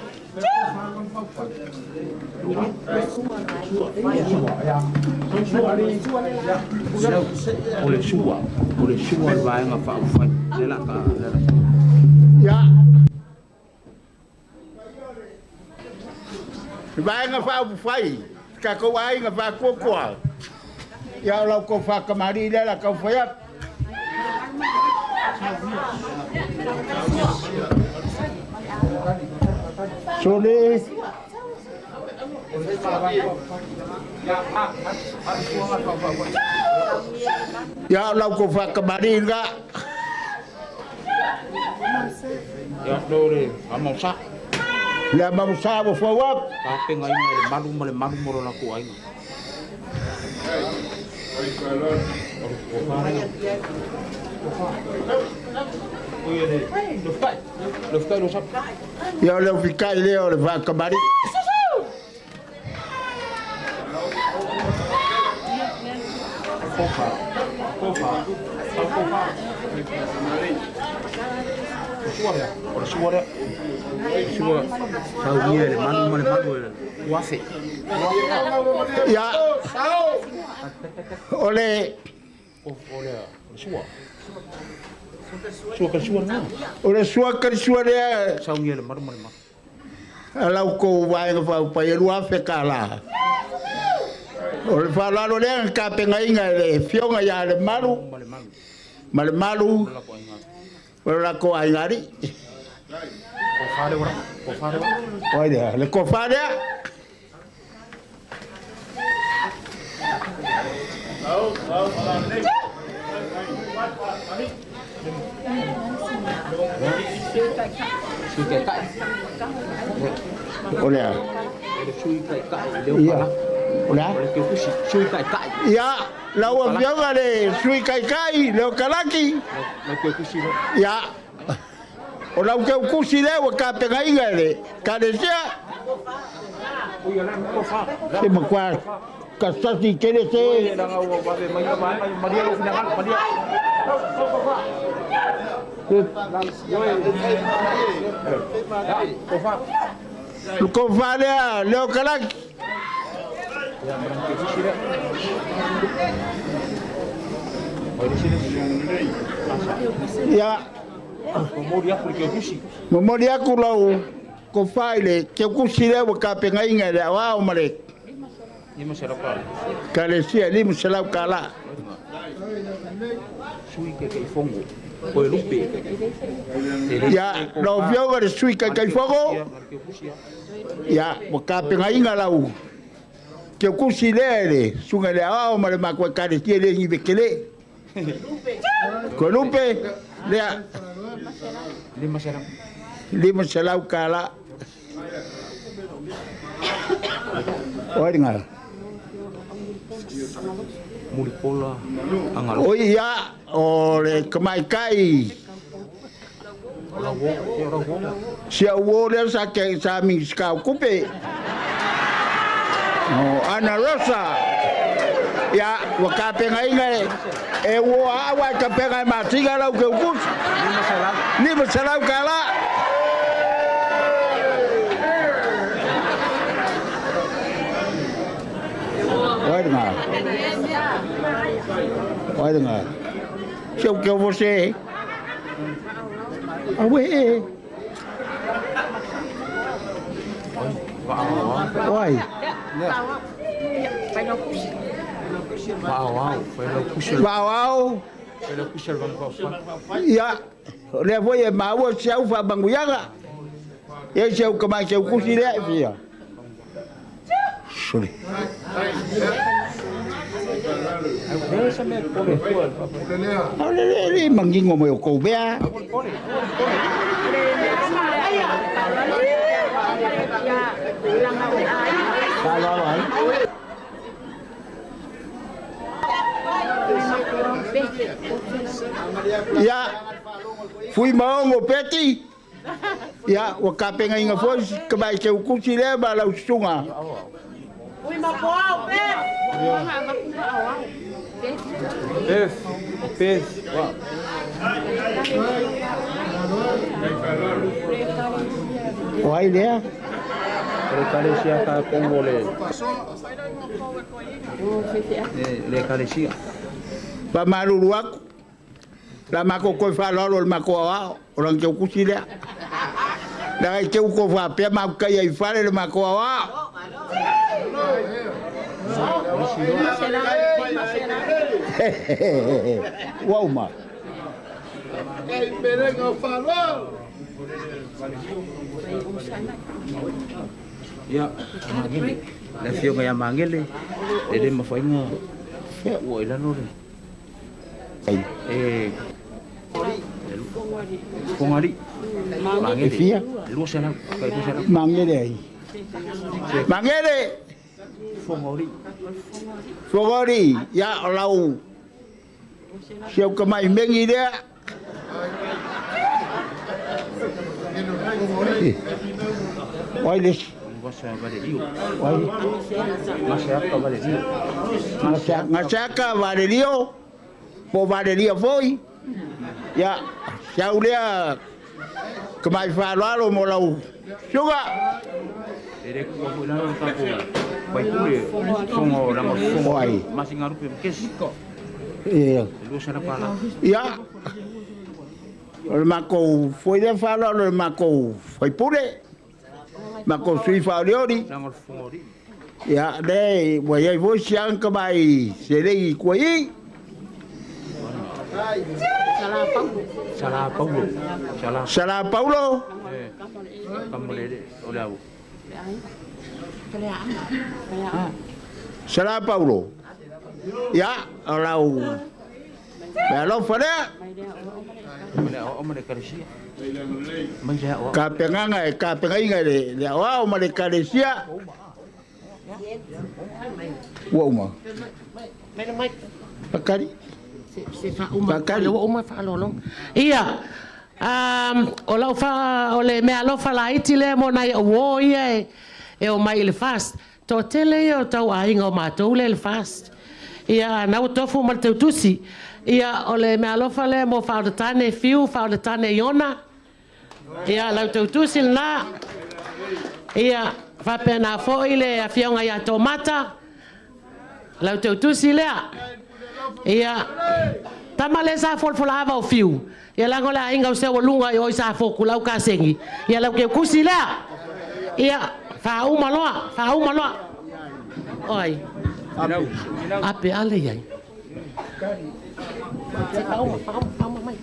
O le sua, o le sua o le Vaega Faaupufai. Lea la ka... Ia. Le Vaega Faaupufai, tatou aiga faatuatua. Ia, o lau tofa tamalii lea la taumafai atu. Sole. Ia, o lau tofa tamalii lena. Ia, lo le amausa. Le amausa ua fau atu. Tapegaina e le malu ma le malu mo lo latou aiga. Ia, o le ufikai lea o le faakamali. O le sua lea. Sua saunia e le manu ma le manu e uafe. Ia, o le O le sua. Sua ka sua na. O le sua kalisua lea. Saunia e le manu ma le manu. A lau kou vaega faaupufai e 2,000 kālā. O le faaaloalo lea na tapenaina e le Afioga ia Lemalu ma le Malu o le latou aiga alii. O ai lea? Le tofa lea. Sui Taitai. O lea. O le Sui Taitai leo Ia. pala. O lea? O le Keukusi, Sui Taitai. Ia, lau Afioga le Sui Taitai Leo Kalaki. Lau Keukusi leo. Ia, o lau Keukusi lea ua tapenaina e le Ekalesia. Se matua kasasi tele se. Le kofa lea Leo Kalaki. Ia. Momoli aku le Keukusi. Momoli aku lau kofa i le Keukusi lea ua tapenaina e le aoao ma le 500 kālā. Ekalesia e 500 kālā. Sui Taitaifono. Koe lupe. Ia, lau Afioga le Sui Taitaifono. Ia, ua tapenaina lau Keukusi lea e le susuga i le aoao ma le matou Ekalesia e le ni vekele. Koe lupe lea. 500. 500 kālā. O ai ngā. Mulipola Angalo. O ia, o le kamaikai. Si au o lea sa ke sa mi ska kupe. O Ana Rosa. Ia, ua tapenaina e e ua awa e tapena e matinga lau Keukusi. 500 kālā. O ai ngā. O ai ngā. Se o que você. Aue. Oi. Wow, wow, Wow, wow. Ia, o lea foi e maua si au faamanguiaga. E si au kamai Keukusi lea e fia. Sole. O le le le mangingo mo kou bea. Faaaloalo ai. Ia, fui maongo peti. Ia, ua tapenaina foi kamai Keukusi lea ma lau susuga. Ui mapoau, pe! Pes, pes. O ai lea? O le Ekalesia ka kou o le le Ekalesia. Faamalulu aku. La makou koe faaaloalo o le makou aoao. O lana Keukusi lea. Leaga i te uko faapea maku ai fale le makou aoao. Ua uma. Ia, Mangele. Le afioga ia Mangele, e le mafaina ua i lalo le. E Fogali. Mangele. E fia? 200, kai 200. Mangele ai. Mangele. Fogali. Fogori, ia o lau si au kamai mengi lea. Oi le. Masa Valerio. Oi. Masa Valerio. Ngasaka Valerio. Po valelia foi. Ia, sau lea ka mai faaaloalo mo lau suga. E le kua foi lalo tatou faipule fofoga o langa fofoga Oi. Masigalupe ma Kesi. Ia. E $200. Ia. O le makou foi lea faaaloalo le makou faipule. Makou sui faaolioli. Langa o le fofoga o alii. Ia, le ua iai foi siaga ka mai selei kua i. Sala Paulo. Sala. Sala Paulo. E. Kamolele o le au. Sala Paulo. Ia, o lau mea alofa lea. Ma le aoao ma le ekalesia. Mai le aoao. Kapegaga e kapegaiga i le aoao ma le ekalesia. Ua uma. Pakari. Se faauma ua uma faaaloaloga. Ia, o lau fa o le mea alofa laiti lea mo nai ou uō ia e o mai i le FAST. Toatele ia o tauaiga o matou lea i le FAST. Ia, na ua tofu ma le teutusi. Ia, o le mea alofa lea mo faaotatane Fiu, faaotatane Iona. Ia, lau teutusi lena. Ia, faapena foi le afioga ia Tomata. Lau teutusi lea. Ia, tama le sa folafola ava o Fiu. Ia lago le aiga o se ualuga i oi sa foku lau kasegi. Ia lau teutusi lea. Ia, faauma loa, faauma loa. Oi. Ape ale iai. Se faauma, faauma, faauma mai.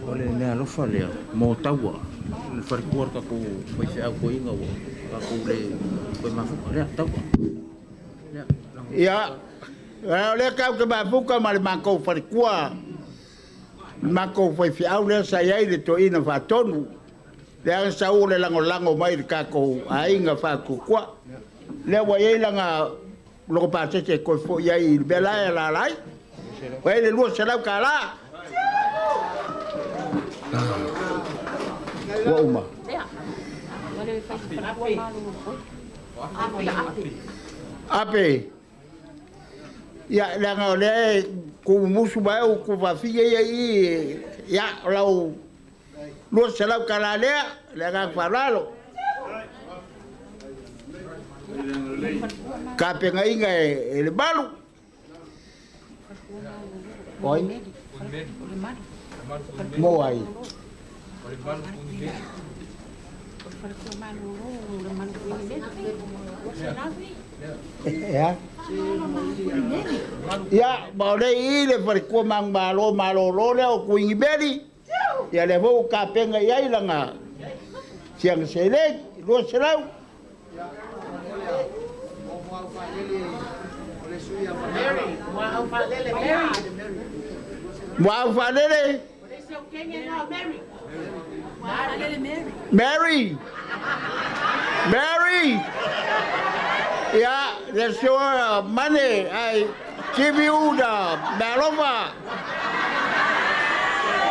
O le mea alofa lea mo taua le falekua le tatou faifeau toeaina ua tatou le toe mafuta lea taua. Lea. Ia, o lea kau te mafuka ma le makou falekua, le makou faifeau lea sa iai le toeaina faatonu. Lea sau o le lagolago mai le tatou aiga faatuatua. Lea ua iai laga logo pasese e toe fo'i ai i le mea la e alaala ai. Ua iai le $200. Ua uma. Ape. Ia, leaga o lea e kumumusu mai au kufaafia ia i ia, o lau $200 lea, le agaga faaaloalo. Kapegaiga e le malu. Oi. Mo ai. Ia. Ia, ma o le i le falekua manumalo malōlō lea o Kuini Meri. Ia lea foi ua kapega i ai laga siaga seleni, 200. Muaau Faalele. Mary. Mary. Yeah, that's your money. I give you the mealofa.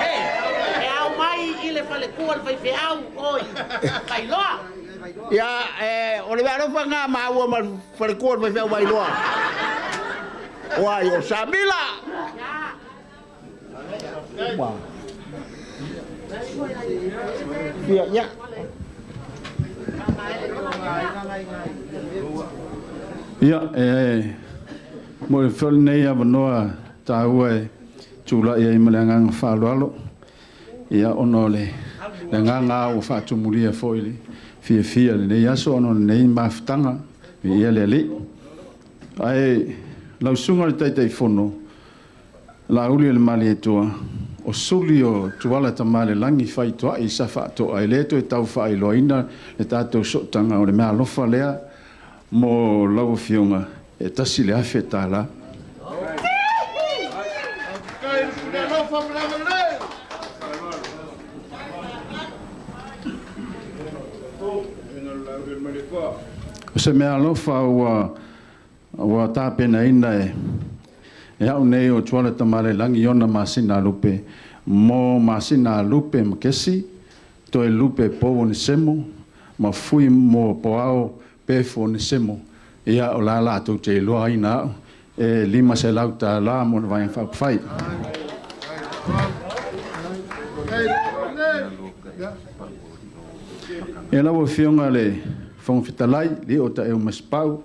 E au mai i le falekua le faifeau oi. Vailoa. Ia, o le mealofa ngā maua ma le falekua le faifeau Vailoa. Oai o Samila. Wow. Ia, ia. Ia, e mo le foi lenei avanoa taua e tula'i ai ma le agaga faaaloalo. Ia, ona o le agaga ua faatumulia foi le fiafia lenei aso ona o lenei mafutaga ia le alii. Ae lau susuga le Taitaifono, Laauli o le Malietoa, o suli o Tuala Tamalelagi faitoa'i sa faato'a e lē toe tau faailoaina le tatou sootaga o le meaalofa lea mo lau afioga e $1,000. O se meaalofa ua tapenaina e a'u nei o Tuala Tamalelagi ona masina a lupe mo masina a lupe ma kesi toe lupe pou o nesemo ma fui mo poao pefo o nesemo. Ia, o la latou te iloa aina a'u e $500 mo le Vaega Faaupufai. Ia lau Afioga i le Fofoga Fetalai, Lio Taeu Masepau,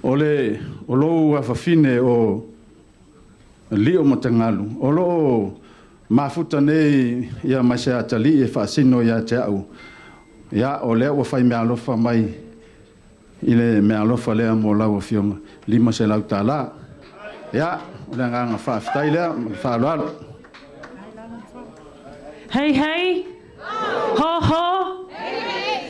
o le o lou afafine o Lio ma Tagalu, o lo o mafuta nei ia ma se atalii e faasino ia te au, ia o lea ua fai meaalofa mai i le meaalofa lea mo lau Afioga, $500. Ia, o le agaga faafetai lea ma le faaaloalo. Hei hei! Ho ho!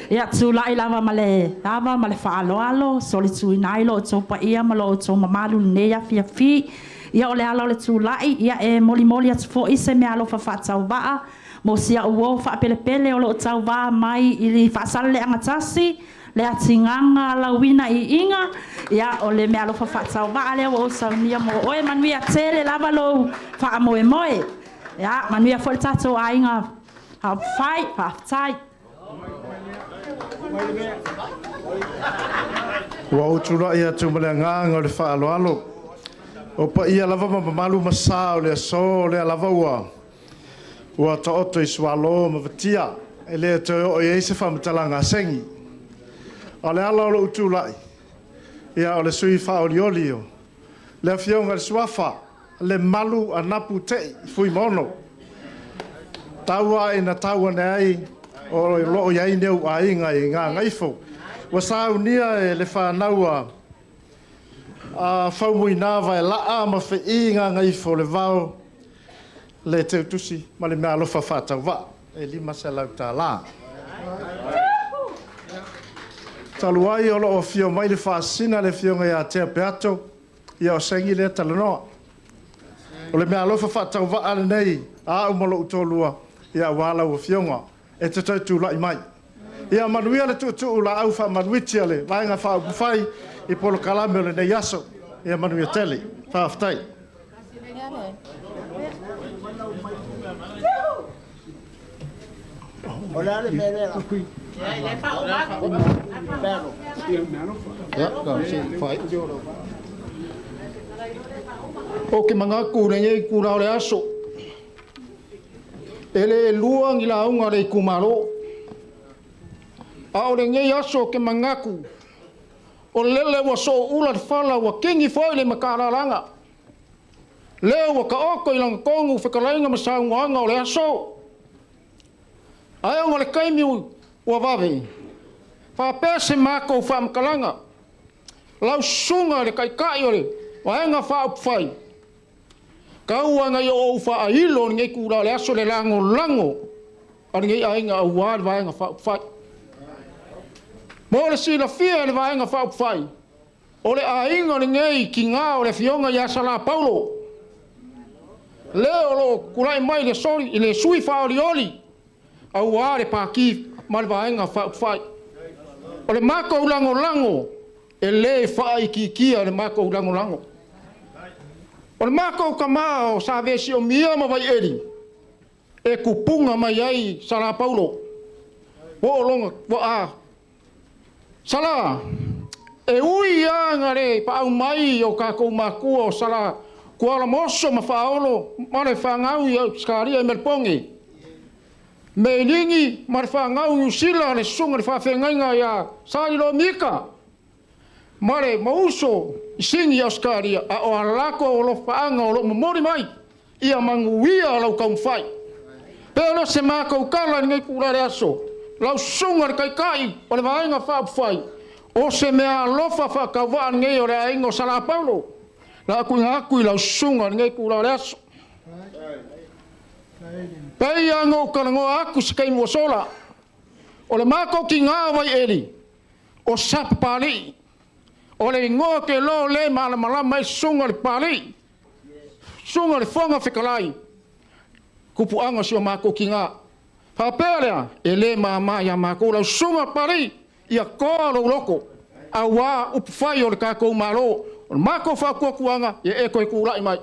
Ia tulai lava ma le ava ma le faaaloalo, solituina ai lo outou paia ma lo outou mamalu i lenei afiafi. Ia o le ala o le tulai, ia e molimoli atu foi se meaalofa faatauvaa mo si au uo faapelepele o lo o tauva mai i le Faasaleleaga 1, le atigaga lauina iiga. Ia o le meaalofa faatauvaa lea ua ou saunia mo oe. Manuia tele lava lou faamoemoe. Ia manuia foi le tatou aiga faaupufai. Faafetai. Ua ou tulai atu ma le agaga o le faaaloalo. O paia lava ma mamalu ma sa o le aso, o lea lava ua taoto i sualo ma fatia, e le toe oo i ai se faamatalaga a Segi. A o le ala o lou tulai, ia o le sui usufono faaolioli o le Afioga i le Suafa Lemalu Anapu Tei Fuimaono. Tau lava ina tau ane ai o lo o i ai ni ou aiga i Gagaifo. Ua saunia e le fanau a Faumuina Vaelaa ma Feii Gagaifo le Vao le teutusi ma le meaalofa faatauvaa e $500. Talu ai o lo o afio mai le Faasisina le Afioga ia Tea Peato, ia o Segi lea talanoa. O le meaalofa faatauvaa lenei a au ma lou toalua, ia aua lau Afioga e te toe tulai mai. Ia manuia le tuutuu laau faamanuiti a le Vaega Faaupufai i polokalame o lenei aso. Ia manuia tele. Faafetai. O le a le mea lea? Ou te manatu i lenei itula o le aso, e le lua ni lauga a le itumalo. A o lenei aso ou te manatu, o lele ua sooula le fala ua tini foi le matalalaga. Lea ua taoto i lagatonu fetalaiga ma saunoaga o le aso. Ae ona o le taimi ua vave, faapea se matou faamatalaga, lau susuga i le Taitai o le Vaega Faaupufai, tau lava ina ia ou faailo i lenei itula o le aso le lagolago a lenei aiga aua le Vaega Faaupufai. Mo le silafia e le Vaega Faaupufai, o le aiga lenei tina o le Afioga ia Sala Paulo, le o lo o tulai mai i le sui faaolioli aua le Pati ma le Vaega Faaupufai. O le matou lagolago e le faaitiitia le matou lagolago. O le matou tama o Sa Vesiomia ma Vaieli e tupuga mai ai Sala Paulo, po o lona tuaa Sala, e ui lava ina le paau mai o tatou matua o Sala Tualamoso ma Faaolo ma le fanau i Ausetalia i Melepone, Meiligi ma le fanau i Niu Sila, le susuga i le faafeagaiga ia Salilo Mika ma le mauso i Sini i Ausetalia, a o a latou alofaaga o lo o momoli mai ia manuia lau taumafai. Pe le o se matou tala i lenei itula i le aso, lau susuga i le Taitai o le Vaega Faaupufai, o se meaalofa faatauvaa lenei o le aiga o Sala Paulo, la tuuina atu i lau susuga i lenei itula o le aso. Pei lava ona ou talanoa atu i se taimi ua sola, o le matou tiga o Vaieli, o Sapapalii, o le igoa ke lo le malamalama ai susuga i le Papalii, susuga i le Fofoga Fetalai, tupuaga o si o matou tiga. Faapea lea, e le mama ia matou lau susuga Papalii, ia toa lou loto, aua upufai o le tatou Malo. O le matou faatuatuaga, ia e toe tulai mai.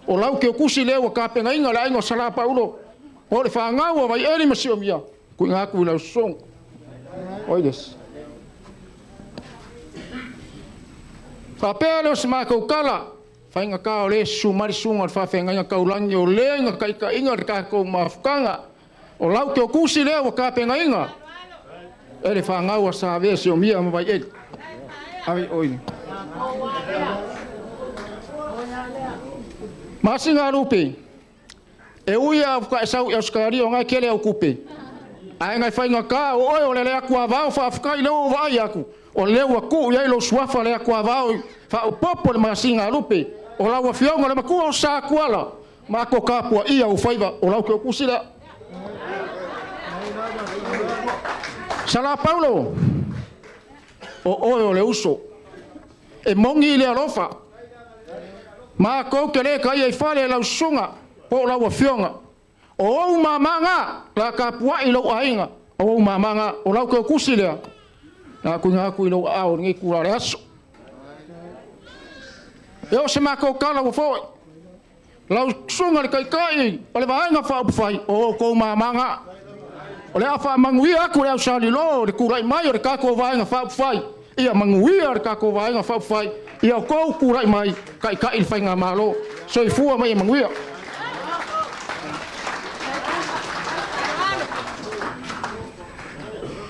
O lau teutusi lea ua tapenaina e le aiga o Sala Paulo, o le fanau a Vaieli ma Siomia, tuuina atu i lau susuga. Oi les. Faapea lea o se matou tala, faigata o lea e susu mai le susuga i le faafeagaiga taulagi o le na taitaiina le tatou mafutaga. O lau teotusi lea ua tapenaina e le fanau a Savea Siomia ma Vaieli. Ave oi. Masina lupe, e ui a faataesau i Ausetalia o na e tele au tupe. Ae na faigata o oe o le le atuavao faafetai lea ua ou vaai atu, o lea ua tuu i ai lou suafa le atuavao faaopoopo le masina a lupe. O lau afioga le matua o Satuala, matou tapuaia ou faiva, o lau teotusi lea. Sala Paulo, o oe o le uso, e moni le alofa. Matou te le taia i fale lau susuga po o lau afioga. O ou mama na, la tapuai lou aiga, o ou mama na, o lau teotusi lea. Na tuuina atu i lou aao i lenei itula o le aso. E oo se matou tala ua foi, lau susuga i le Taitai o le Vaega Faaupufai, o outou mama na. O le a faamanuia atu le au salilo i le tulai mai o le tatou Vaega Faaupufai, ia manuia le tatou Vaega Faaupufai, ia outou tulai mai taitai le faigamalo. Soifua ma ia manuia.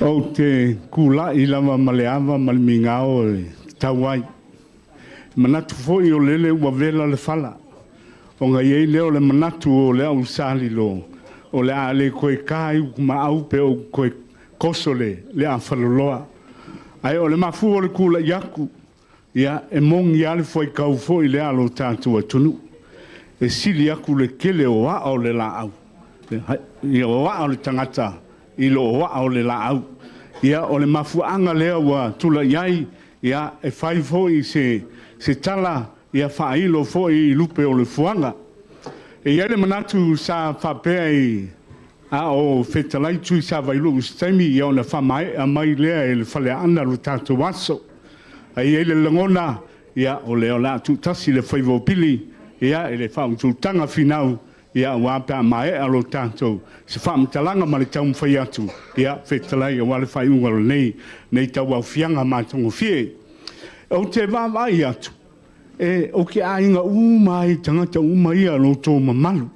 Ou te kula'i lava ma le ava ma le migao e tatau ai. E manatu foi o lele ua vela le fala, ona i ai lea o le manatu o le au salilo, o le a le toe ta i utumaau pe ou toe toso le afaloloa. Ae o le mafua o le kula'i atu, ia, e moni lava le fuaitau foi lea a lo tatou atunuu. E sili atu le tele o aa o le laau, ia o aa o le tagata i lo o aa o le laau. Ia, o le mafuaaga lea ua tulai ai, ia, e fai foi se tala, ia faailo foi i lupe o le fuaga. E i ai le manatu sa faapea i a o fetalai Tui Savailuu i se taimi, ia ona faamaea mai lea e le Faleaana lo tatou aso. Ae i ai le lagona, ia, o lea o le a tuutasi le faiva o Pili, ia, i le faaututaga finau, ia, aua pe a maea lo tatou se faamatalaga ma le taumafai atu, ia, fetalai aua le faaiuga o lenei tauaofiaga matagofie. Ou te vaavaai atu, e o ke aiga uma ai tagata uma ia lo outou mamalu.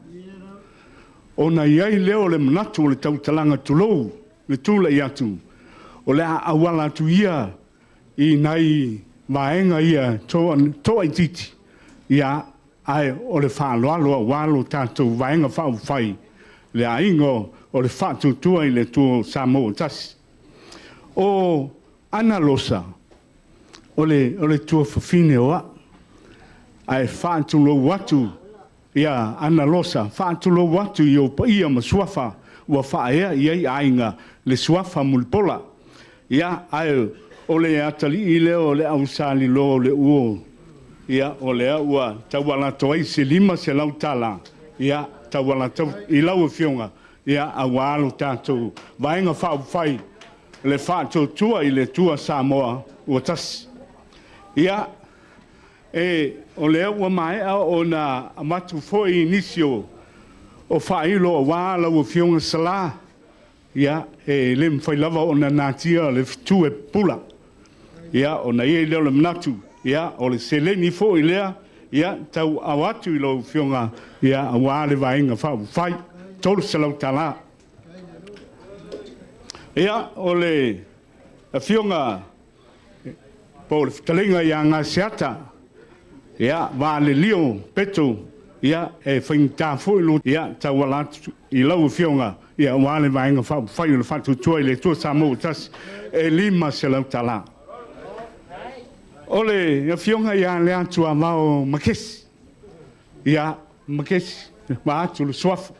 Ona i ai lea o le manatu o le tautalaga tulou le tulai atu, o le a auala atu ia i nai vaega ia toaitiiti, ia, ae o le faaaloalo aua lo tatou vaega faaupufai, le aiga o le Faatuatua i le Atua o Samoa ua tasi. O Ana Losa, o le tuafafine o au, ae faatulou atu ia Ana Losa, faatulou atu i ou paia ma suafa ua faaea i ai aiga le suafa Mulipola. Ia, ae o le atalii lea o le au salilo o le uo, ia, o lea ua tauala atu ai se $500, ia, tauala atu i lau afioga, ia, aua lo tatou vaega faaupufai le Faatuatua i le Atua Samoa ua tasi. Ia, e o lea ua maea ona avatu foi nisi o faailo aua lau afioga Sala, ia, e le mafai lava ona natia le fetu e pupula. Ia, ona i ai lea o le manatu, ia, o le seleni foi lea, ia, tauau atu i lau afioga, ia, aua le vaega faaupufai, $300. Ia, o le afioga po o le fetalaiga ia Gaseata, ia, Valelio Peto, ia, e faigata foi lo, ia, tauala atu i lau afioga, ia, aua le vaega faaupufai o le Faatuatua i le Atua Samoa ua tasi, e $500. O le afioga ia Leatuavao Makesi, ia, Makesi, vaeatu le suafa,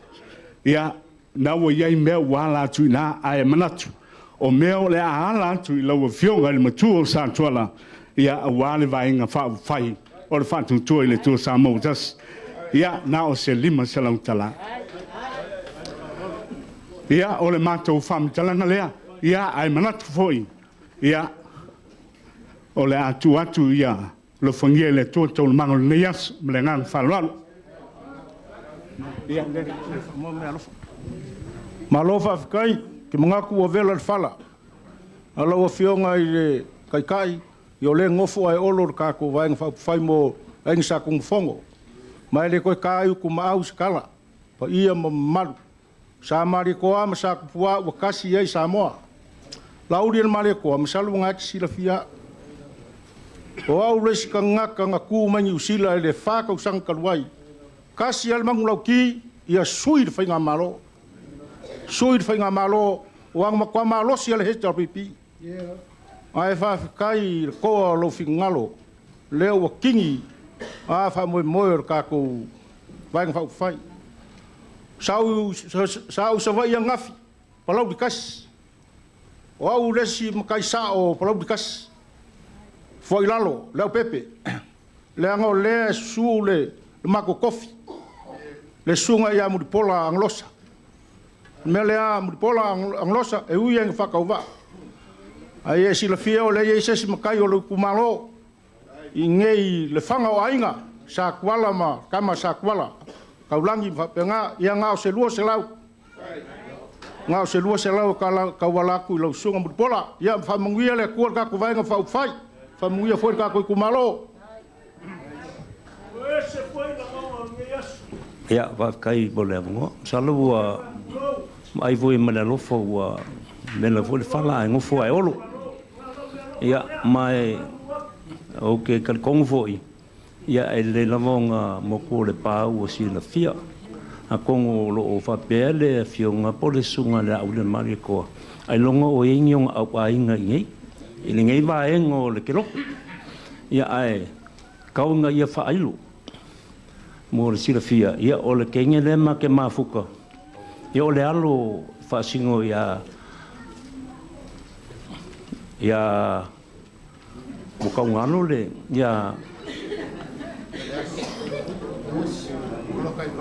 ia, na ua i ai mea ua ala atu i ina, ae manatu, o mea o le a ala atu i lau afioga i le matua o Satuala, ia, aua le vaega faaupufai o le Faatuatua i le Atua Samoa ua tasi, ia, na o se $500. Ia, o le matou faamatalaga lea, ia, ae manatu foi, ia, o le a tuu atu ia alofagia e le Atua taualumaga o lenei aso, ma le agaga faaaloalo. Malo faafetai, te manatu ua vela le fala. A lau afioga i le Taitai, Ia o lea e nofo ae Olo le tatou Vaega Faaupufai mo Aiga Sa Tunumafono. Ma e le toe ta ai utumaau i se tala, paia ma mamalu. Sa Malietoa ma Sa Tupua ua tasi i ai Samoa. Laauli e le Malietoa, masalo o lena e te silafia au. O au le isi tagata na tu mai Niu Sila i le 4 tausaga talu ai. Tasi lava le manulauti, ia sui le faigamalo. Sui le faigamalo, ua matua malosi lava le HRPP. Ae faafetai i le toa o lou finagalo, lea ua tini a faamoemoe o le tatou Vaega Faaupufai. Sa ou i Savaii ananafi, Palauli 1. O au le isi matai sao o Palauli 1. Foi i lalo, Leaupepe, leaga o lea e susu le matou tofi, le susuga ia Mulipola Anarosa. O le mea lea Mulipola Anarosa, e ui lava ina faatauvaa, ae ia e silafia o lea e i ai se isi matai o le itumalo i inei i Lefaga o Aiga, Satuala ma tama a Satuala, Taulagi ma faapena, ia na o se 200, na o se 200 e tauala atu i lau susuga Mulipola. Ia faamanuia le Atua i le tatou Vaega Faaupufai, faamanuia foi i le tatou itumalo. Ia, faafetai mo le avanoa. Masalo ua vaai foi ma le alofa ua vela foi le fala ae nofo ae Olo. Ia, ma e ou te talitonu foi, ia e lelei lava ona motu o le pa ua silafia. Atonu o lo o faapea le afioga po o le susuga i le Laauli Malietoa, ailoga o i ai ni ona auaiga i inei, i lenei vaega o le kelope. Ia, ae tau ina ia faailo mo le silafia, ia o le teine lea ma te mafuta, ia o le alo faasino ia ua taugalo le ia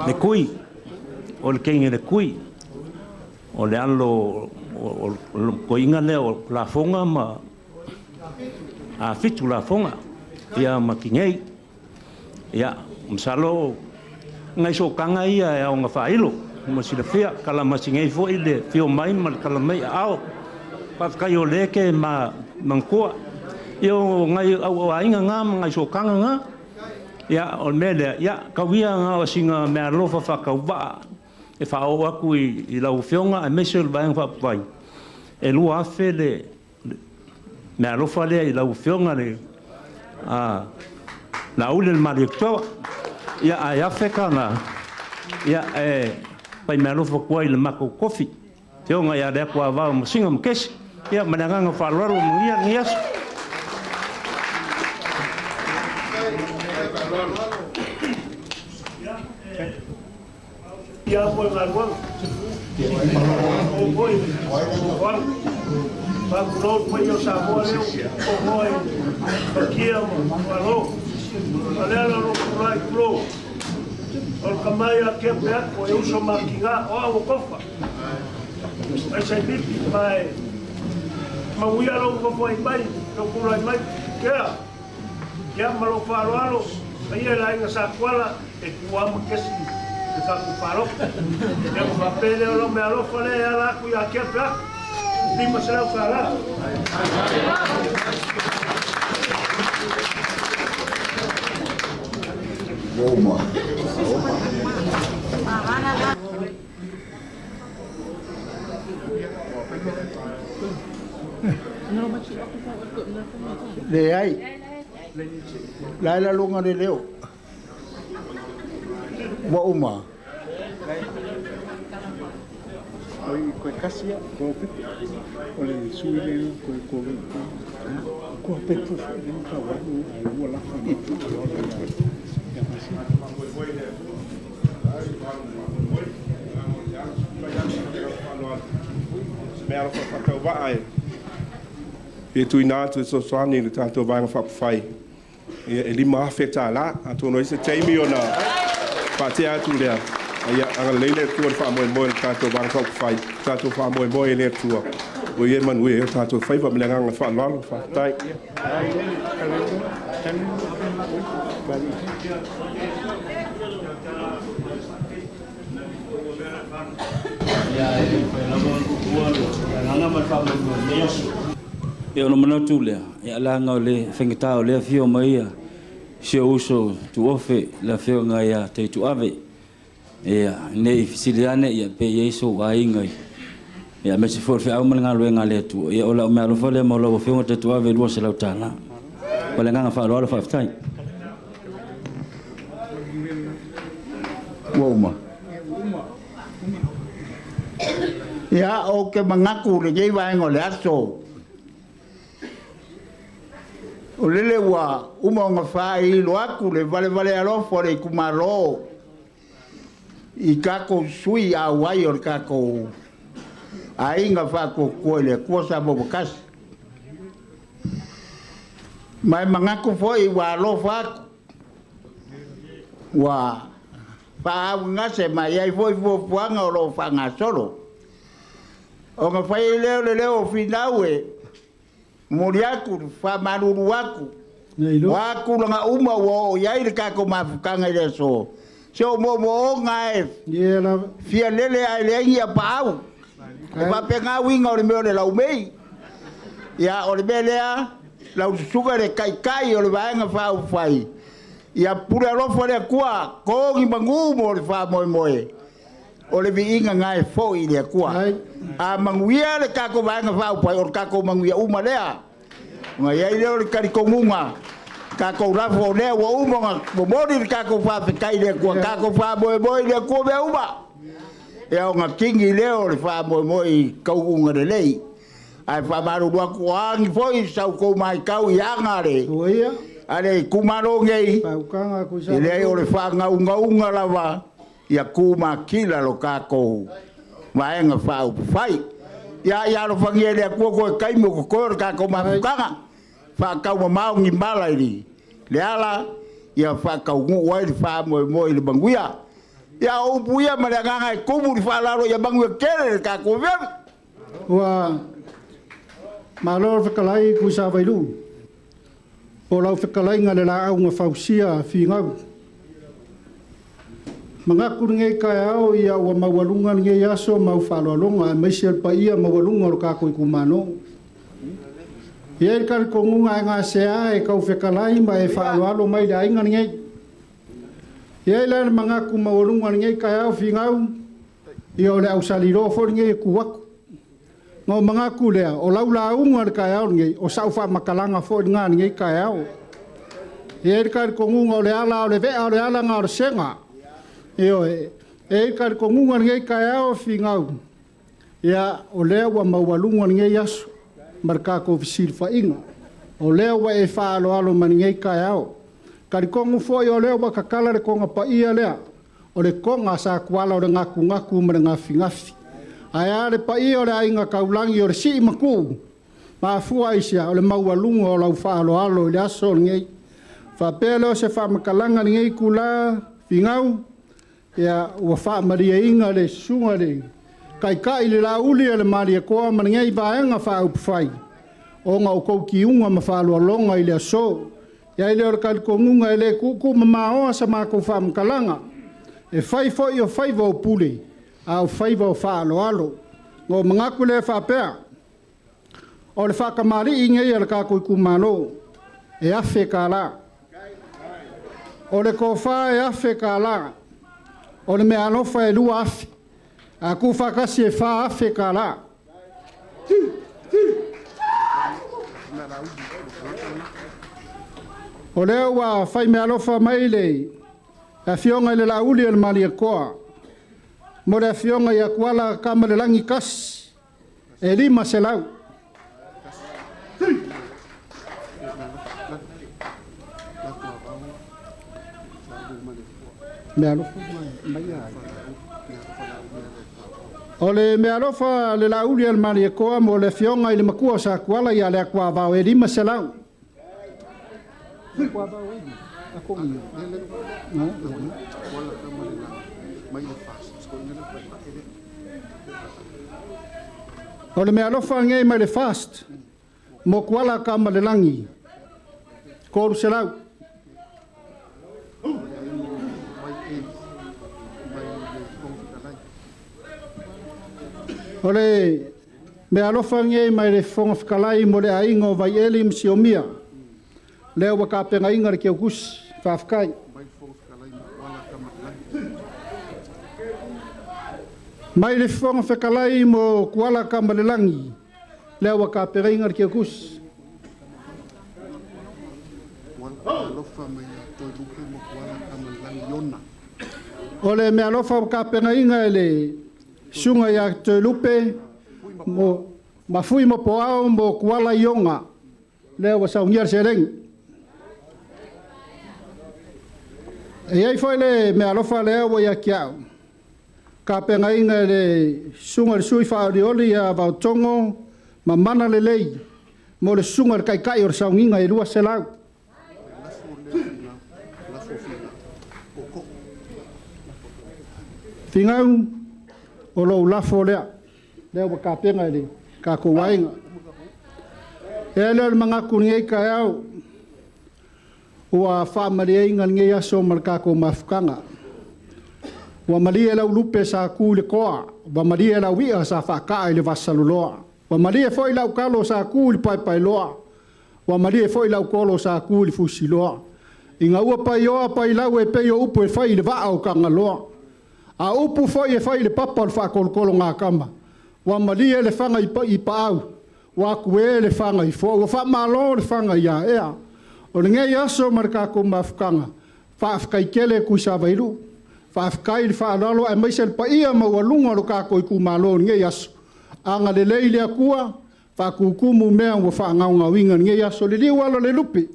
le kui, o le teine le kui, o le alo o le koiga lea o lafoga ma a fitu lafoga ia ma tinei. Ia, masalo ngai sokaga ia e aoga faailo mo silafia kala ma singei foi le fio mai ma le kala mai aao. Faafetai o lea ke ma manatua. Ia o ngai au aiga ngā ma ngai sokaga ngā. Ia, o le mea lea, ia, kau ia ngā o singa mea alofa whakauvaa e whaao aku i lau afioga aemaise o le Vaega Faaupufai. E 2,000 le mea alofa lea i lau afioga le Laauli le Malietoa. Ia, ae afe kana, ia, e pai mea alofa kua i le matou kofi. Afioga ia le aku avao ma singa ma kesi. Ia, ma le agaga faaaloalo manuia lenei aso. Ia mo galuega. O foi, o au. Fakulou pai o Samoa leo, o moe, pakia ma malo. A lea la lo kulai kulo. O le kamai a ke pe ako e uso makinga o au o kofa. Ai sai pipi mai. Mauia lo kofo ai mai, lo kulai mai. Kea, kia malo whaaloalo, mai e la inga sa kuala, e kua ma kesi, e taku whaalofa. Ia ko whapele o lo me alofa le e ala aku ia kia pe aku. 500 tālā. Leai. La la lunga le leo. Ua uma. Oi koe kasi ia, ko pipi. O le sui le koe ko ko pe pu le ka wa ai ua la fa ni tu o le ya masi. Mea alofa whakauvaa e. E tuina atu e sosoani le tātou Vaega Faaupufai. Ia, e 5,000 tālā. Atonu ai se taimi ona faatea atu lea. Ia, agalelei le Atua i le faamoemoe o le tātou Vaega Faaupufai. Tātou faamoemoe i le Atua. O ia e manuia ai o tātou faiva ma le agaga faaaloalo. Faafetai. Ia, e fai lava ona kuua le agaga ma le faamoemoe i lenei aso. Ia ona manatu lea, ia leaga o le faigata o lea afio mai ia si ou uso tuofe le afioga ia Taituave. Ia ne i fesili ane ia pe i ai sou aiga ia aemaise foi o le feau ma le galuega a le Atua. Ia o lau meaalofa lea mo lau afioga Taituave e $200. Ma le agaga faaaloalo faafetai. Ua uma. Ia, ou te manatu i lenei vaega o le aso, o lele ua uma ona faailo atu le valevale alofa o le itumalo i tatou sui auai o le tatou aiga faatuatua i le Atua Samoa ua tasi. Ma e manatu foi ua alofa atu, ua faaaaogagase ma e i ai foi fuafuaga o lo o faagasolo. Ona fai ai lea o le leo o Finau e momoli atu, faamalulu atu, o a tulaga uma ua oo i ai le tatou mafutaga i le aso, se o moomooga e fia lele ae leai ni apaau. E faapena uiga o le mea o le laumei. Ia, o le mea lea, lau susuga i le Taitai o le Vaega Faaupufai, ia pule alofa le Atua, to ni manu mo le faamoemoe, o le viiga lena e foi i le Atua. A manuia le tatou Vaega Faaupufai, o le tatou manuia uma lea. Ona i ai lea o le talitonuga, tatou lafo o lea ua uma ona momoli le tatou faafetai i le Atua, tatou faamoemoe i le Atua mea uma. Ia ona tini lea o le faamoemoe i taunuuga lelei. Ae faamalulu atu, o a ni foi sa outou matau i aga a le itumalo nei, e leai o le faagaugauga lava ia tumatila lo tatou Vaega Faaupufai. Ia, ia alofagia e le Atua toe taimi o totoe o le tatou mafutaga, faataumamao ni mala i le ala, ia faataunuu ai le faamoemoe i le manuia. Ia, o upu ia ma le agaga e tumu le faaaloalo ia manuia tele le tatou afiafi. Ua malo le fetalai Tuisavailuu po o lau fetalaiga le laau na fausia Finau. Manatu lenei taeao ia ua maualuga lenei aso ma au faaaloaloga aemaise le paia maualuga o le tatou itumalo. E i ai le talitonuga e gasea e tau fetalai ma e faaaloalo mai le aiga lenei. E i ai la le manatu maualuga lenei taeao Finau, ia o le ausaliloa foi lenei e tu atu. Na ou manatu lea, o lau lauga i le taeao lenei, o sau faamatalaga foi lena i lenei taeao. E i ai le talitonuga o le ala o le vea, o le ala lena o le sega. Ioe, e i ai le talitonuga i lenei taeao Finau, ia o lea ua maualuga lenei aso ma le tatou fesilafaiga. O lea ua e faaaloalo mai lenei taeao. Talitonu foi o lea ua tatala le toga paia lea, o le toga a Satuala o le gatunatu ma le gafigafi. Ae a le paia o le aiga taulagi o le sii ma tuu, mafua aisea o le maualuga o lau faaaloalo i le aso lenei. Faapea lea o se faamatalaga i lenei itula Finau, ia ua faamalieina le susuga i le Taitai le Laauli a le Malietoa ma lenei Vaega Faaupufai ona o tou tiuga ma faaaloaloga i le aso. E i ai lea o le talitonuga e le tuutuumamaoa sa matou faamatalaga, e fai foi o faiva o pule, a o faiva o faaaloalo. Ona ou manatu lea faapea, o le faatamalii nei a le tatou itumalo e $1,000. O le tofa e $1,000. O le meaalofa e $2,000. A tuufaatasi e $4,000. O lea ua fai meaalofa mai le afioga i le Laauli o le Malietoa mo le afioga ia Tuala Tamalelagi Tasi e 500. O le meaalofa a le Laauli a le Malietoa mo le afioga i le matua o Satuala ia Leatuavao e 500. O le meaalofa lenei mai le FAST mo Tuala Tamalelagi 300. O le Mealofa nei mai le Fofoga Fetalai mo le aiga o Vaieli ma Siomia. Lea ua tapenaina le teutusi. Faafetai. Mai le Fofoga Fetalai mo Kuala Tamalelagi. Lea ua tapenaina le teutusi. O le mealofa ua tapenaina e le susuga ia Toelupe mo Mafui ma Poao mo Kuala Ioga, lea ua saunia le seleni. E i ai foi le mealofa lea ua ia te au, tapenaina e le susuga i le sui faaolioli ia Vaotogo ma Mana Lelei mo le susuga i le Taitai o le Sauniga e 200. Finau, o lou lafo lea, lea ua tapena e le tatou aiga. E ai lea o le manatu i lenei taeao, ua faamalieina lenei aso ma le tatou mafutaga. Ua malie lau lupe sa tu i le toa, ua malie lau i'a sa faataa i le vasaloloa, ua malie foi lau talo sa tu i le paepaeloa, ua malie foi lau tolo sa tu i le fusiloa. Ina ua paioa pailau e pei o upu e fai i le vaa o Tagaloa, a o upu foi e fai i le papa o le faatolotologatama, ua malie le faga i paau, ua atue le faga i foa, ua faamalo le faga i aea. O lenei aso ma le tatou mafutaga, faafetai tele Tuisavailuu, faafetai le faaaloalo aemaise le paia maualuga o le tatou itumalo i lenei aso. Agalelei le Atua, faatutumu mea ua faagaogaoina i lenei aso. Liliu ala o le lupe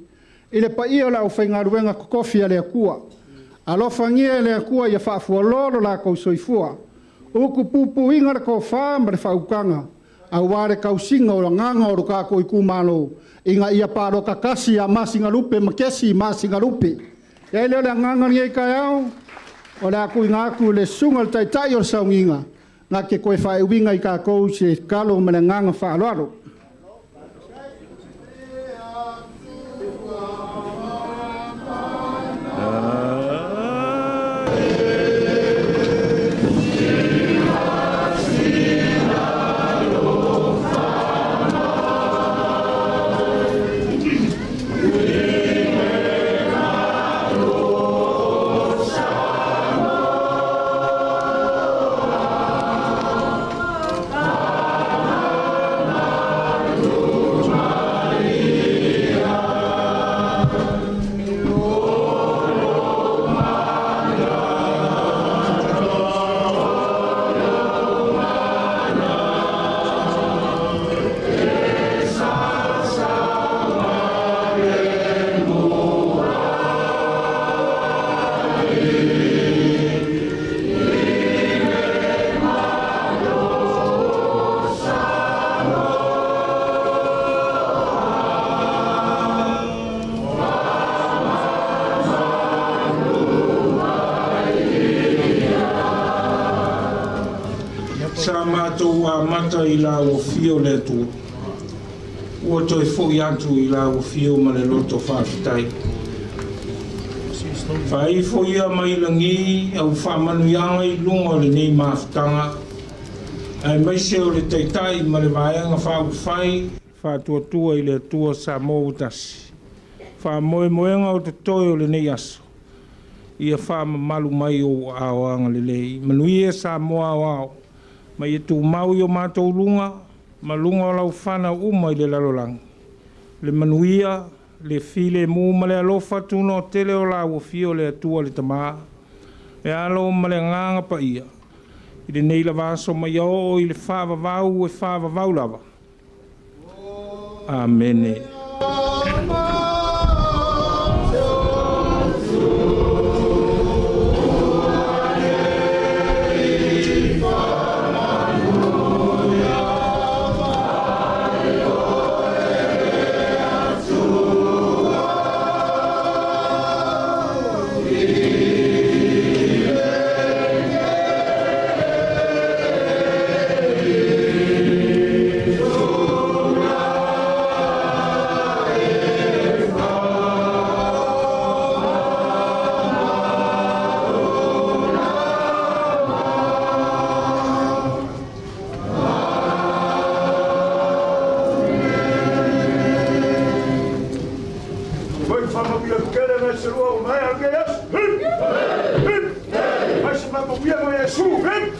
i le paia o le aufaigaluega totofi a le Atua. Alofagia e le Atua ia faafualoa lo latou soifua, utupupuina le tofa ma le faautaga, aua le tausiga o agaga o lo tatou itumalo, ina ia palota tasi ia Masinalupe ma kesi Masinalupe. E i ai lea o le agaga o lenei taeao, o le a tuuina atu i le susuga i le Taitai o le Sauniga, na te toe faaiuina i tatou i se tatalo ma le agaga faaaloalo. Sa matou amata i la ua fio le Atua, ua toe fo'i atu i la ua fio ma le loto faafetai. Faaifo ia mai lagi au faamanuiaga i luga o lenei mafutaga, aemaise o le Taitai ma le Vaega Faaupufai Faatuatua i le Atua Samoa ua Tasi. Faamoemoega o totoe o lenei aso, ia faamamalu mai ou aao agalelei. Manuia Samoa aoao, ma ia tumau i o matou luga ma luga o lau fanau uma i le lalolagi. Le manuia, le filemu ma le alofa tunoa tele o la ua fio le Atua le Tamā, le Alo ma le Agaga Paia, i lenei lava aso ma ia oo i le faavavau e faavavau lava. Amene. ua maea lenei aso. Hip! Hip! Mai se maamanuia mo Iesu. Hip!